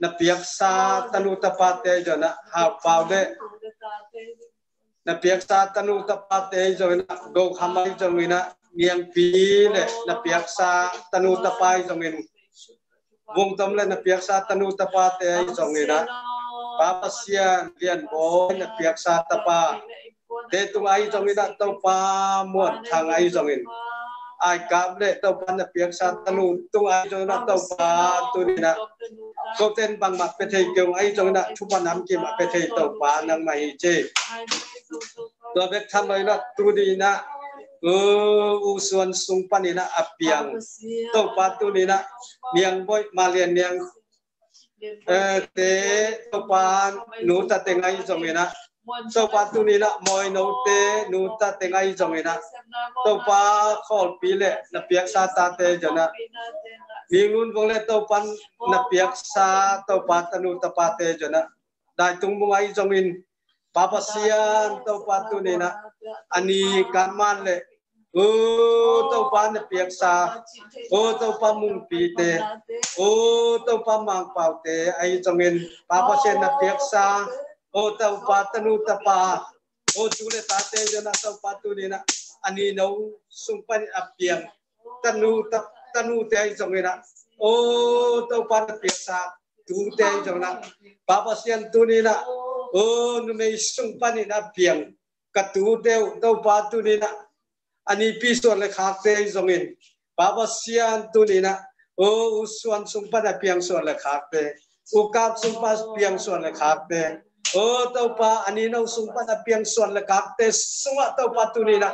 na piaksa tanu tapate zong ah, Haupau le na piaksa tanu tapate zong ah, Gokham ahi zongin ah, Niangpi le na piaksa tanu tapa ahi zongin, Vungtom le na piaksa tanu tapate ahi zongin ah, Pa Pasian, Lianbawi na piaksa tapa te tung ahi zongin ah, Topa, Muan Thang ahi zongin, Aikap le Topa na piaksa tanu tung ahi zongin ah, Topa, tuni-in ah kote in bangmah pia thei keng ahi zongin ah, thupha namkim a pia thei Topa nangmah hi ci. Tua bek tham lo-in ah, tuni-in ah, u, U Suan sung panin ah a piang Topa, tuni-in ah Niangbawi, Malian Niang, eh, te, Topa, nu tate ngai zongin ah, Topa, tuni-in ah Mawi Note nu tate ngai zongin ah, Topa, Khawlpi le na piaksa tate zong ah, Mingun Vung le Topa na piaksa, Topa, tanu tapate zong ah, Daitung Mung ahi zongin, Pa Pasian, Topa, tuni-in ah a ni Kanman le, o Topa, na piaksa, o Topa, Mungpi te, o Topa, Mangpau te ahi zongin, Pa Pasian na piaksa, o Topa, tanu tapa, o tu le tate zong ah, Topa, tuni-in ah a ni no sung panin a piang tanu ta, tanu te ahi zongin ah, o Topa, na piaksa tute ahi zongin ah, Pa Pasian, tuni-in ah, o numei sung panin a piang ka tute uh, Topa, tuni-in ah a nipi suan le khakte ahi zongin, Pa Pasian, tuni-in ah, o U Suan sung pan a piang suan le khakte, U Kap sung pan a piang suan le khakte, o Topa, a ni no sung pan a piang suan le khakte sungah, Topa, tuni-in ah,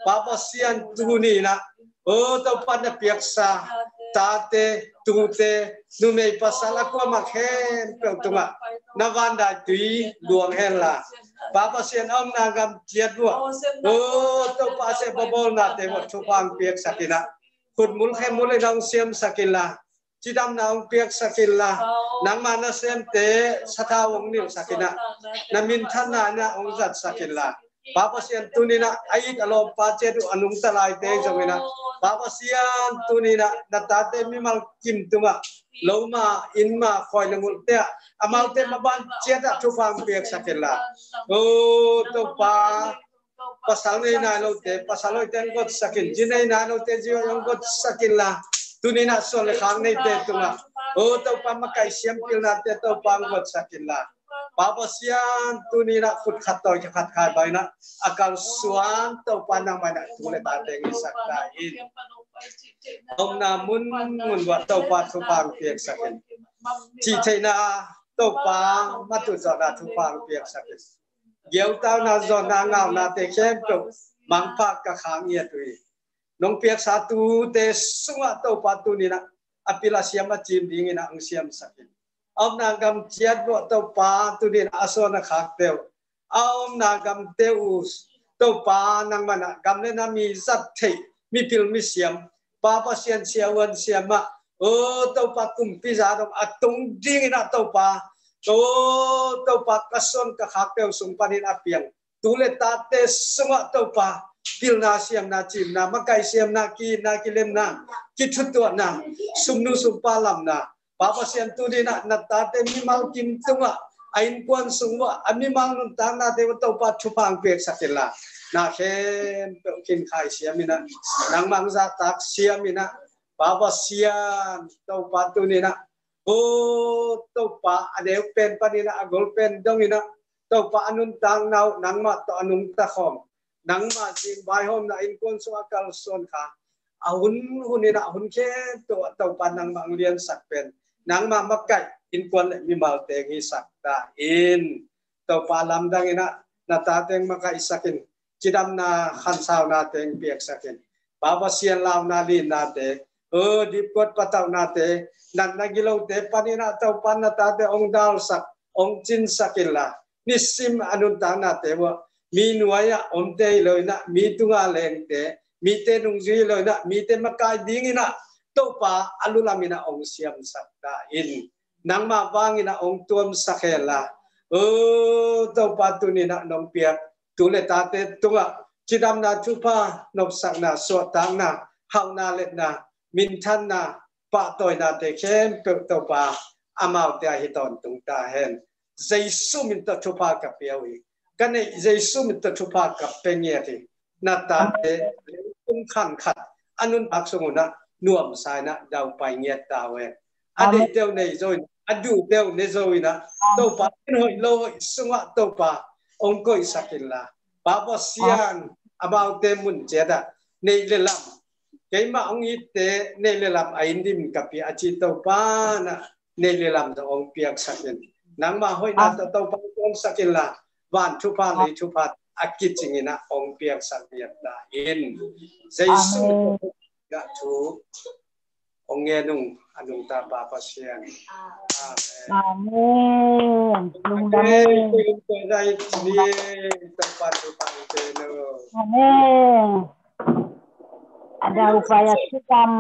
Pa Pasian, tuni-in ah, o Topa, na piaksa tate, tute, numei pasal a kuamah khempeuh tungah na vandaitui luang hen la, Pa Pasian, a omna gam ciat uh ah, o Topa, a sehpha bawlnate uh ah thupha hong piaksak in ah, khutmul khemmul in ah hong siamsak in la, cidamna hong piaksak in la, nangma nasemte sathau hong nilhsak in ah, na minthanna in ah hong zatsak in la, Pa Pasian, tuni-in ah a it a lawmpa ciat uh a nungta laite zongin ah, Pa Pasian, tuni-in ah na tate mimal kim tungah, lo ma, inn ma, khawi le mulhte ah amaute maban ciat ah thupha hong piaksak in la, o Topa, pasal nei nai lote pasal hoihte hong gotsak in, zi nei nai lote zi hoih hong gotsak in la, tuni-in ah suan le khak neite tungah, o Topa, makaih siam pilnate Topa hong gotsak in la, Pa Pasian, tuni-in ah khut khat tawi khat khai bang in ah a kalsuan Topa, nangmah in ah tu le tate hong hisak ta in. Omna mun mun uah Topa, thupha hong piaksak in. Cih theihna Topa, matuh zawhna thupha hong piaksak in. Giautauna, zawnna, ngaunate khempeuh mangpha ka khak ngiat uh hi. Nong piaksa tute sungah Topa, tuni-in ah a pil a siam a cim dingin ah hong siamsak in. A omna gam ciat uh ah Topa, tuni-in ah a suan a khakte uh, a omna gamte uh Topa, nangmah in ah gam le nam mi zat theih, mipil misiam, Pa Pasian, siavuan siamah, o Topa, kumpi za dong a tung dingin ah Topa, o Topa, ka suan ka khakte uh sung panin a piang tu le tate sungah Topa, pilna, siamna, cimna, makaih siamna, ki-itna, kilemna, kithutuahna, sumnu sumpa lamna, Pa Pasian, tuni-in ah na tate mimal kim tungah, a innkuan sung uah a mimal nuntaknate uah Topa, thupha hong piaksak in la, na khempeuh khinkhai siam in ah, nangmah hong zahtak siam in ah, Pa Pasian, Topa, tuni-in ah, o Topa, a neu pen panin ah a gol pen dongin ah, Topa, a nuntakna uh nangmah tawh a nungta khawm, nangmah zing vaihawmna innkuan sungah kalsuan kha, a hun hun in ah hun khempeuh ah Topa, nangmah hong liansak pen, nangmah makaih innkuan le mimalte hong hisak ta in. Topa, lamdang in ah na tate hong makaihsak in, cidamna, khansaunate hong piaksak in. Pa Pasian, launa linnate, o dipkuat patauhnate, natna gilote panin ah Topa, na tate hong dalsak, hong cinsak in la, nisim a nuntaknate uah mi nuai-ah omte hi lo in ah, mi tunga lengte, mite nungzui hi lo in ah, mite makai dingin ah Topa, a lulamin ah hong siamsak ta in. Nangmah vangin ah hong tuamsak hen la, o Topa, tuni-in ah nong piak tu le tate tungah cidamna thupha, nopsakna, suahtakna, hauhna, letna, minthanna, pahtawinate khempeuh Topa amaute ah hi tawntung ta hen. Jesu min tawh thupha ka pia uh hi. Ka neih Jesu min tawh thupha ka pia ngiat hi. Na tate leitung khan khat a nuntak sung un ah nuamsa in ah daupai ngiat ta uh hen. A deihte uh nei zo in, a duhte uh ne zo in ah, Topa, in hoih lo hoih sungah Topa hong koihsak inla, Pa Pasian, amaute mun ciat ah neih le lam, keimah hong itte neih le lam a in dim ka pia a ci Topa in ah neih le lam zong hong piaksak in. Nangmah hoihna tawh Topa hong sak inla, van thupha lei thupha a kicing in ah hong piaksak ngiat ta in. Jesu min tawh thu hong ngen ung, a nungta Pa Pasian. Amen. Amen. Lungdam e. Amen. Lungdam e. Topa thupha hong pia ung. Amen. A daupai a cidam.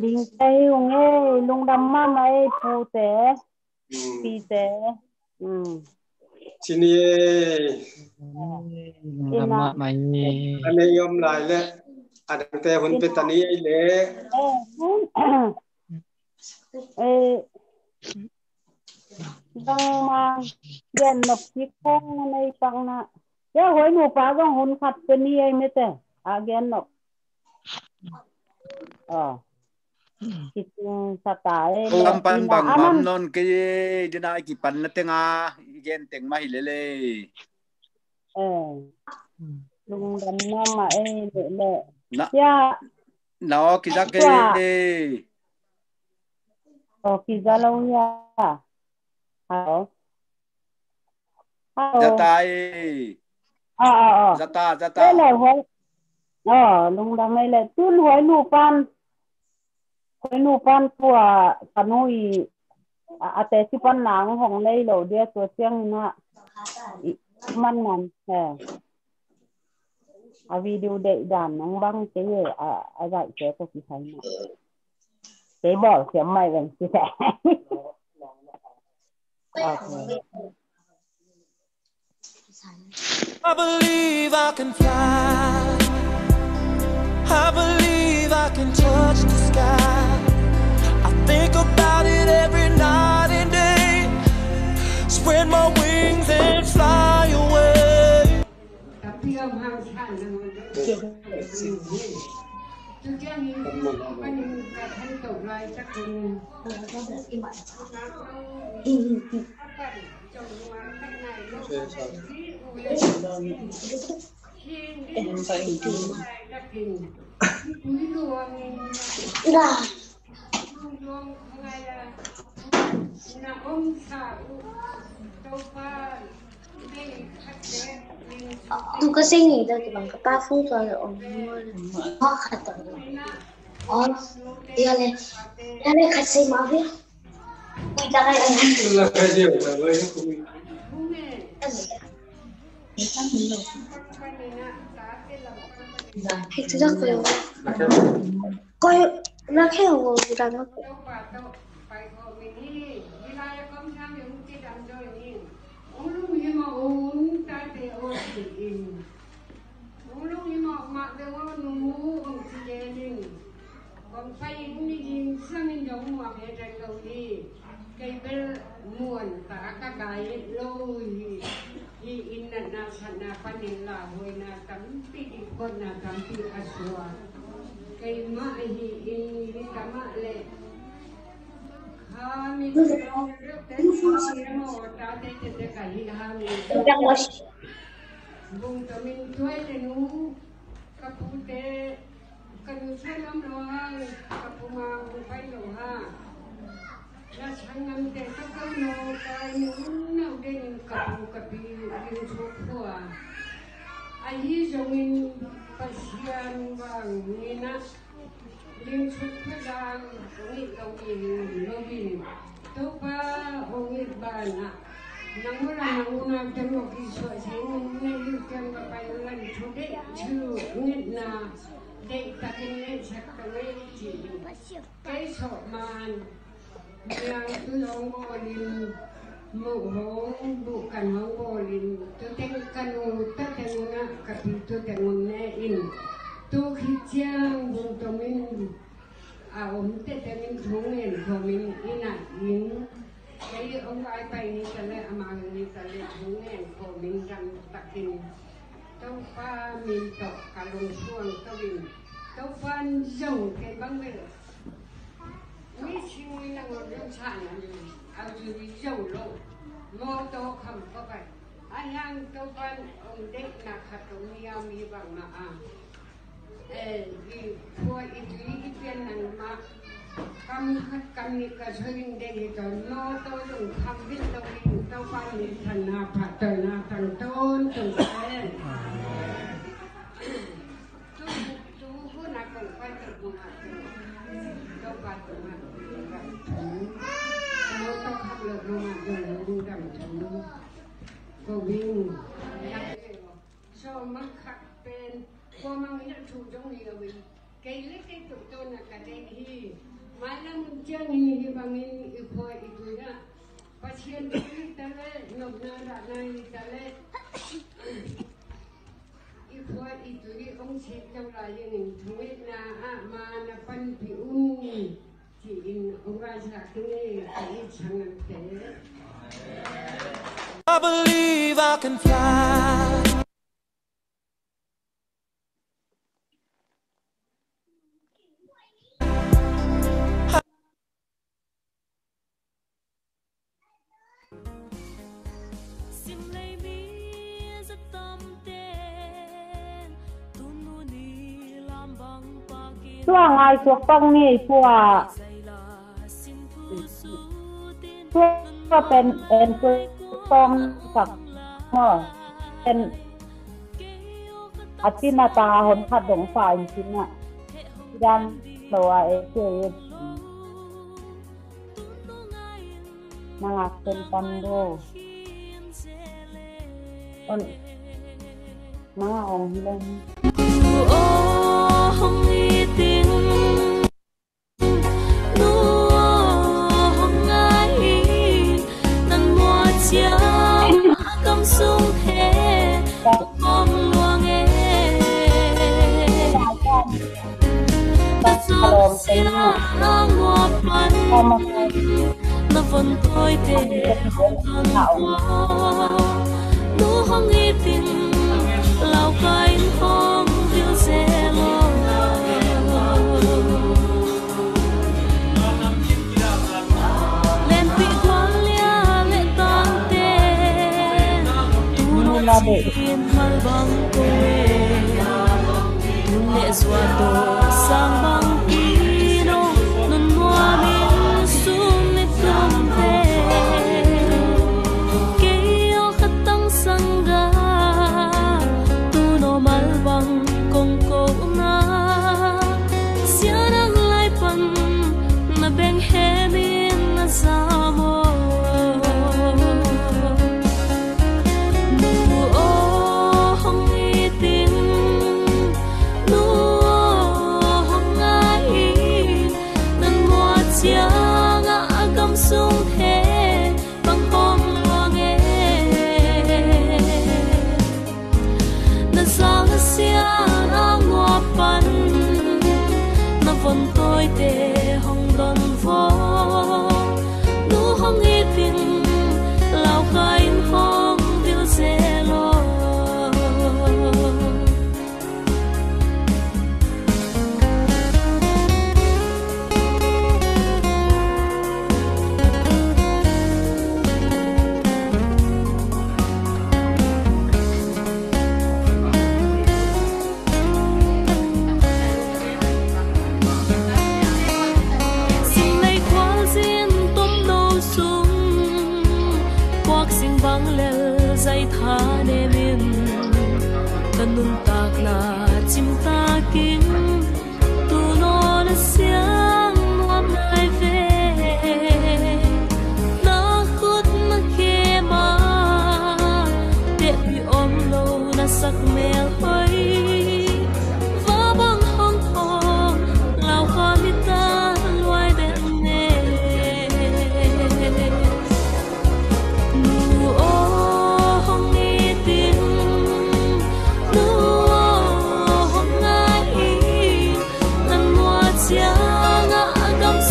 Ling te hi ung e, lungdam mahmah e, pute. Mm. Pite. Mm. Ci ni e. Lungdam mahmah e. A nei om lai le, a dangte hun pia ta ni e le. Eh, bangmah gen nop kik khong nei pakna. Ya, huai nupa zong hun khat pia ni ei mete. A gen nop. Aw. Kitung sa ta e. Ko lam pan bang mam non kei e, dina i kipan na teng a, i gen teng mah hi lel e. Eh. Lungdam mahmah e, le, le. Na, ya. Na aw kiza kei e. Aw kiza lo ya. Hello. Hello. Za ta e. Aw, aw, aw. Za ta, za ta. Le, le, huai. Aw, lungdam e le. Tun huai nupan. Huai nupan tua ka nu i, a, a teci pan nang hong nei lo dia tua ciangin ah. I, man man. Eh. A video deih dan nong bang kei e, a, a zaihte ko kisai mah. Kei bawl siam mai veng kisai. Okay. I believe I can fly. I believe I can touch the sky. I think about it every night and day. Spread my wings and fly away. Tu ka sing ni da kibang ka pa phone tua le om mo le mo khat ta. Om ya le ya le khat sei ma ve. Ui ta kai ai. Hei tu da ko yo. Ko yo na ke wo tu da na ko. Hong lunghimawh un, tate aw, ci-in. Hong lunghimawh mah deuh aw, nu, hong ci gen in. Kong pai in, mi ding siamin dong muak het lo hi. Kei bel muan ta ka gai lo hi. Hi in natna satna panin lauhuaina tampi, dikpawtna tampi a suak. Keimah hi in, hi tamah leh. Bung tomin tuai le nu, ka pute, ka nu suan om lo hang, ka puma hong pai lo hang. Na sanggamte tawh ka nu kai nu nau den ka pu ka pi ling suk khua. Ahi zongin Pasian vang nina Ling suk pha zang hong it lo in, lo in. Topa hong it banah nang uh la nang unau teng hong kisuah seng un, na liu teng ka pai uh lan thu deih thu ngetna deih takin ngetsak ka ngei ci. Kei sawh man niang tui hong bawl in. Moh hong buh kan hong bawlin, tuteng ka nu tateng unah ka pi tuteng un ne in, tu khit ciang bungtomin a om tetengin thu ngen khawmin inah in, kei hong vai pai ni ta le ama ni ta le thu ngen khawmin dam takin Topa min tawh ka lungsuang tawhin Topa in zong kei bang bel mi singui nangawn zong sa na ni a zui zo lo mawtaw kham ka pai a hiang Topa in ong deihna khat ong ni a mi bang ma a. Eh, i khua i tui i pian nang mah kam khat kam nih ka soi ding ding hi tawn mawtaw zong kham vin lo hi Topa min thanna phatawina tang tawn tawn tawn. Kei le kei tuk tawna ka deih hi. Mailam ciangin hi bangin i khua i tui ah Pasian thu hi ta le nopna rahna hi ta le i khua i tui hong sik zo lai dingin thungetna ah ma na panpih un ci-in hong raisak ding hi. Ka it sang lamte. I believe I can fly. Tua ngai suak pak ni pua. Tua pen en suak tawng sak mo. En a tin a ta hon khat dong fa in tin a. Dan lo a e ke e. Nang a ken pan do. On. Nang a ong hi leng. Kong kohna sianang lai pan na beng hemin na za maw? Nu aw hong it in, nu aw hong ngai in, nan muat ciangah a gam sung he bang hong luang e. Na zang a sian a ngua pan na von tawite hong don vo. Nu hong it in, laukai in hong vil ze lo. Sinlei khualzin tomno sung puak sing bang lel zai tha nemin ka nuntakna cimtakin tunaw na siang nuam nai ve. Na khut na kema tehpih om lo na sak mel hoi. Va bang hong hong lau kha mita luai den ne.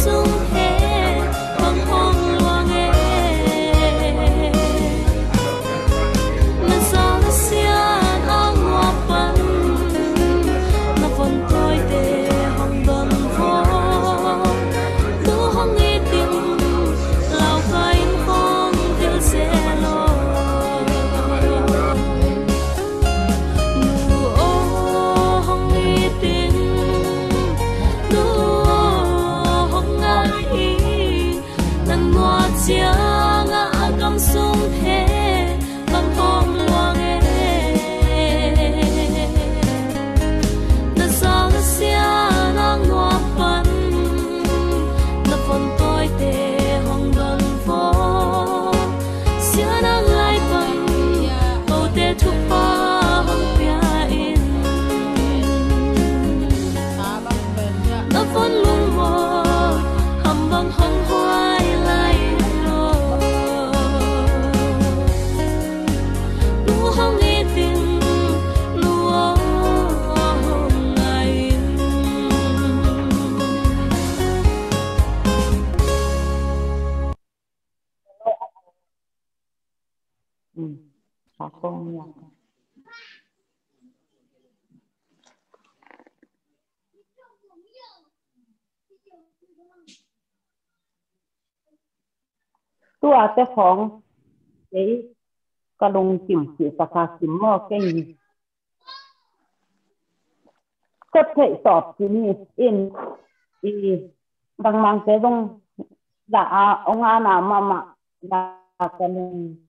Sung he bang hong luang e. Na sal sian ang nuam pan, na fon tawite hong don vo. Nu hong it in, lau kai in hong thil se lo. Nu aw hong it in, nu aw hong ngai in, na nuat ciangah a gam sung he bang hong luang e. Na sal sian ang nuam pan, na fon tawite hong don vo. Sian ang lai pan, kote thupha hong pia in. Na fon lungmawh ham bang hong huai lai lo. Nu hong it in, nu aw hong ngai in. Tua te khawng kei ka lungkim cih taka kim maw kei. Ka theih tawp ci ni in, i bangmangte zong dah a ong ana mahmah, dah ka lung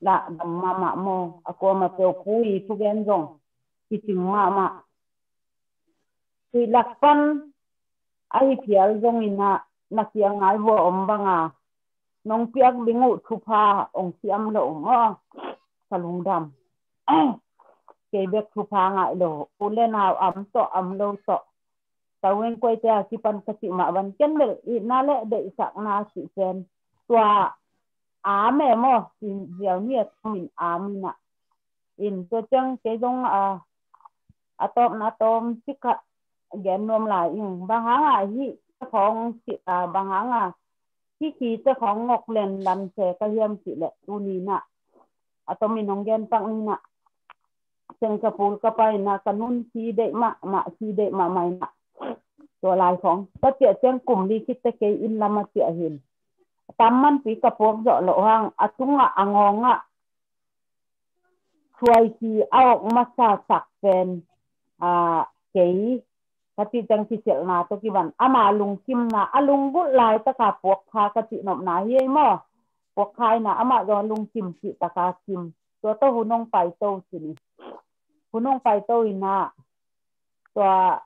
dah dam mahmah maw, a kuama peuh pui thugen zong kicing mahmah. Tuih lak pan ahi phial zongin ah na kiang ngai vua om banga nong piak ding uh thupha ong siam lo maw, ka lungdam. Kei bek thupha ngai lo, u le nau am tawh am lo tawh, taweng kuaite a kipan ka cih mah van ken bel itna le deihsakna cih pen tua am e maw, ziau ni a thamin am inah. In tua ciang kei zong a, a tawpna tawm cikah gen nuam lai ing. Bang hanga hih te khawng ci, a, bang hanga hih khi te khawng ngok len lam se ka hiam cih leh tuni inah a tomin hong gen pak ni inah. Seng ka pul ka pai inah ka nun khi deih mahmah, khi deih mahmah inah. Tua lai khawng ka ciah ciang kum li khit te kei inn lam a ciah hin. Tam manpi ka puak zawh loh hang a tungah a ngawngah suai khi a awk masa sak pen, a, kei ka cih ciang kisialhna tawh kiban ama lungkimna a lunggulh laitaka puak kha ka cih nopna hi ei maw. Puak kha inah amah zong a lungkim cih taka kim. Tua tawh hun hong paito ci ni. Hun hong paito inah tua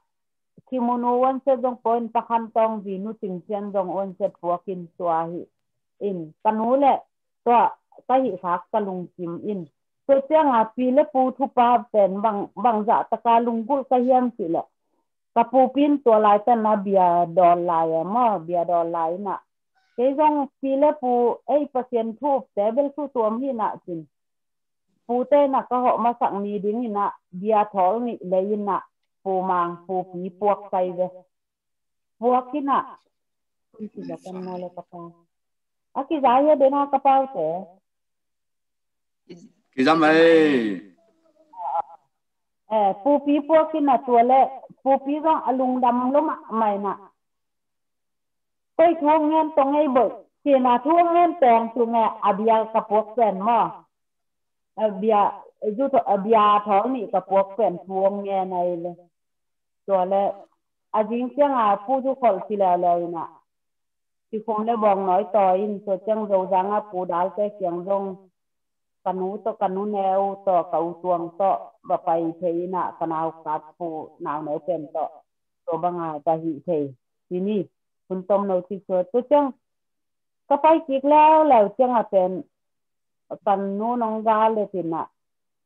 Khimunu uanset zong point pakhan tawng vinu tingsian zong uanset puakin tua hi in ka nu le tua ka hih khak ka lungkim in. Tua cianga pi le pu thupha pen bang, bangzah taka lunggulh ka hiam cih leh ka pupin tua laitana bia dawn lai a maw, bia dawn lai inah kei zong pi le pu ei Pasian thu upte bel thu tuam hi inah cin. Pute inah ka hawh masak ni ding inah bia thawl nih lei inah pu mang pupi puak kai ve. Puak inah a kiza hia dena ka paute. Kiza mai. Eh, pupi puak inah tua le pupi zong a lungdam lo mahmah inah. Koi thu hong ngen tong ei boih. Sina thu hong ngen teng tu nge a bia ka puak pen maw. A bia, zu tho, a bia thawl nih ka puak pen thu hong ngen ai le. Tua le a zing cianga pu zu kholh ci leuleu inah. Kikhum le bawng nawi tawi in tua ciang Zozanga pu dalte kiang zong ka nu tawh ka nu neu tawh ka u tuang tawh va pai thei inah ka nau kap pu nau neu pen tawh tua banga va hih thei. Tini hun tom no ci suat tua ciang ka pai kik leuleu cianga pen ka nu nong ga le tinah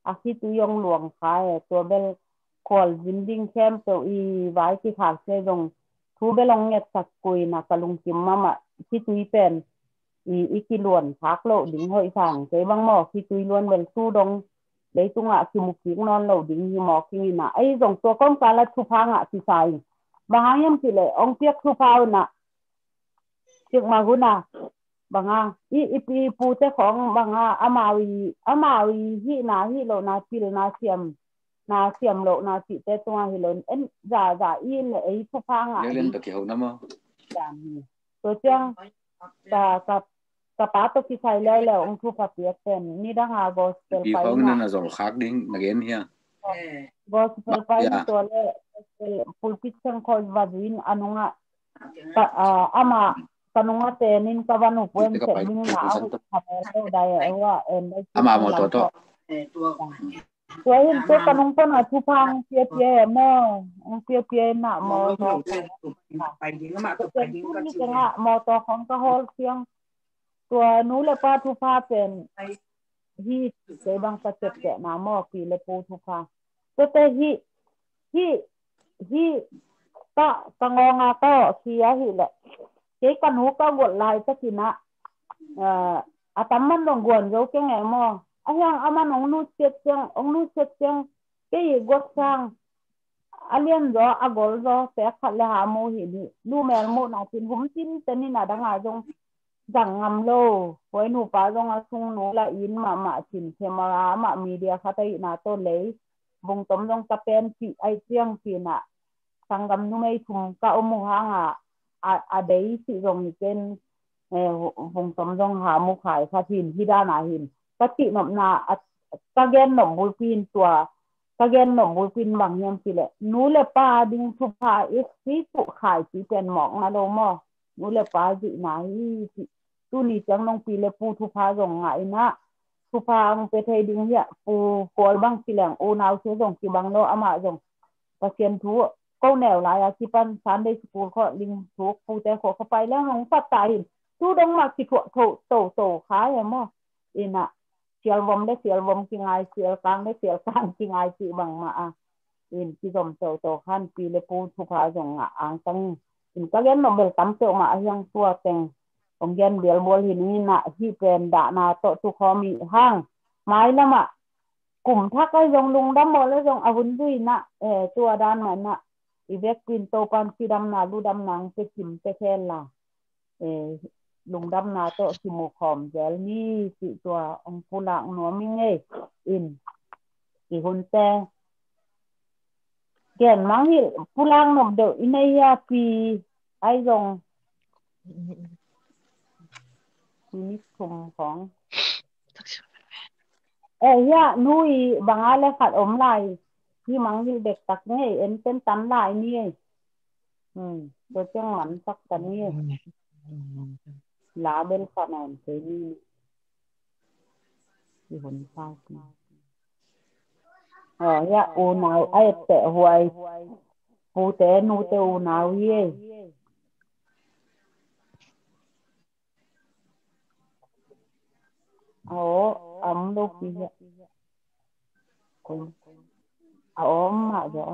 a khitui hong luang kha e, tua bel khualzin ding khempeuh i vai kikhak se zong thu bel hong ngetsak kuina ka lungkim mahmah. Khitui pen i, i kiluan khak loh ding hoih sang kei bang maw, khitui luan bel tu dong leitungah kimu kik nawn lo ding hi mawk ing inah. Ei zong tua kawmkala thupha ngah kisa in. Bang hang hiam cih leh hong piak thupha unah Cikmah hun a banga i, i pi i pute khawng banga amau i, amau i hihna hih lohna pilna siam, na siam lohna cihte tungah hi lo in, en za za i le ei thupha ngah. Tua ciang ka, ka, ka pa tawh kisai leuleu hong thupha piak pen nidanga gospel pai na zol khak ding na gen hia. Gospel pai na tua le gospel pulpit seng khol va zuin a nungah ka, ah, ama ka nungah tenin ka van up wen se ding na a hu kha mel lo dai a ua en dai ama mo to to. Tua hin tua ka nung pon a thupha hong pia pia e mo, hong pia pia e na mo to. Tua pen tuni tengah mo to khong ka hol siang. Tua nu le pa thupha pen hi, kei bang ka cep cep na mo pi le pu thupha. Tua te hi, hi, hi, ka, ka ngawng a ka awh si a hi le. Kei ka nu ka guat lai takin ah, ah, a tam man dong guan zo keng e maw. A hiang a man ong nu siat siang, ong nu siat siang, kei i guat sang. A lian zaw, a gol zaw, pek khat le ha mu hi ni. Nu mel muhna cin hum cin tenin a dang a zong zang ngam lo. Huai nupa zong a sung nu la in mahmah cin camera mah media khat a ihna tawh lei. Vungtom zong ka pen cih ai ciang cin ah sanggam numei thum ka om uh hang a, a, a dei cih zong hi ken, eh, vungtom zong ha mu khai khat hin, hi dan a hin. Ka cih nopna, a, ka gen nop bulpi in tua, ka gen nop bulpi in bang hiam cih leh nu le pa ding thupha i si tuh khai cih pen mawkna lo maw. Nu le pa zihna hi cih. Tuni ciang nong pi le pu thupha zong ngah in ah, thupha hong pia thei ding hiah, pu Kual bang ci leng unau se zong kibang lo, amah zong Pasian thu ko neu lai a kipan Sunday school khawh ling thuk pute khawh ka pai leng hong phat ta hin. Tu dong mah kithuah tho to to kha he maw. In ah, sialvom le sialvom kingai, sialkang le sialkang kingai cih bangmah a. In kizom toto khan pi le pu thupha zong ngah angtang in. In ka gen nop bel tam peuhmah a hiang tua teng hong gen bialbual hi ning in ah, hih pen dahna tawh tukhawm i hang. Mailamah kum thak ai zong lungdam maw le zong a hun zui in ah, eh, tua dan mah in ah i vekpi in Topan cidamna ludamna hong pia kim pia khel la. Eh, lungdamna tawh kimu khawm zel ni cih tua hong pulak nuam i ngei in. I hunte gen mangngilh pulak nop deuh i nei a pi ai zong minit thum khawng. Eh, hiah nu i banga le khat om lai. Hi mangngilh dektak ngei en ten tan lai ni ei. Hmm, tua ciang man sak ta ni ei. La bel kha nawn kei ni. I hun pa ki. Oh, hiah unau a etteh huai. Pute nute unau hi ei. Aw, a om lo pi hiah. A om mah zaw.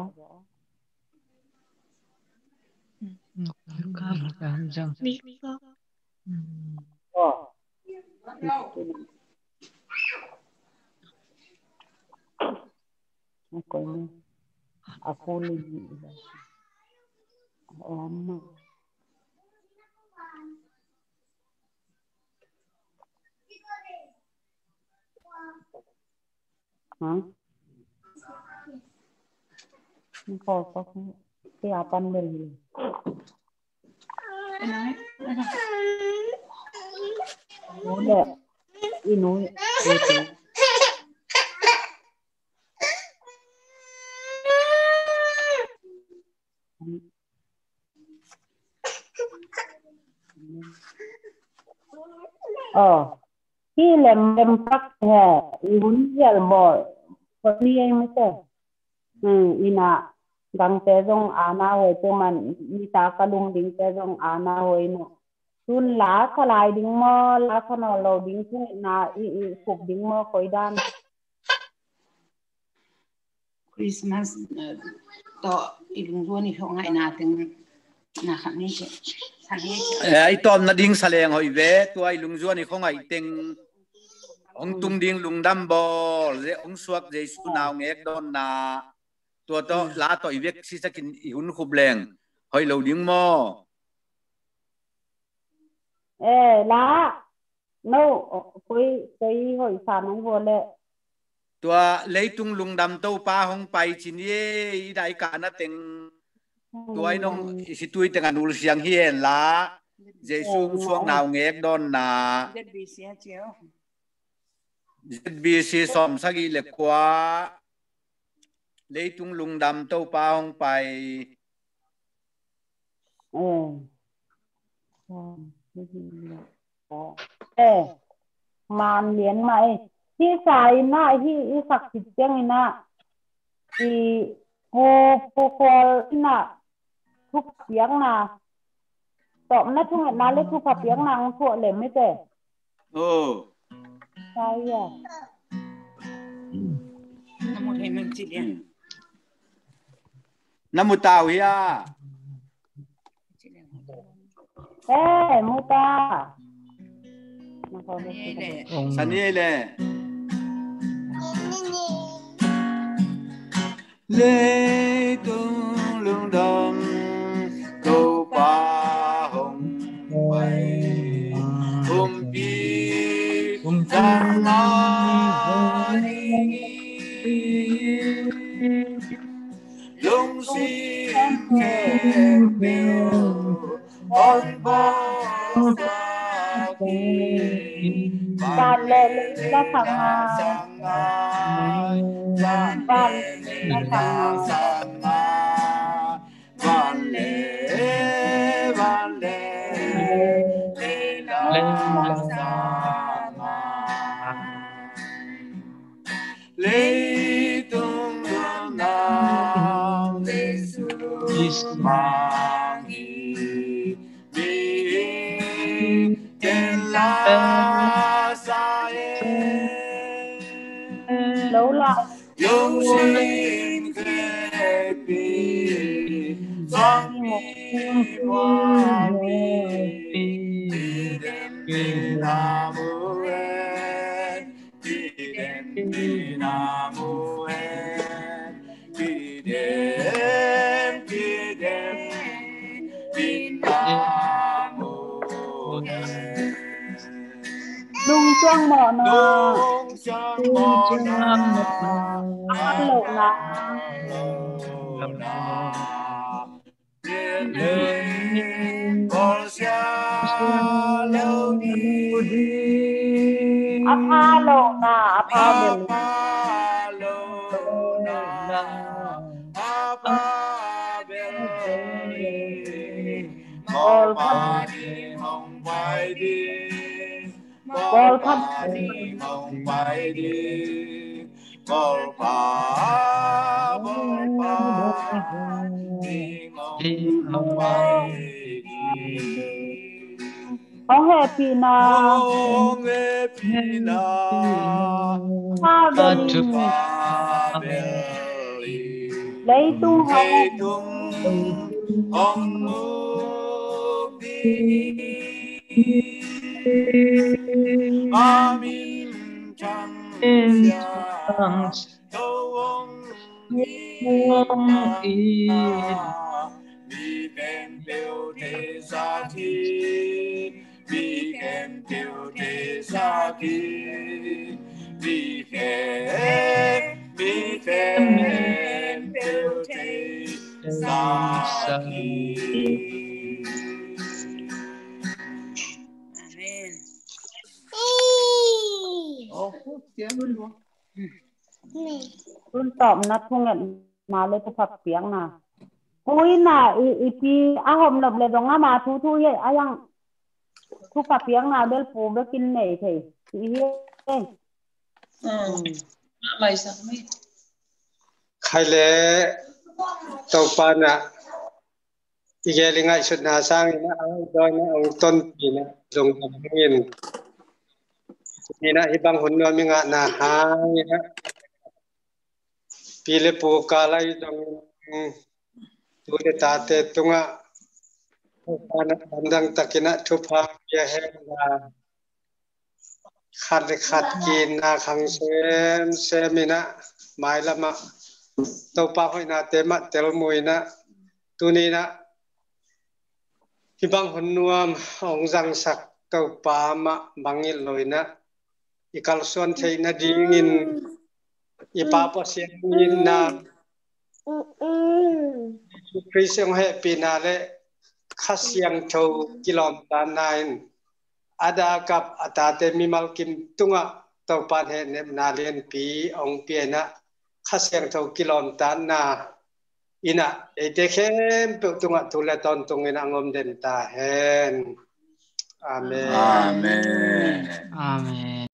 Aw. A koi ni. A pu li ni. A om mah. Hah? Ko ko ko. Ti apan beli. Inu. Oh, hi lem lem tak he, i hun hial bawl. Ko ni ei mite. Hmm, ina gangte zong ana hoi te man, nita ka lum dingte zong ana hoi no. Tun la ka lai ding maw, la ka nawn lo ding, tun na i, i khup ding maw, koi dan. Christmas, eh, tawh i lungzuan i khuangaihna teng na khat ni ci. Sa ni ci. Eh, i tawpna ding sa leng hoih ve, tua i lungzuan i khuangaih teng hong tung ding lungdam bawl, ze hong suak Jesu nau ngek dawnna. Tua tawh la tawh i vek sisakin i hun khup leng hoih lo ding maw? Eh, la. No, koi, koi hoih sa nai vua le. Tua leitung lungdam Topa hong pai ci ni e, i dai ka na teng. Tua i nong i situi teng a nul siang hi en la. Jesu suang nau ngek dawn na. Z B C a cio. Z B C sawm sagih le kua. Leitung lungdam Topa hong pai. Eh. Eh. Man lian mah eh. Hi sa in ah, hi i sak khit ciang in ah. I pu, pu Khual in ah. Thupha piakna. Tawpna thungetna le thupha piakna ang thuah lem i te. Oh. Sai a. Na mu thei meng ci lian. Na mu tau hia. Eh, mu ta. Sani le. Leitung lungdam Topa hong pai. Kumpi kumpi zang nai. Lungsim khempeuh hong pawlsak hi. Van le leila sang a. Van le leila sang a. Van le, van le leila sang a. Leitung lungdam Jesu mang hi. Mihing ken la sa e. Lo la. Lungsim khempeuh zang mi muang mi. Pidem pina mu e. Pidem pina mu e. Pidem, pidem pina mu e. Lungcuang mawhna. Lungcuang mawhna. A lo na. A pha lo na, a pha lo na. Mawlpha ding hong pai ding. Mawlpha ding hong pai ding. Mawlpha, mawlpha ding hong pai ding. Hong hehpihna. Hong hehpihna. Pha bel. Pha bel. Leitung hong. Leitung hong muk ding. A min thang sia. Hong itna mi khempeuh theisak hi, mi khempeuh theisak hi, mi khem, mi khempeuh theisak hi. Amen. Tun tawpna thungetna le thupha piakna. Pu in ah i, i pi a hom nop le dong ama thu thu hi a, yang thupha piakna bel pu bekin nei thei. Ci hi e. Khai le Topa in ah i gel i ngaihsutna sangin a, a dawn a, hong tonpihna zong dam hangin. Ni in ah hih bang hun nuam i ngahna hangin ah pi le pu kal ah i dong tu le tate tungah Topa in ah lamdang takin ah thupha pia hen la. Khat le khat ki-itna khang semsem in ah mailam ah Topa hoihnate mah telmu in ah tuni in ah hih bang hun nuam hong zangsak Topa mah mangngilh lo in ah i kalsuan theih nadingin i Pa Pasian itna, Jesuh Khrist hong hehpihna le Kha Siangtho kilawmtatna in a dah a kap a tate mimal kim tungah Topa in hehnepna lianpi hong pia in ah Kha Siangtho kilawmtatna in ah eite khempeuh tungah thu le tawntung in a hong om den ta hen. Amen. Amen. Amen.